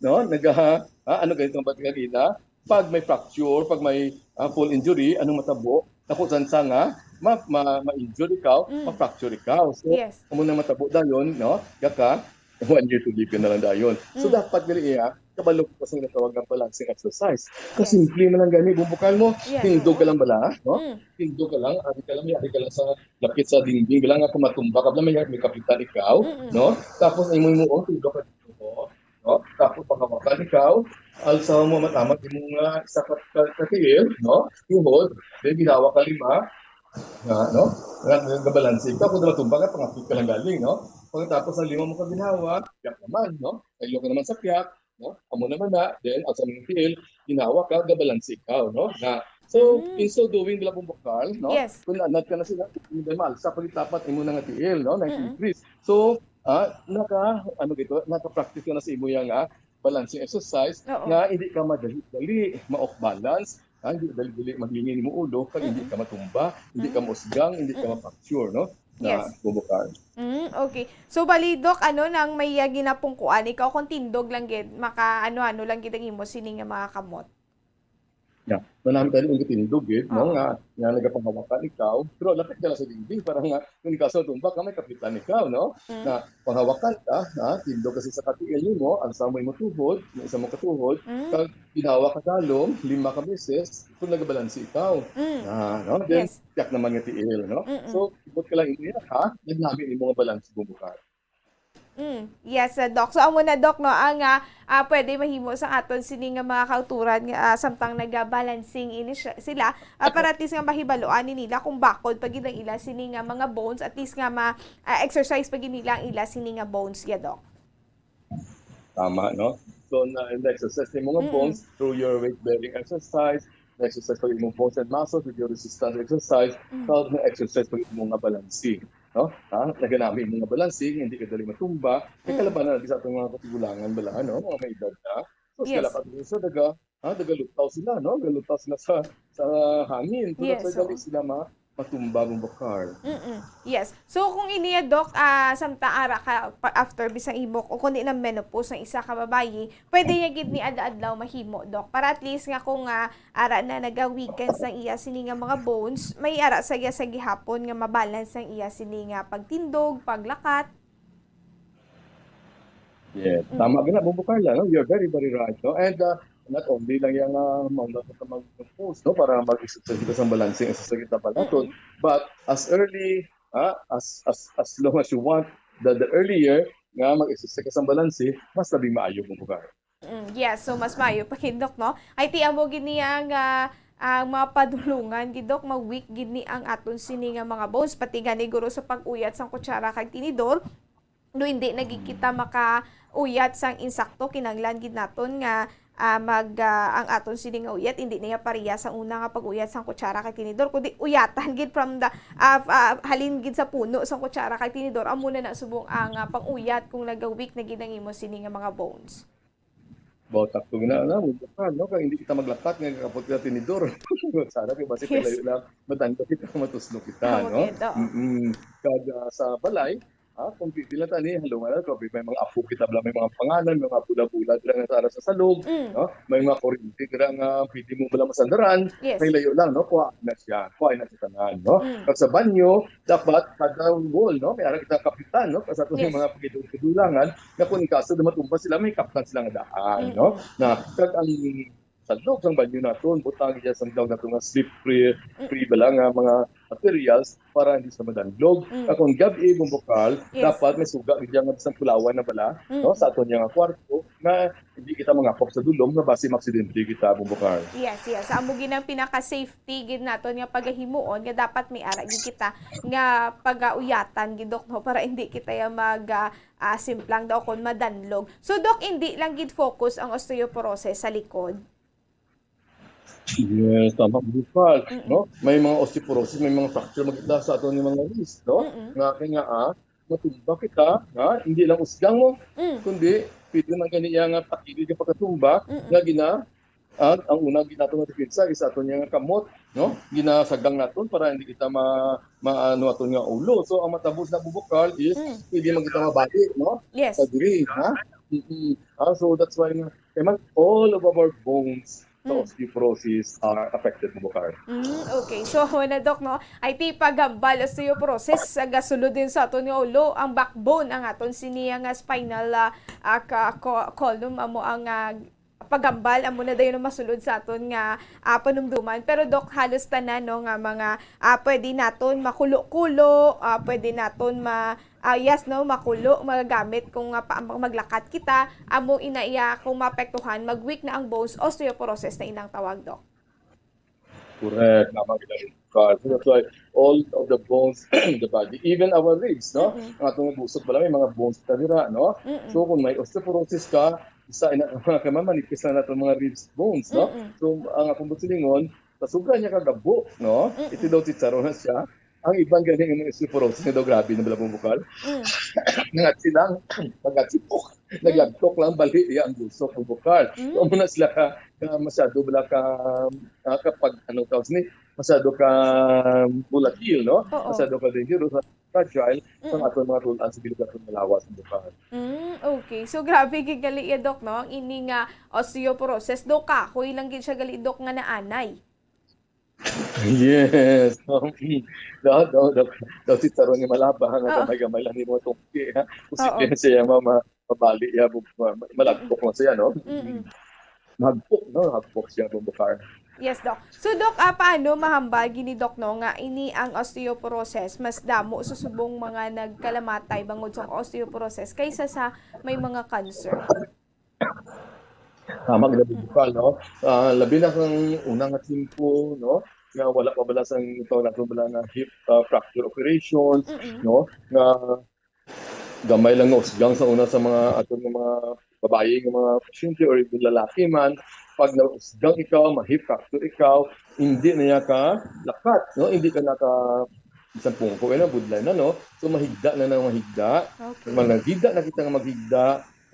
no? Nag-, ah, ano ganito ang ba't kanina? Pag may fracture, pag may, ah, full injury, anong matabo? Ako, chance nga, ma-, ma-, ma-injure ikaw, Mm. ma-fracture ikaw. So, Yes. amo na matabo dayon, no? Yaka, one year to live ka na lang dayon. So, Mm. dapat gali iya, kabalo ko sa ginatawag nga balancing exercise. Yes. Kasimple man lang gani, bumbokal mo, Yes, tindog ka oo. lang bala, no? Mm. Tindog ka lang, ari ka lang, ari ka lang sa lapit sa dingding, bala nga kung matumba ka, bala may, may kapitan ikaw, Mm-mm. no? Tapos, imo, imo, oh, tindog ka dito, no? Tapos, panghawakan ikaw, alsa mo matamat imo nga isa ka, ka, ka tiil, no? Tuhod, then ginawa ka lima, nga, no? Nga, nga, nga balanse ikaw, kung matumba ka, pangapit ka lang galing, no? Pagkatapos, ang lima mo ka ginawa, piyak naman, no? Kayo ka naman sa piyak, no? Amo naman na, then, alsa mo yung tiil, ginawa ka, gabalanse ikaw, no? Na, so, Mm. in so doing, bala, bumbokal, no? Yes. Kung naanad ka na sila, hindi malsa, pagkatapos, imo na nga tiil, no? Mm. Nag-increase. So, ah, naka, ano gito, naka-practice ka na sa imo yang, ah, balancing exercise Oo. nga hindi ka madali-dali ma-off balance, ah, hindi dali-dali maglingin mo ulo, kag hindi Mm-mm. ka matumba, hindi ka Mm-mm. mausgang, hindi ka Mm-mm. ma-fracture, no? Na Yes. bumbokal. Mm, okay. So, bali, Doc, ano, nang may, ah, ginapungkuan, ikaw kung tindog lang gid, maka, ano-ano lang gid ang imo sini nga mga kamot. Ya, manami tayo ang tindog, eh, no? Oo. Nga, nga nagapangawakan ikaw, pero lapit ka lang sa dingding, para nga, kung ikaw sa tumba ka, may kapitan ikaw, no? Mm. Na panghawakan ka, ha? Tindog kasi sa katiil mo, ang sa mo imo tuhod, ang isa mo katuhod, Mm. kag ginawa ka talong, lima ka beses, kung nagabalansi ikaw. Mm. Ah, no? Then, Yes. tiyak naman nga tiil, no? Mm-mm. So, ibot ka lang imo yan, ha? Nagnami imo nga balansi, bumbokal. Mm, yes, uh, Doc. So, amo na, Doc, no, ang, ah, ah, pwede mahimo sa aton sini nga mga kauturan nga, ah, samtang naga-balancing ini siya, sila, ah, para at least nga mahibaluan ni nila kung bakod pa gid ang ila sini nga mga bones, at least nga ma, ah, exercise pa gid nila ang ila sini nga bones, ya, Doc. Tama, no? So, na, na-exercise ni mga Mm. bones through your weight-bearing exercise, na-exercise pa yung bones and muscles with your resistance exercise, Mm. so, na-exercise pa yung mga balansi, no? Ha? Naganami yung mga balansi, hindi ka dali matumba, kay Mm. kalabanan lagi sa atong mga katigulangan bala, no? Mga may edad na. So, Yes. kalaban din sa daga, ha? Dagalutaw sila, no? Dagalutaw sila sa, sa hangin. Pero Yes, sa dali oo. sila ma-, matumba, bumbokal. Mm-mm. Yes. So, kung ini, Doc, ah, samtang ara ka, pa-, after bisang imo, o kundi na menopause ang isa ka babayi, pwede niya gid ni adlaw-adlaw mahimo, Doc. Para at least nga kung, ah, ara na naga-weakens ang iya sini nga mga bones, may ara sa iya sa gihapon nga mabalance ang iya sini nga pagtindog, paglakat. Yes. Mm. Tama gina, bumbokal, no? You're very, very right, no? And, uh, not only lang yung, uh, mag-, mag-, mag-post, no? Para mag-exercise kita sa balancing exercise kita pala to. Mm-mm. But as early, ah, as, as, as long as you want, the, the earlier nga mag-exercise ka sa balansi, mas labing maayo, bumbokal. Mm, yes, so mas maayo pa gid, Doc, no? Ay, ti amo gid niya ang, ah, ang mga padulungan gid, Doc, ma-weak gid ni ang aton sini nga mga bones, pati gani guro sa pag-uyat sang kutsara kag tinidor, no, hindi na gid kita makauyat sang insakto, kinahanglan gid naton nga, ah, mag, ah, ang aton sini nga uyat, hindi na iya pareha sa una nga pag-uyat sang kutsara kag tinidor, kundi uyatan gid from the, ah, f-, ah, halin gid sa puno sang kutsara kag tinidor, amo na na subong ang, ah, pang-uyat kung naga-weak na gid ang imo sini nga mga bones. Bawat takto na, na, bumbokal, no? Kaya hindi kita maglakat nga kapot kita tinidor. Sana kay basi Yes. kalayo lang, matanda kita, matuslo kita, Ah, no? okay, oo. Mm-mm. Kag, ah, sa balay, Ha? Kung pwede lang tani, halungan na, kung may mga apo kita bala, may mga pangalan, may mga bula-bula dira nga sa, sa salog, Mm. no? May mga kuryente dira nga pwede mo bala masandaran, Yes. may layo lang, no? Kuha na siya, kuha na siya tanan, no? Mm. Pag sa banyo, dapat kada wall, no? May ara kita kapitan, no? Kasi itong Yes. mga pagkidul-kidulangan, na kung in kaso na matumba sila, may kapitan sila nga daan, no? Mm-mm. Na, kag ang salog sang banyo naton, butang iya sang tawag nato nga slippery, Mm. free bala nga mga materials para hindi sa madanlog. Mm. Kag kung gabi, bumbukal, Yes. dapat may suga gid nga bisan pulawan na bala, Mm. no, sa aton nga kwarto, nga hindi kita mangakop sa dulom nga basi maaksidente kita, bumbukal. Yes, yes. Amo gid ang pinaka-safety gid naton nga pagahimuon, nga dapat may ara gid kita nga pagauyatan gid, Dok, no, para hindi kita ya mag ah, ah, simplang daw kon madanlog. So, Dok, hindi lang gid focus ang osteoporosis sa likod. Yes, tama, bumbukal, Mm-mm. no? May mga osteoporosis, may mga fracture magita sa aton nga mga wrist, no? Mm-mm. Nga kay nga, ah, matumba kita, ha? Hindi lang usgang mo, Mm. kundi pwede man gani iya nga takilid nga pagkatumba, Mm-mm. nga gina, ah, ang una gid nato nga depensa is aton nga kamot, no? Ginasagang naton para hindi kita ma, maano aton nga ulo. So ang matabo sa bumbukal is Mm. pwede man kita mabali, no? Yes. Sa diri, ha? Mm-mm. Ah, so that's why nga, kay man, all of our bones sa Mm. osteoporosis are affected, bumbukal. Mm, okay. So, amo na, Dok, no? Ay, ti paghambal osteoporosis, sa gasulod din sa aton nga ulo, ang backbone, ang aton siniya nga spinal, ah, ah, ka, co, column, amo ang, ah, paghambal, amo na dayon ang masulod sa aton nga, ah, panumduman. Pero, Dok, halos tanan, no, nga mga, ah, pwede naton makulo-kulo, ah, pwede naton ma, ah, yes, no, makulo, magagamit kung, ah, pa, maglakat kita, amo ina iya kung maapektuhan, mag-weak na ang bones, osteoporosis na ilang tawag, Dok. Correct. Tama kita, Carl. So that's why all of the bones in the body, even our ribs, no? Mm-mm. Ang atong busok bala, may mga bones ta dira, no? Mm-mm. So kung may osteoporosis ka, isa ina, kay man manipis lang nato mga ribs bones, no? Mm-mm. So ang akong busilingon, sa sobra niya kagabo, no? Mm-mm. Ito daw chicharon na siya. Ang iban gani nga mga osteoporosis nga daw grabe na bala, bumbukal. Mm. Nangatsi lang, pag-atsi, puk, naglagtok lang, bali iya ang busok, bumbukal. Mm. So amo na sila ka, ka masyado bala ka, ah, kapag, ano tawag ni, masyado ka volatile, no? Oo. Masyado ka dangerous, fragile, ang Mm-mm. aton mga tul-an sa bilog aton nga lawas, bumbukal. Mm, okay. So, grabe gid gali iya, Dok, no? Ang ini nga osteoporosis, daw kahoy lang gid siya gali, Dok, nga naanay. Yes. Daw, daw, daw, daw chicharon nga malaba, nga Oo. gamay-gamay lang ni mga tungki, ha? Posible Oo. siya ma, ma, mabali, ya, bu-, ma, ma, malagkok lang siya, no? Mm-mm. Mahagpok, no? Hagpok siya, bumbukal. Yes, Doc. So, Doc, ah, paano mahambal gini, Doc, no, nga ini ang osteoporosis mas damo sa subong mga nagkalamatay bangod sa osteoporosis kaysa sa may mga cancer? Tama, gid, bumbukal, no? Ah, labi na kang una nga tiyempo, no? Nga wala pa bala sang tawag nato bala nga hip, ah, fracture operations, Mm-mm. no? Nga gamay lang nga usgang sa una sa mga aton nga mga babayi nga mga pasyente or even lalaki man, pag nausgang ikaw, ma-hip fracture ikaw, hindi na niya ka lakat, no? Hindi ka naka isang pungko, eh, na budlay na, no? So mahigda na nang mahigda. Okay. Mag naghigda na kita nga maghigda,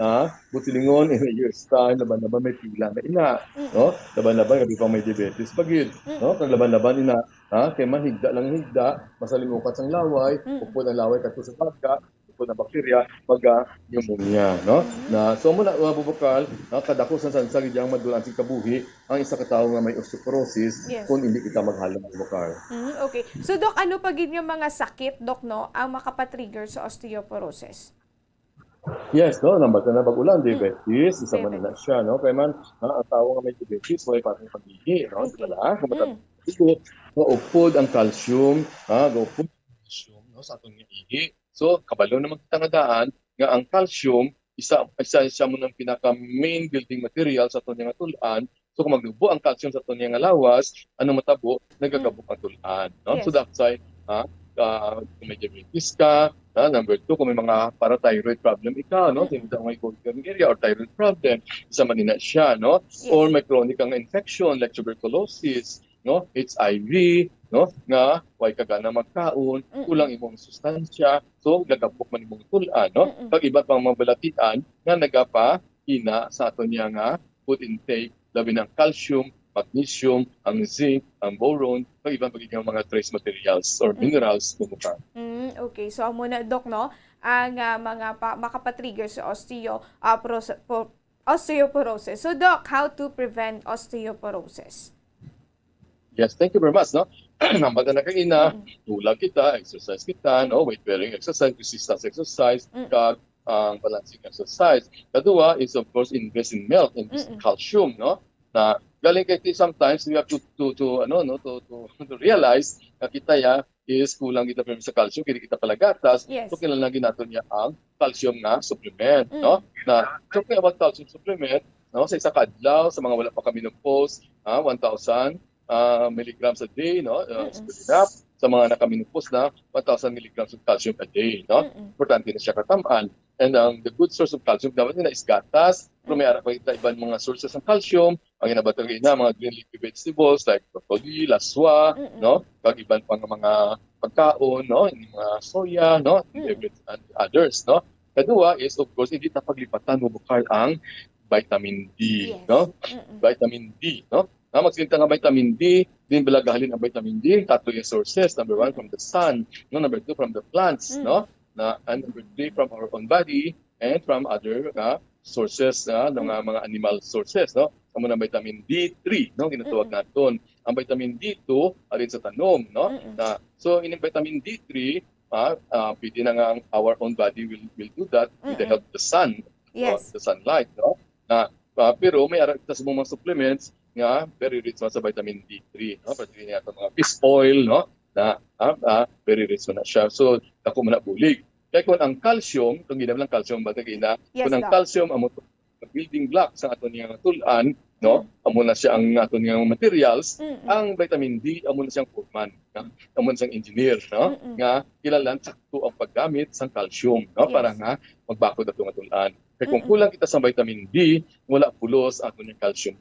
ha? Busilingon, in a year's time, laban-laban may pila na ina, Mm. no? Laban-laban, gabi pa may diabetes pa gid, Mm. no? Kag laban-laban ina, ha? Kay man higda lang higda, masalimukat sang laway, Mm. upod ang laway kadto sa baga, upod ang bakterya, baga pneumonia, no? Mm. Na, so mo na, mga bumbukal, na kadako sa sansa gid ang madul-an sa kabuhi ang isa ka tawo nga may osteoporosis Yes. kung hindi kita maghalong, bumbukal. Mm, okay. So, Doc, ano pa gid nga mga sakit, Doc, no, ang makapatrigger sa osteoporosis? Yes, no, nambal na bag-o lang, Mm. diabetes, isa man Diabetes. na siya, no? Kaya man, ha, ang tawo nga may diabetes, may patong pag-ihi, no? Okay. Di ba? Kung Mm. matag-, maupod ang calcium, ha, gaupod ang calcium, no, sa aton nga ihi. So, kabalo naman kita nga daan nga ang calcium, isa, isa, isa mo ng pinaka main building material sa aton nga tul-an. So, kung magnubo ang calcium sa aton nga lawas, ano matabo? Nagagabok ang tul-an, no? So, Yes. that's why, ha, ah, kung may diabetes ka, ha, number two, kung may mga parathyroid problem ikaw, no? Mm. Kung may goiter nga area or thyroid problem, isa man ina siya, no? Yes. Or may chronic nga infection like tuberculosis, no? H I V, no? Nga way ka gana magkaon, Mm-mm. kulang imong sustansya, so gagabok man imong tul-an, no? Mm-mm. Kag iba pang mga balatian nga nagapahina sa aton niya nga food intake, labi na ang calcium, magnesium, ang zinc, ang boron, kag iban pa gid nga mga trace materials or Mm. minerals, Bumbo Carl. Mm, okay. So, amo na, Doc, no? Ang ah, mga pa, makapatrigger sa osteo, ah, pros- po- osteoporosis. So, Doc, how to prevent osteoporosis? Yes, thank you very much, no? Ang bata na kanina, Mm. tulag kita, exercise kita, no? Weight bearing exercise, resistance exercise, Mm. kag ang balancing exercise. Kadua is, of course, invest in milk, invest in Mm-mm. calcium, no? Na galing kay ti- sometimes we have to to to ano no to to, to realize nga kita ya is kulang kita pero sa calcium, kini kita palagatas, Yes. So kinahanglan gid naton niya ang calcium nga supplement, Mm. no? Na talking about calcium supplement, no, sa isa ka adlaw sa mga wala pa ka menopause, ah, one thousand ah, milligrams a day, no? Uh, Mm-mm. Enough. Sa mga naka-menopause na, one thousand milligrams of calcium a day, no? Mm-mm. Importante na siya katam-an. And ang the good source of calcium dapat na is gatas. Pero may ara pa kita iban mga sources ng calcium. Ang ginabato na mga green leafy vegetables like broccoli, laswa, Mm-mm. no? Kag iban pa nga mga pagkaon, no? Yung mga soya, no? And Mm. every- and others, no? Kadua is, of course, hindi ta paglipatan mo bukal ang vitamin D, Yes. no? Mm-mm. Vitamin D, no? Nga magsinta nga vitamin D, din bala gahalin ang vitamin D, tatlo yung sources. Number one, Mm. from the sun, no? Number two, from the plants, Mm. no? Na, and number three, from our own body, and from other nga sources, ah, no, Mm. nga mga animal sources, no? Amo na vitamin D three, no? Ginatawag Mm-mm. naton. Ang vitamin D two, alin sa tanom, no? Mm-mm. Na, so, ining vitamin D three, ah, ah, pwede na nga ang our own body will will do that with the Mm-mm. help of the sun, Yes. the sunlight, no? Na, ah, pero may ara kita sa mga supplements nga very rich man sa vitamin D three, no? Pwede nga itong mga fish oil, no? Na, ah, ah, very rich man na siya. So, dako man na bulig. Kaya kung ang calcium, itong ginam lang calcium, ba ina, Yes, kung ang Doc. Calcium, amo to, building block sa aton nga tul-an, no? Mm. Amo na siya ang aton nga materials. Mm-mm. Ang vitamin D, amo na siyang foreman, no? Amo na siyang engineer, no? Mm-mm. Nga, kinahanglan sakto ang paggamit sang calcium, no? Yes. Para nga magbakod ato nga tul-an. Kay kung Mm-mm. kulang kita sa vitamin D, wala pulos ang aton nga calcium.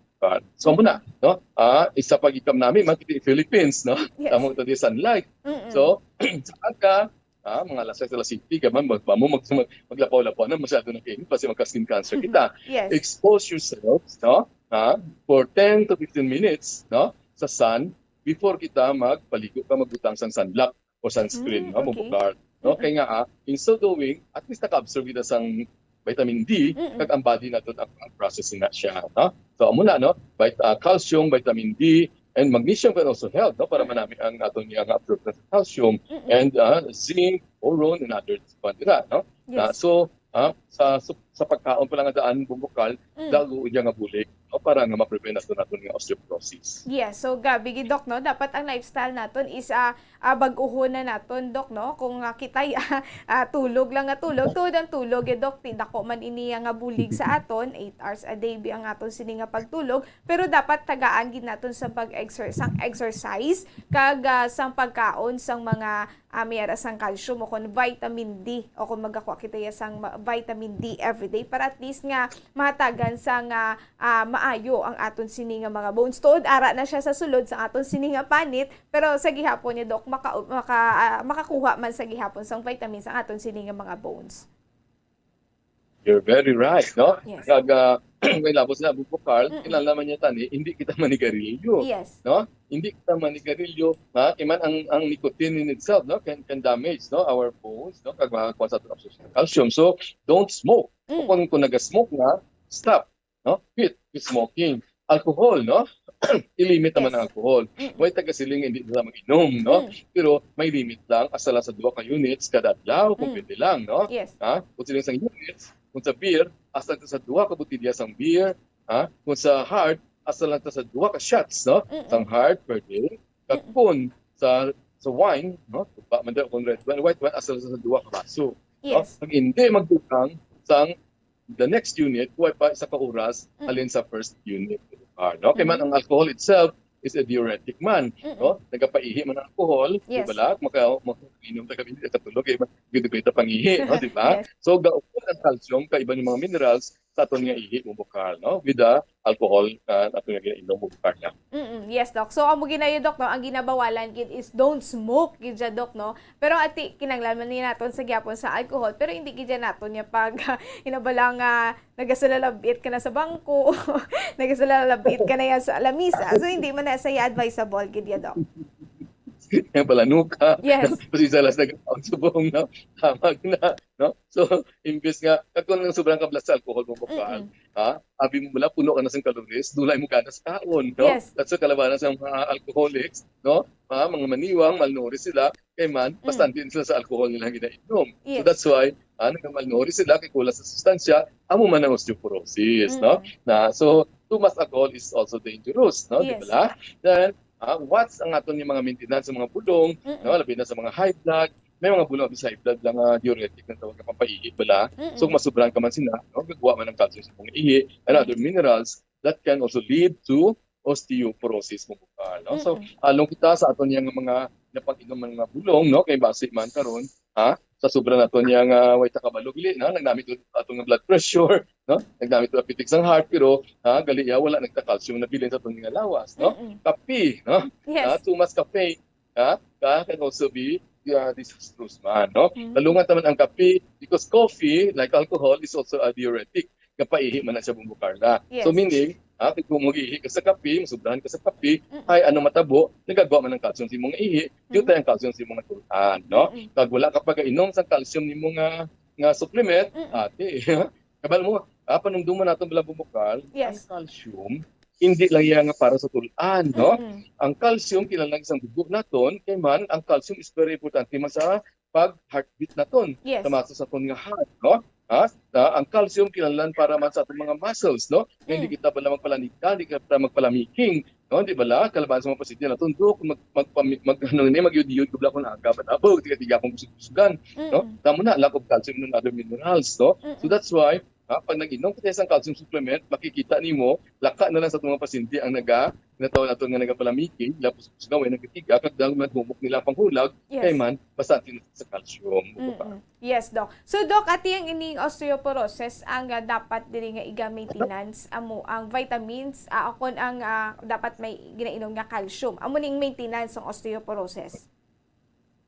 So, amo na, no? Ah, isa pa gikam nami, mga kita Philippines, no? Yes. Tamo ito di sunlight. Mm-mm. So, sa aga, ah, mga alas sais, alas siyete, ka man, mag, mag, mag, maglapaw-lapaw na, masyado na kainit, basi magka-skin cancer kita. Yes. Expose yourself, no? Ah, for ten to fifteen minutes, no? Sa sun, before kita magpaligo ka, magbutang sang sunblock o sunscreen, Mm, no? okay. Mobukar. No? Mm-mm. Kaya nga, ah, in so doing, at least naka-absorb kita sang vitamin D, Mm-mm. kag ang body nato ang processing na siya, no? So, amo na, no? Vit-, ah, calcium, vitamin D, and magnesium can also help, no? Para Mm-mm. manami ang aton nga absorption sa calcium, Mm-mm. and ah, zinc, boron, and other kwan dira, no? Yes. Ah, so, ah, sa, sa, sa pagkaon pa lang nga daan, Bumbo Carl, Mm. dago iya nga bulig, no? Para nga ma-prevent nato naton nga osteoporosis. Yes, so gabi gid, Doc, no? Dapat ang lifestyle naton is ah, ah, bag-uhon na naton, Doc, no? Kung ah, kita ah, tulog lang nga tulog, tuod ang tulog, eh, Doc, ti dako man ini nga bulig sa aton, eight hours a day bi ang aton sini nga pagtulog, pero dapat tagaan gid naton sa pag-exer sang exercise kag ah, sang pagkaon sang mga ah, may ara sang calcium o kon vitamin D, o kon magakuha kita ya sang ma- vitamin D everyday para at least nga mahatagan sang ah, ah, maayo ang aton sini nga mga bones. Tuod ara na siya sa sulod sa aton sini nga panit, pero sa gihapon ni Doc maka, maka, ah, makakuha man sa gihapon sang vitamins ang aton sini nga mga bones. You're very right, no? Yes. Kag ah, may labos na, Bumbo Carl, Mm-mm. kinahanglan man niya tani, hindi kita manigarilyo. Yes. No? Hindi kita manigarilyo, ha? Kay man ang, ang nicotine in itself, no, can, can damage, no, our bones, no, kag makakuha sa aton absorption ng calcium. So, don't smoke. Mm. Kung, kung naga-smoke na, stop, no? Quit, quit smoking. Alcohol, no? I-limit naman Yes. ang alcohol. Mm-mm. Way taga-siling nga hindi sila mag-inom, no? Mm. Pero may limit lang, asa lang sa duha ka units kada adlaw, kung Mm. pwede lang, no? Yes. Ha? Kung siling sang units, kung sa beer, asa lang sa duha ka botelya sang beer, ha? Kung sa hard, asa lang sa duha ka shots, no? Mm-mm. Sang hard per day. Kag Mm-mm. kung sa, sa wine, no? Tuba man daw kung red wine, white wine, asa lang sa duha ka baso. No? Yes. Kag hindi magdugang sang the next unit, kuha pa isa ka oras, Mm. halin sa first unit. Ah, no? Kay man Mm. ang alcohol itself is a diuretic man, Mm-mm. no? Nagapaihi man ang alcohol, di Yes. ba? Maka, makainom ta kami, katulog, kay man, gid kita pangihi, no, di ba? Yes. So gaupod ang calcium kag iban nga mga minerals sa aton nga ihi, Bong Bokal, no, with the alcohol, ah, aton nga ginainom, Bong Bokal, na. Mm, yes, Doc. So, amo ginayo, Doc, no? Ang ginabawalan gid is don't smoke gid siya, Doc, no? Pero ati, kinahanglan man ni naton sa gyapon sa alcohol, pero hindi gid siya naton niya pag inabala nga nagasulalabit ka na sa bangko, nagasulalabit ka na yan sa lamisa. So, hindi man na siya advisable gid ya, Doc. Kaya pala, nuka. Yes. Kasi sa las nag-account subong, no? Tama na, no? So, imbes nga, kag kung ang sobrang kablas sa alcohol, Bong Bokal, Mm-mm. ha? Abi mo bala, puno ka na sa calories, dulay mo gana sa kaon, no? Yes. That's the kalabanan sa mga alcoholics, no? Ha? Mga maniwang, malnourished sila, kay man, Mm. bastante sila sa alcohol nila nga ginainom. So Yes. that's why, ha, nagka-malnourished sila, kay kulang sa sustansya, amo man ang osteoporosis, no? Mm. Na, so, too much alcohol is also dangerous, no? Di Yes. ba? Then, ah, what's ang aton nga mga maintenance sa mga bulong, Mm-mm. no? Labi na sa mga high blood, may mga bulong sa high blood lang nga diuretic na tawag nga pampaihi bala. So, Mm-mm. kung masobrahan ka man sina, no? Gagawa man ang calcium sa mga ihi and other Yes. minerals that can also lead to osteoporosis, Bong Bokal, no? So, Mm-mm. along kita sa aton nga mga napag-inom nga bulong, no? Kay basi man karon, ha? Sa sobra naton nga way ta kabalo, gali, no? Nagnamit to aton nga blood pressure, no? Nagnamit to apitik sang heart, pero, ha, gali, ya, wala nagta-calcium nabilin sa aton nga lawas, no? Mm-mm. Kape, no? Ha? Yes. Too much caffeine, ha? Ka can also be, uh, disastrous man, no? Mm. Talungan ta man ang kape because coffee, like alcohol, is also a diuretic. Kapaihi man na siya, Bong Bokal, na. So, Yes. meaning, ha, kung mag-ihi ka sa kape, masubrahan ka sa kape, Mm-mm. ay, ano matabo, nagagawa man ang calcium sa imong ihi, Mm. tayo ang calcium sa imong tulan, no? Mm-mm. Kag wala ka pag-inom sa calcium nimo nga, nga supplement, Mm-mm. ate, kabal mo, ah, panumduman naton bala, Bong Bokal, Yes. ang calcium, hindi lang iya nga para sa tulan, no? Mm-mm. Ang calcium, kinahanglan sa dugo naton, kay man, ang calcium is very importante man sa pag-heartbeat naton, Yes. sa muscles naton nga heart, no? Ha? Na ang calcium kinahanglan para man sa atong mga muscles, no? Nga hindi Mm. kita bala magpalanika, hindi kita magpalamiking, no? Di bala? Kalaban sa mga pasyente naton, Dok, mag, mag, mag, mag, ano ni, magyud-yud ko bala kung aga, batabog, tiga-tiga akong kusog-kusugan, no? Mm-mm. Tamo na, lack of calcium and other minerals, no? So Mm-mm. that's why, ha, pag nag-inom kita sa calcium supplement, makikita nimo, laka na lang sa atong mga pasyente ang naga, natawag naton nga nagapalamiking, lapos nga way nagatiga, kag daw naghumok nila ang panghulag, kay Yes. man, basta sa calcium. Mm-mm. Yes, Doc. So, Doc, ati ang ining osteoporosis, ang, ah, dapat diri nga iga-maintenance, amo ang vitamins, ah, akon ang, ah, dapat may ginainom nga calcium. Amo ning maintenance sang osteoporosis.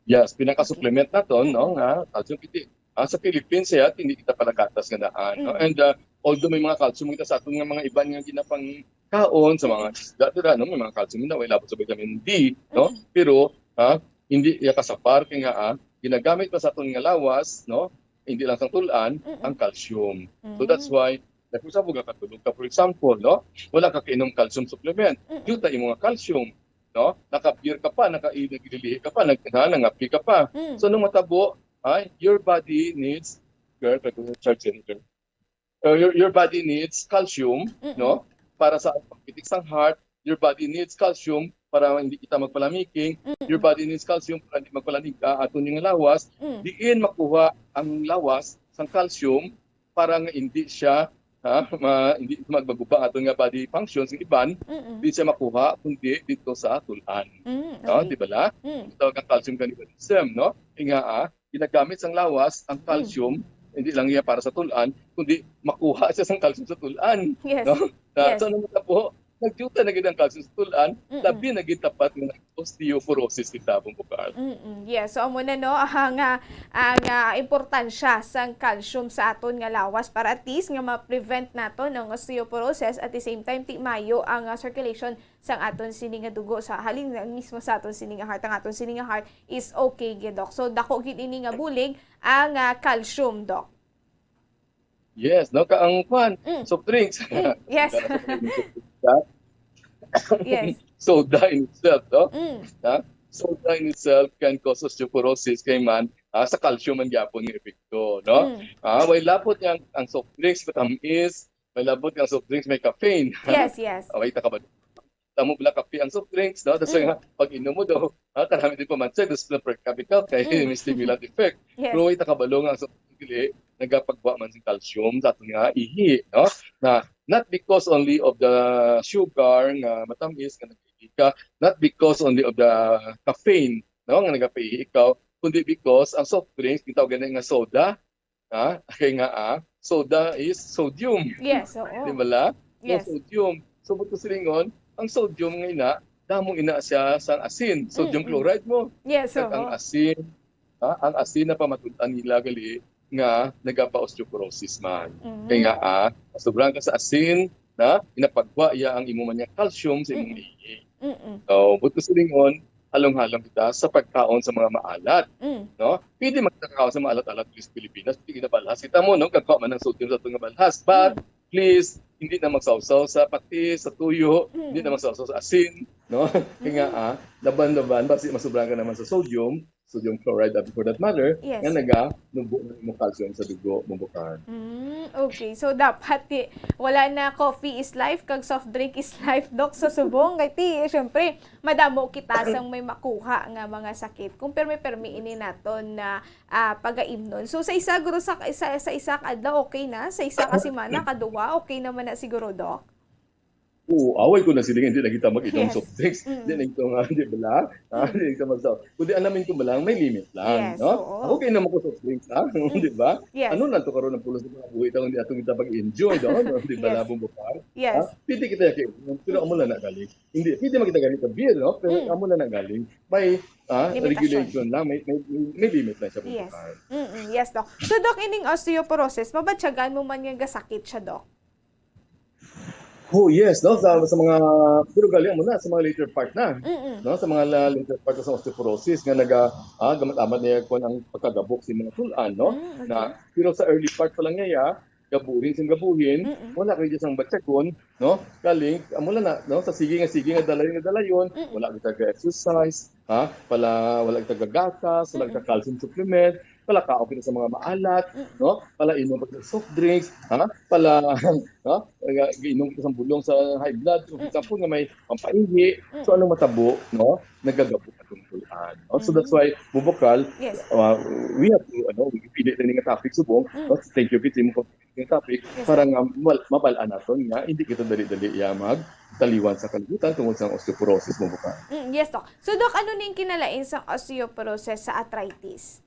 Yes, pinaka-supplement naton, no, Mm-mm. nga calcium, kiti. Ah, sa Philippines, eh, hindi kita palagatas nga daan, no? Mm. And, ah, although may mga calcium kita sa aton nga mga iban nga ginapangkaon, sa mga Mm-mm. isda, dira, no, may mga calcium na, way labot sa vitamin D, no? Mm-mm. Pero, ha, hindi iya kasapar kay nga, ah, ginagamit pa sa aton nga lawas, no? Hindi lang sa tulan, Mm-mm. ang calcium. So that's Mm. why, like, for example, katulog ka, for example, no? Wala ka kainom calcium supplement. Mm-mm. Yuta imo nga calcium, no? Naka-beer ka pa, naka-, naglilihi ka pa, nag-, ha, nangapi ka pa. Mm. So, anong matabo? Ha? Your body needs, girl, pag charge yan, girl. Uh, your, your body needs calcium, Mm-mm. no? Para sa pagpitik sang heart, your body needs calcium para hindi kita magpalamiking, Mm-mm. your body needs calcium para hindi magpalanig, ah, aton nga lawas, Mm. diin makuha ang lawas sang calcium para nga hindi siya, ha, ma-, hindi magbaguba aton nga body functions, ang iban, Mm-mm. di siya makuha kundi dito sa tulan. Mm, No? okay. Di bala? Mm. Ito ang calcium cannibalism, no? Kaya nga, ah, ginagamit sang lawas ang Mm. calcium, hindi lang iya para sa tulan, kundi makuha siya sang calcium sa tulan. Yes. No? Na, Yes. So, ano na po? Nagyuta na gid ang calcium sa tulan, Mm-mm. labi na gid dapat nga osteoporosis kita, Bong Bokal. Mm-mm. Yes. So, amo na, no, ang, ah, ang, ah, importansya sang calcium sa aton nga lawas para at least nga ma-prevent naton ang osteoporosis, at the same time, ti mayo ang, ah, circulation sang aton sini nga dugo, sa halin na mismo sa aton sini nga heart. Ang aton sini nga heart is okay gid, Doc. So, dako gid ini nga bulig ang, ah, calcium, Doc. Yes, no? Ka ang kwan, Mm. soft drinks. Mm, yes. Para sa mga soft drinks, ha? Yes. Soda in itself, no? Mm. Ha? Soda in itself can cause osteoporosis kay man, ah, sa calcium man gyapon nga epekto, no? Mm. Ah, way labot nga ang, ang soft drinks matamis, way labot nga ang soft drinks may caffeine. Yes, yes. Away ta ka ba? Tamo bala kape ang soft drinks, no? Tapos Mm. nga, pag inom mo daw, ah, karami din pamansag, tapos na perk kami ka, kay Mm. may stimulant effect. Yes. Pero way ta kabalo nga ang soft drinks, dili, nagapagwa man sa calcium sa aton nga ihi, no? Na, not because only of the sugar nga matamis nga nag-ihi ka, not because only of the caffeine, no, nga nagapaihi ikaw, kundi because ang soft drinks, gitawag gani nga soda, ha? Kay nga, ah, soda is sodium. Yes, oo. Di ba la? Ang Yes. sodium. So, buot silingon, ang sodium nga ina, damo ina siya sang asin. Sodium Mm-mm. chloride mo. Yes, Kag ang oo. asin, ha? Ang asin na pamatud-an nila gali nga nagapa-osteoporosis man. Mm. Kay nga, ah, sobrang ka sa asin, na inapagwa iya ang imo man nga calcium sa imong Mm-mm. ihi. Mm-mm. So, buot silingon, halong-halong kita sa pagkaon sa mga maalat, Mm. no? Pwede magtakaw sa maalat-alat diri sa Pilipinas, pwede kita balhas. Kita mo, no? Kagwa man ang sodium sa ato nga balhas. But, Mm. please, hindi na magsawsaw sa patis, sa tuyo, Mm. hindi na magsawsaw sa asin, no? Kaya nga, Mm. ah, laban-laban, basi masobrahan ka naman sa sodium, sodium chloride, ah, for that matter, Yes. nga naganubo ng imong calcium sa dugo, Bumbocar. Mm, okay. So, dapat ti, wala na coffee is life, kag soft drink is life, Doc, sa subong. Kay ti, syempre, madamo kita sang may makuha nga mga sakit. Kung permi-permi ini naton na, ah, pagaimnon. So, sa isa, guro, sa, sa, sa isa ka adlaw, okay na? Sa isa ka semana, kaduwa, okay naman na siguro, Doc? Oo, away ko na sila, hindi na kita mag-inom Yes. soft drinks. Mm. Hindi na ito nga, di ba? Ah, Mm. hindi na ito mag-, kundi alamin ko lang, may limit lang, Yes, no? oo. Ako kayo naman ko soft drinks, ha? Mm. Di ba? Yes. Ano na to karon ang pulos ng mga buhi taon, hindi atong kita pag-enjoy, no? No? Di ba, Yes. Labong Bukar? Yes. Ha? Pwede kita yung, pero amo lang na galing. Hindi, pwede man kita galing sa beer, no? Pero Mm. amo lang na galing. May, ah, Limitasyon. regulation lang, may, may, may limit lang siya, Yes. Bukar. Mm-mm. Yes, Doc. So, Doc, ining osteoporosis, mabatyagan mo man nga gasakit siya, Doc? Oh, yes, no? Sa, sa mga, pero gali mo na, sa mga later part na, Mm-mm. no? Sa mga la-, later part sa osteoporosis, nga naga, ah, gamat-amat niya kung ang pagkagabok sa mga tulan, no? Mm, okay. Na, pero sa early part pa lang niya, gabuhin sing gabuhin, Mm-mm. wala kayo sang batyagon, no? Galing, amo lang na, no? Sa sige nga, sige nga, dalayon nga, dalayon, Mm-mm. wala kita ga-exercise, ha? Pala, wala kita gagatas, wala kita Mm-mm. calcium supplement, pala kaon kita sa mga maalat, Mm-mm. no? Pala inom kita sa soft drinks, ha? Pala, no? Ga-, giinom kita sa bulong sa high blood, for Mm-mm. example, nga may pampaihi. So, Mm-mm. anong matabo, no? Nagagabok atong tulan, no? So, that's Mm. why, Bubukal, Yes. uh, we have to, ano, we pili na nga topic subong, Mm. no? Thank you, Kitty, mo yung topic Yes, para Doc. nga mal-, mabal-an naton nga hindi kita dali-dali ya magtaliwan sa kalibutan tungod sa osteoporosis, Bubukal. Mm, yes, Doc. So, Doc, ano ning kinalain sa osteoporosis sa arthritis?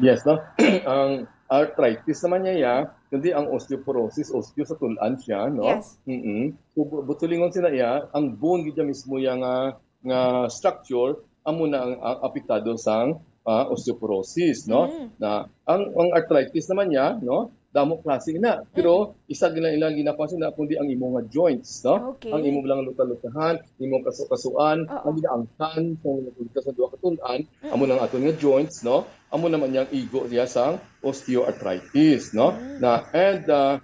Yes, no? Ang arthritis naman niya, ya, kundi ang osteoporosis, osteo sa tulan siya, no? Yes. Mm-mm. So, bu-, buot silingon sina iya, ang bone gid mismo ya nga, nga structure, amo na ang, ang apektado sang, ah, osteoporosis, no? Mm. Na ang, ang arthritis naman niya, no? Damo klase na, pero isa gina ilang ginakuha sila kundi ang imo nga joints, no? Okay. Ang imo lang luta-lutahan, imo kaso-kasuan, Oo. ang ginaangkan, kung nagpunta sa duha ka tulan, Mm. amo lang aton nga joints, no? Amo naman yang igo niya sang osteoarthritis, no? Mm. Na, and, uh,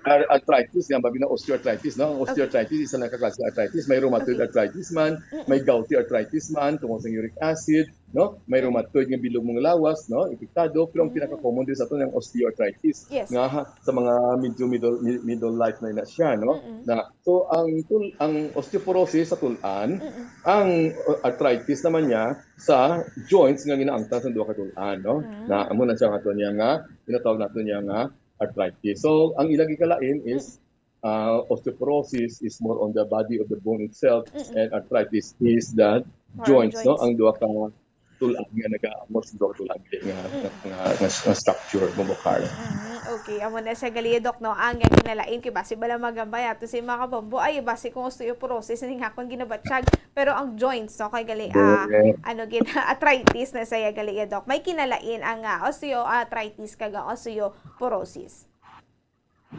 ar-, arthritis, nga babi na osteoarthritis, no? Ang Okay. Osteoarthritis, isa lang ka klase arthritis. May rheumatoid Okay. arthritis man, Mm-mm. may gouty arthritis man, tungod sa uric acid, no? May Mm. rheumatoid nga bilog mga lawas, no? Apektado, pero ang Mm. pinaka-common din sa aton ang osteoarthritis. Yes. Nga ha, sa mga medyo middle, mi-, middle life na ina siya, no? Mm-mm. Na, so, ang tul-, ang osteoporosis sa tulan, Mm-mm. ang, uh, arthritis naman niya sa joints nga ginaangtan sa duha ka tulan, no? Mm. Na, amo na siya nga ato niya nga, ginatawag nato niya nga arthritis. So, ang ilang gikalain is, Mm. uh, osteoporosis is more on the body of the bone itself, Mm-mm. and arthritis is the More on joints, no? joints. Ang duha ka tulan nga nag-aamos, duha ka tulan nga, nga, Mm. nga, nga, nga structure, Bubukar. Mm, okay, amo na siya gali, Doc, no? Ang nga kinalain kay basi bala magambay ato si mga kabombo, ay, basi kung osteoporosis, ning akon ginabatyag, pero ang joints, no? Kay gali, ah, Correct. ano gid, arthritis na saya gali, Doc. May kinalain ang, ah, osteoarthritis kag ang osteoporosis.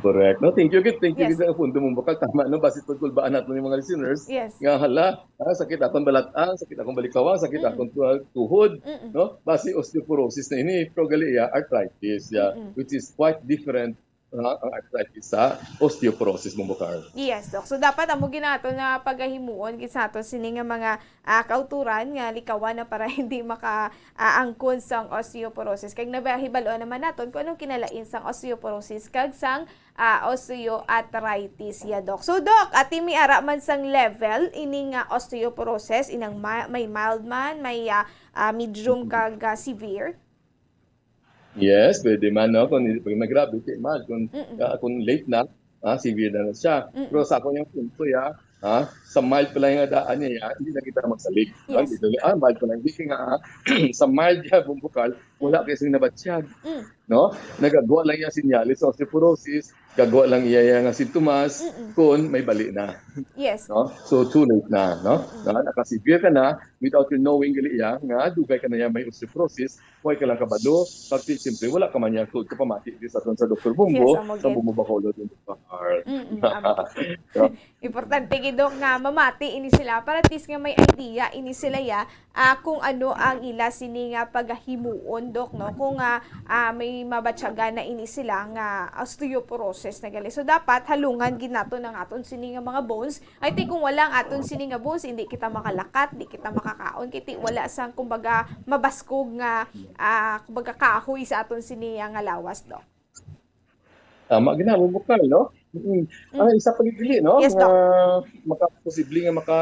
Correct. No, thank you, gid. Thank you, Yes. gid, ang punto mo, Bukal. Tama, no? Basi tungkol ba nato ni mga listeners? Yes. Nga, hala, ah, sakit akong balat-, ah, sakit akong balikawan, sakit Mm. akong tu-, tuhod, Mm-mm. no? Basi osteoporosis na ini, pero gali, ah, arthritis, yeah, Mm-mm. which is quite different, ah, ang arthritis sa osteoporosis, Bubukar. Yes, Doc. So, dapat amo gid nato na pagahimuon gid sa ato sini nga mga, ah, kauturan nga likawan na para hindi maka, ah, angkon sang osteoporosis. Kag nabahibaloan naman naton kung anong kinalain sang osteoporosis kag sang, ah, osteoarthritis ya, Doc. So, Doc, ati mi ara man sang level ining, ah, osteoporosis, inang ma-, may mild man, may, ah, ah, medium kag, ah, severe. Yes, pwede man, no? Kung, pag nagrabe, di man. Kung, Mm-mm. ah, kung late na, ah, severe na, na siya. Mm-mm. Pero sa akong yung punto, ya, ha? Sa mild pa lang nga daan niya, hindi na kita magsalig. No? Yes. Dito, ah, mild pa lang. Hindi nga, ah, sa mild nga bumbukal, wala kasi nabatyag. Mm. No? Nagagwa lang iya sinyalis sa osteoporosis, gagwa lang iya, iya nga sintomas, Mm-mm. kung may bali na. Yes. No? So, too late na. No? Mm-mm. No? Nakasevere ka na without you knowing gali iya nga dugay ka na iya may osteoporosis, huwag ka lang kabalo, pag siyempre wala ka man niya tuod ka pamati di sa, sa Doktor Bombo, Yes, amo sa gid. Bombo Bacolod in the car. Mm-mm, amo gid. So, Importante gid, Dok, nga mamati ini sila para at least nga may idea ini sila ya, ah, kung ano ang ila sini nga pagahimuon, Dok, no? Kung, ah, ah, may mabatyagan na ini sila nga osteoporosis na gali. So dapat halungan gid naton ang aton sini nga mga bones. I think kung wala ang aton sini nga bones, hindi kita makalakat, di kita makakaon, kay ti wala sang kumbaga mabaskog nga, ah, kumbaga kahoy sa aton sini nga lawas, Dok. Tama, ginamo mo ka, no? Mm. Mm. Ah, isa pa gid dili, no? Yes, Nga Doc. makaposible nga maka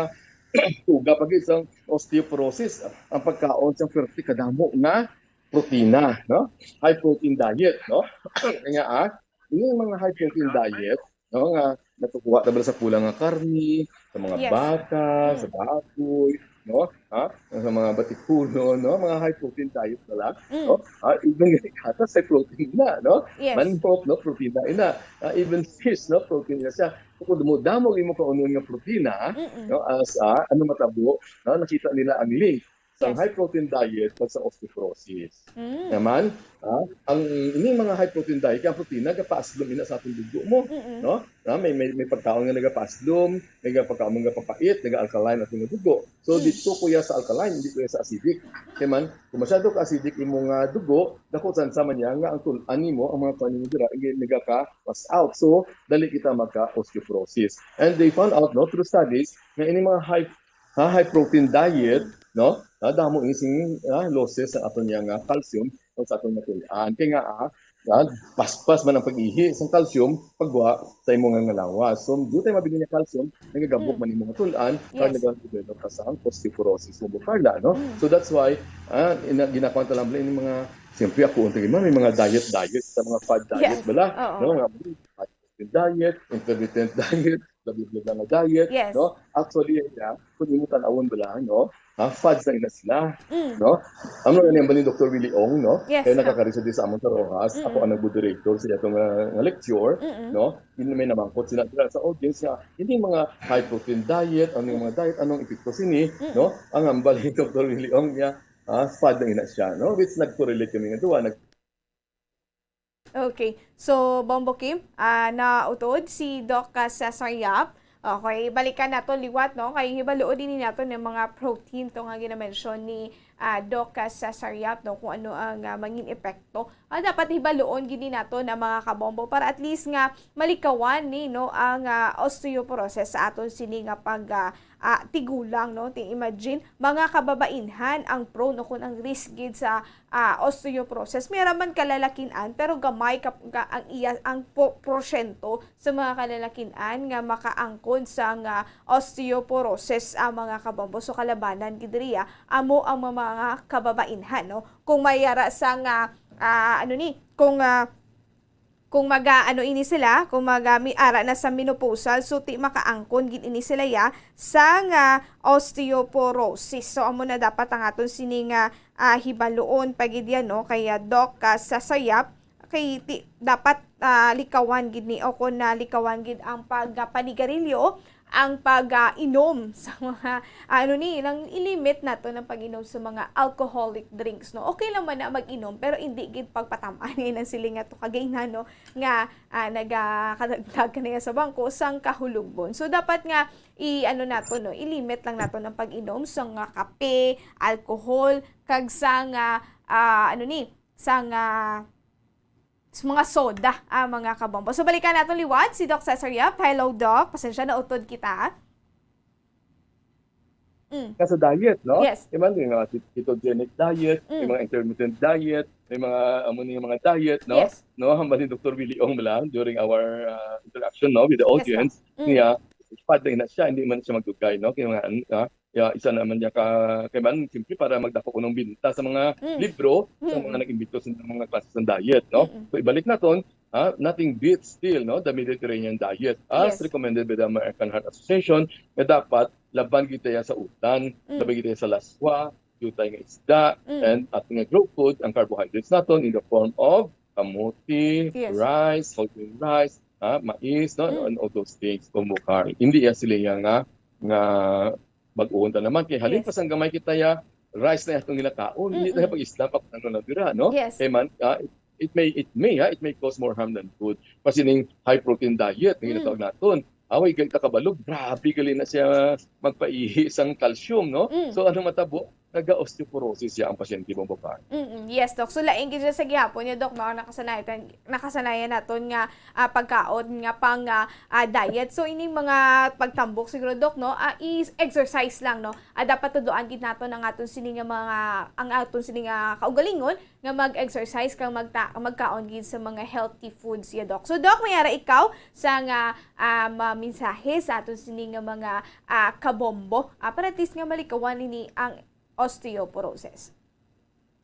tuga pa gid sa osteoporosis ang pagkaon sa perti kadamo nga protina, no? High protein diet, no? Nga, ah, ini mga high protein diet, no, nga natukuha ta bala sa kulang nga karni, sa mga Yes. baka, Mm. sa baboy, no? Ha? Sa mga batikulo, no? Mga high protein diet bala, Mm. no? Ah, even gatas sa protein na, no? Yes. Manok, no? Protein na ina. Ah, even fish, no? Protein na siya. So, kung damo-damo ang imong kaunon nga protina, Mm-mm. no? As, ah, ano matabo, no? Nakita nila ang link sa Yes. high protein diet kag sa osteoporosis. Mm. Naman, ah, ang ini mga high protein diet, kaya ang protina gapaaslom ina sa atong dugo mo, Mm-mm. no? Ah, may, may, may pagkaon nga nagapaaslom, may nga pagkaon nga papait, naga-alkaline ato nga dugo. So, Mm. dito kuya sa alkaline, hindi kuya sa acidic. Kaya man, kung masyado ka acidic imo nga dugo, dako tsansa man niya nga ang tul-an nimo, ang mga kuan nimo dira, hindi nagaka-wash out. So, dali kita magka-osteoporosis. And they found out, no, through studies, nga ini mga high, ha, high protein diet, no, nadamo ini sing, ah, losses sa aton niya nga calcium o sa aton matul-an. Kaya nga, ah, ah, paspas man ang pag-ihi sa calcium, pagwa sa imo nga lawas. So, di tayo mabili nga calcium, nagagabok Mm. man imo matul-an, kag Yes. nagadevelop ka sa osteoporosis lumbocardia, no? Mm. So, that's why, ah, ina-, ginakuha ta lang bala ini mga, siyempre ako, unta man, may mga diet-diet sa mga fad diet Yes. bala, Oo. no? Mga diet, intermittent diet, blah, blah, blah, blah, diet, Yes. no? Actually, yeah, kung imo tan-awon bala, no? Ha, fad na ina sila, Mm. no? Ano nga niyang ni Doktor Willie Ong, no? Yes, Kaya no. nakakari sa di sa among sa Roxas, Mm-mm. ako ang nagbo-director sa atong, ah, nga lecture, Mm-mm. no? Yun may namangkot sila, sila sa audience nga, hindi mga high protein diet, ano yung mga diet, anong epekto sini, Mm-mm. no? Ang hambal ni Doktor Willie Ong niya, ah, fad na ina siya, no? Which nagkorelate kami nga duwa, nag- Okay. So, Bombo Kim, ah, nautod si Doc, ah, Cesar Yap. Okay, balikan nato liwat, no? Kay hibaloon din nato ng mga protein to nga ginamention ni, ah, Doc, ah, Cesar Yap, no? Kung ano ang, ah, mangin epekto. Ah, dapat hibaloon gini nato na mga kabombo para at least nga malikawan ni, no, ang, ah, osteoporosis sa aton sini nga pag, ah, ah, tigulang, no? Ti imagine, mga kababainhan ang prone o kung ang risk gid sa, ah, osteoporosis. May raman kalalakin-an, pero gamay ka, ka- ang iya, ang po, porsyento sa mga kalalakin-an nga makaangkon sa nga osteoporosis ang mga kabombo. So, kalabanan gid riya, amo ang mga, mga kababainhan, no? Kung may ara sa nga, ah, ano ni, kung, ah, kung maga, ano ini sila, kung maga, mi-, ara na sa menopausal, so ti makaangkon gid ini sila ya sa nga osteoporosis. So, amo na dapat ang aton sini nga, ah, hibaloon pa gid yan, no? Kaya, Doc, ah, Cesar Yap, kay ti, dapat, ah, likawan gid ni, o kung na likawan gid ang pagpanigarilyo, ang pag, ah, inom sa mga, ano ni, lang ilimit nato ng pag-inom sa mga alcoholic drinks, no? Okay lang man na mag-inom, pero hindi gid pagpatamaan. Yan ang siling nga to kagayna, no? Nga, ah, nagakadagdag ka na yan sa bangko, sang kahulugbon. So, dapat nga, i-, ano nato, no? Ilimit lang nato ng pag-inom sa nga kape, alcohol, kag sa nga, ah, ano ni, sa nga, sa mga soda, ah, mga kabombo. So, balikan nato liwat si Doc Cesar Yap. Hello, Doc. Pasensya, nautod kita. Mm. Nga sa diet, no? Yes. Iman yung mga ketogenic diet, Mm. yung mga intermittent diet, may mga amo ni mga diet, no? Yes. No, hambal ni Doktor Willie Ong bala during our, uh, interaction, no, with the Yes, audience, Doc. Mm. niya, fad na ina siya, hindi man siya magdugay, no? Kaya mga, ah, ya, isa naman niya ka, kaya man, siyempre para magdako ko ng binta sa mga Mm. libro, sa Mm. mga nag-imbento sa mga klase ng diet, no? Mm. So, ibalik naton, ha, nothing beats still, no, the Mediterranean diet as Yes. recommended by the American Heart Association, nga dapat laban kita sa utan, Mm. laban kita sa laswa, jutay nga isda, Mm. and at nga grow food, ang carbohydrates naton in the form of kamote, Yes. rice, whole grain rice, ha, mais, no, Mm. and all those things, bumbukal. Hindi ya sila ya nga, nga bag-oon ta naman. Kay halin Yes. pa sang gamay kita ya, rice na atong ginakaon. Hindi Mm-mm. tayo pag-isda pa kung ano lang dira, no? Yes. Kay man, ah, it, it may, it may, ha, it may cause more harm than good. Kasi ning high protein diet, nga Mm. ginatawag naton. Away, gali ta kabalo, grabe gali na siya magpaihi sang calcium, no? Mm. So, ano matabo? Naga-osteoporosis siya ang pasyente, bumbukal. Mm-mm. Yes, Doc. So, lain gid siya sa gihapon niya, Doc, no? Nakasanayan, nakasanayan naton nga ah, pagkaon nga pang ah, ah, diet. So, ining mga pagtambok siguro, Doc, no? Ah, is exercise lang, no? Ah, dapat tudloan gid naton ang aton sini nga mga, ang aton sini nga kaugalingon nga mag-exercise kag magta- magkaon gid sa mga healthy foods ya, Doc. So, Doc, may ara ikaw sa nga ah, ma- mensahe sa aton sini nga mga ah, kabombo, ah, para at least nga malikawan ini ang osteoporosis.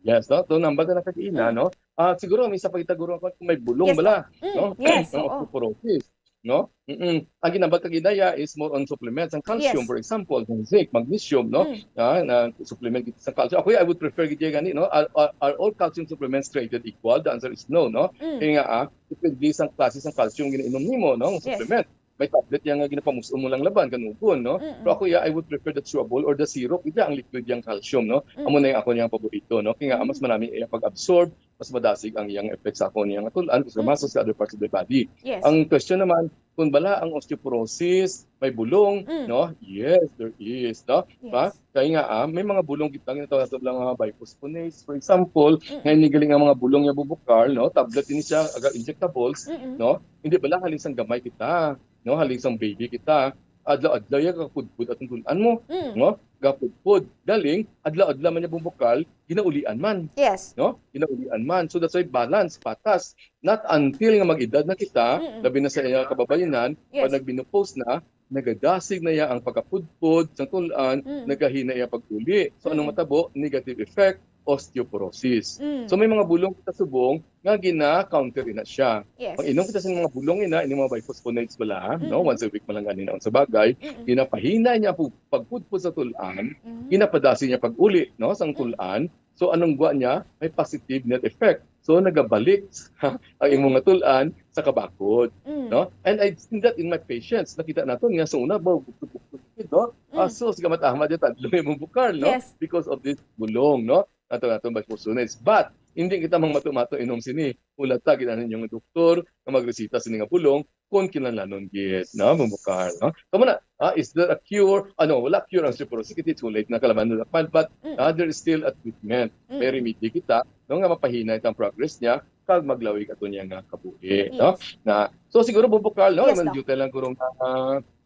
Yes, no? So, nambal na kag ina, Mm. no? Ah, siguro, may isa pa kita, guro, kung may bulong Yes, bala, Mm, no? yes, Ang oo. osteoporosis, no? Mm-mm. Ang ginambal kag ina ya is more on supplements. Ang calcium, Yes. for example, ang zinc, magnesium, no? Mm, Ah, na supplement kita sa calcium. Ako, I would prefer gid gani, no? Are, are, are all calcium supplements created equal? The answer is no, no? mm. Kaya nga, ah, depende sa klase sa calcium ginainom nimo, no? Ang Yes. supplement. May tablet yan nga ginapamus-on mo lang laban, kanugon, no? Mm-mm. Pero ako, ya, I would prefer the chewable or the syrup. Ito ang liquid yang calcium, no? Mm. Amo na yung ako niyang paborito, no? Kaya nga, Mm. mas marami iyang pag-absorb, mas madasig ang iyang effect sa akon iyang tul-an, sa Mm. muscles, sa other parts of the body. Yes. Ang question naman, kung bala ang osteoporosis, may bulong, Mm. no? Yes, there is, no? Yes. Ba? Kaya nga, ah, may mga bulong kita nga tawag lang mga biphosphonates, for example, Mm. nga ini galing ang mga bulong niya, bumbukal, no? Tablet ini siya, aga injectables, Mm-mm. no? Hindi bala halin sang gamay kita, no? Halin sang baby kita, adlaw-adlaw ya gapudpod atong tun-an mo, Mm. no? Gapudpod. Galing, adlaw-adlaw man niya, bumbukal, ginaulian man, Yes. no? Ginaulian man. So that's why balance, patas. Not until nga mag-edad na kita, Mm-mm. labi na sa iya kababayenan, Yes. pag nagmenopause na, nagadasig na iya ang pagkapudpod sa tun-an, Mm. nagahina iya pag-uli. So, anong Mm. matabo? Negative effect, osteoporosis. Mm. So, may mga bulong kita subong nga gina-counter na siya. Yes. Ang inom kita sa mga bulong ina, ini mga biphosphonates bala, no? Mm. Once a week man lang gani na sa bagay, Mm-mm. ginapahina niya pag pagpudpod sa tul-an, Mm. ginapadasin niya pag-uli, no, sang Mm. tul-an. So, anong gwa niya? May positive net effect. So, nagabalik ang imong nga tul-an sa kabakod, Mm. no? And I've seen that in my patients. Nakita naton nga sa una, ba, bukod-bukod, no? Mm. Ah, so, sige, matama din, tadlo yung bukal, no? Yes. Because of this bulong, no? Ato, ato, biphosphonates. But, hindi kita mang mato-mato inom sini. Ulata, gid ang inyong doktor nga magresita sini nga bulong kung kinahanglanon gid, no? Bumbukal, no? Kamo na, ah, is there a cure? Ano, wala cure ang osteoporosis. It's too late na kalaban na dapat. But, Mm. ah, there is still a treatment. Mm. May remedy kita, no, nga mapahina itang progress niya kag maglawig ato niya nga kabuhi, no? Yes. Na, so, siguro, bumbukal, no? Yes, Ang Doc. duty lang guro nga,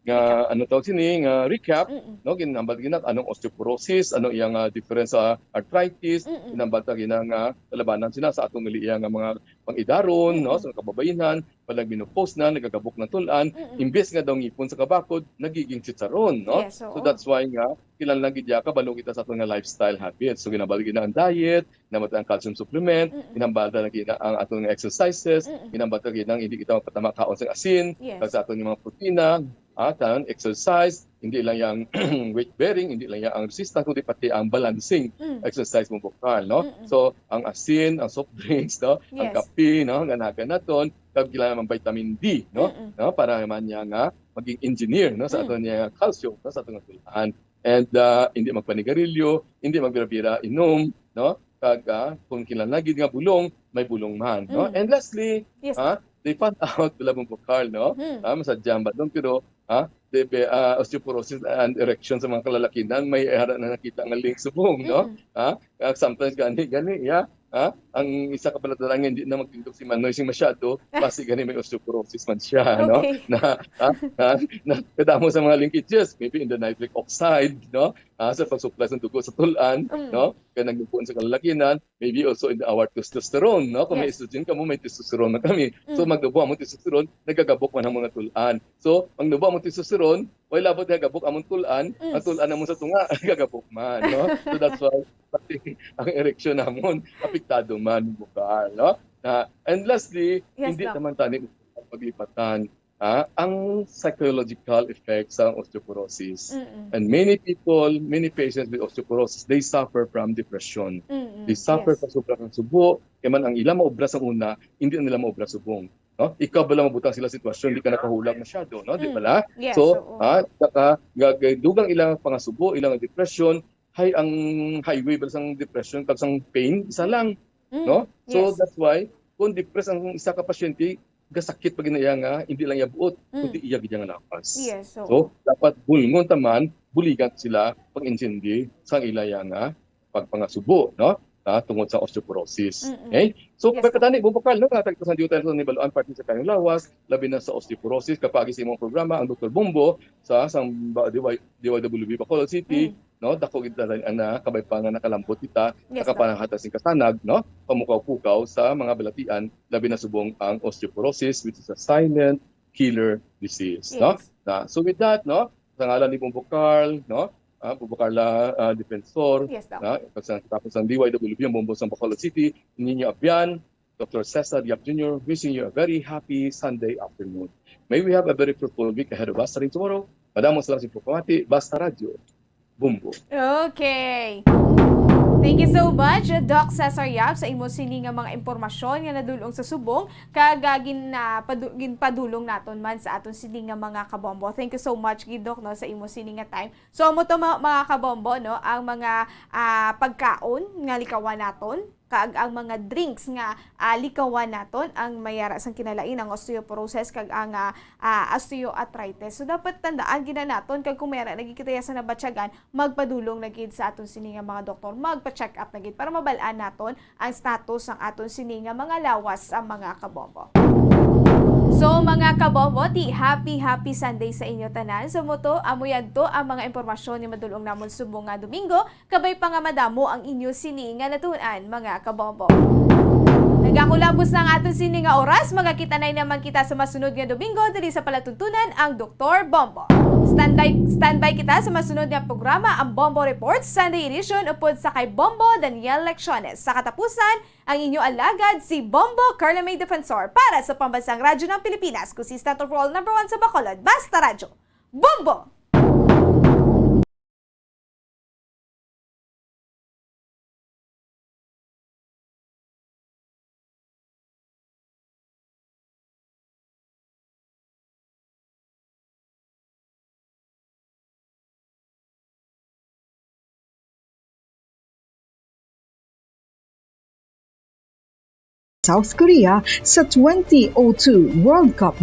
nga, ano tawag sini, nga recap, Mm-mm. no? Ginambal gina, anong osteoporosis, ano iyang, ah, difference sa arthritis, Mm-mm. ginambal ta gina nga kalabanan sila sa atong gali iya nga mga pang-idaron, no? Mm-mm. Sa kababayenan, pag nagmenopause na, nagagabok na tun-an, Mm-mm. imbes nga daw ngipon sa kabakod, nagiging chicharon, no? Yes, So oo. that's why nga, kinahanglan gid ya kabalo kita sa aton nga lifestyle habits. So ginambal gid na ang diet, ginambal ang calcium supplement, Mm-mm. ginambal na gid ang aton nga exercises, Mm-mm. ginambal gid ang hindi kita magpatama kaon sa asin, Yes. kag sa aton nga mga protina, ah, tan exercise, hindi lang yang weight bearing, hindi lang yang ang resistance, kundi pati ang balancing Mm. exercise mo, bumbukal, no? Mm-mm. So, ang asin, ang soft drinks, no? Ang Yes. kape, no? Ganagan naton, kag kailangan man vitamin D, no? Mm-mm. No? Para man niya nga maging engineer, no? Sa Mm. aton niya calcium, no? Sa aton nga tun-an. And, ah, hindi magpanigarilyo, hindi magbira-bira inom, no? Kag, ah, kung kinahanglan gid nga bulong, may bulong man, no? Mm. And lastly, Yes. ah, they found out, wala mong bukal, no? Hmm. Ah, masadya ang badlong, pero, ah, the, ah, osteoporosis and erection sa mga kalalakinan, may ara na nakita nga link subong, no? Mm. Ah, ah, sometimes gani, gani, ya. Ah, ang isa ka pala talaga hindi na magtindog si Manoy sing masyado, basi gani may osteoporosis man siya, no? Okay. Na, ah, na, na, kadamo sa mga linkages, maybe in the nitric oxide, no? Ah, sa pag-supply sa dugo sa tun-an, Mm. no? Kaya nagbubuon sa kalalakinan, maybe also in our testosterone, no? Kung may Yes. estrogen ka mo, may testosterone na kami. So, Mm. magnubo mo testosterone, nagagabok man ang mga tun-an. So, magnubo mo testosterone, way labot nga gabok among tun-an, Mm. ang tun-an namon sa tunga, gagabok man, no? So, that's why, pati ang erection namon, apektado man, bumbukal, no? Ha? And lastly, Yes, hindi Doc. naman tani paglipatan, ha, ang psychological effect sa osteoporosis. Mm-mm. And many people, many patients with osteoporosis, they suffer from depression. Mm-mm. They suffer Yes. sa sobrang subo, kaya man ang ilang maobra sa una, hindi na nila maobra subong. No? Ikaw ba lang mabutang sila sitwasyon, di ka nakahulag masyado, no? Di Mm. ba la? Yes, So, oo. ha, naka, gag-, dugang ilang pangasob, ilang depression, hay ang highway ba sang depression, kag sang pain, isa lang, Mm. no? So, Yes. that's why, kung depressed ang isa ka pasyente, gasakit pa gid na iya nga, hindi lang iya buot, Mm. kundi iya gid nga lawas. Yes, so, So, dapat bulngon ta man, buligan sila pag-intindi sa ila iya nga pagpangasubo, no? Ah, tungod sa osteoporosis. Mm-mm. Okay? So, Yes, kapag sir. katani, bubukal, no? Nga, tagpasan dito tayo sa nibaluan, parte sa kayong lawas, labi na sa osteoporosis, kapag sa imong programa, ang Doktor Bombo, sa, sa ba-, D Y, D Y W B Bacolod City, Mm. no? Dako gid tayo, ana, kabay pa nga nakalambot kita, Yes, nakapanahata sing kasanag, no? Pamukaw-pukaw sa mga balatian, labi na subong ang osteoporosis, which is a silent killer disease, no? Yes. Na, so with that, no? Sa ngalan ni Bombo Carl, no? Ah, Bombo Carla, ah, Defensor, Yes, Doc. na, sa, tapos ang D Y W B, ang Bombo sa Bacolod City, ninyo abyan, Doctor Cesar Yap Junior, wishing you a very happy Sunday afternoon. May we have a very fruitful week ahead of us. Starting tomorrow, madamo sila si Pagpamati, Basta Radyo, Bombo. Okay. Thank you so much, Doc Cesar Yap, sa imo sini nga mga impormasyon nga nadulong sa subong, kag, ah, gin-, ah, padu-, ginpadulong naton man sa aton sini nga mga kabombo. Thank you so much, gid, Doc, no, sa imo sini nga time. So, amo to, ma-, mga kabombo, no, ang mga, ah, pagkaon nga likawan naton, kag ang mga drinks nga, ah, likawan naton, ang mayara sang kinalain, ang osteoporosis kag ang, ah, ah, osteoarthritis. So, dapat tandaan gid na naton, kag kung mayara na gid kita sa nabatyagan, magpadulong na gid sa aton sini nga mga doktor, magpa-check up na gid para mabal-an naton ang status sang aton sini nga mga lawas, ang mga kabombo. So, mga kabombo, ti happy, happy Sunday sa inyo tanan. So, amo to, amo yadto ang mga impormasyon nga madulong namon subong nga Domingo, kabay pa nga madamo ang inyo sini nga natun-an, mga kabombo. Nagakulabos na ang aton sini nga oras, magakita na naman kita sa masunod nga Domingo diri sa palatuntunan ang Doktor Bombo. Standby, standby kita sa masunod nga programa, ang Bombo Report, Sunday edition, upod sa kay Bombo Daniel Lecciones. Sa katapusan, ang inyo alagad, si Bombo Carla May Defensor, para sa Pambansang Radyo ng Pilipinas, consistent overall number one sa Bacolod, Basta Radyo, Bombo! South Korea sa twenty oh two World Cup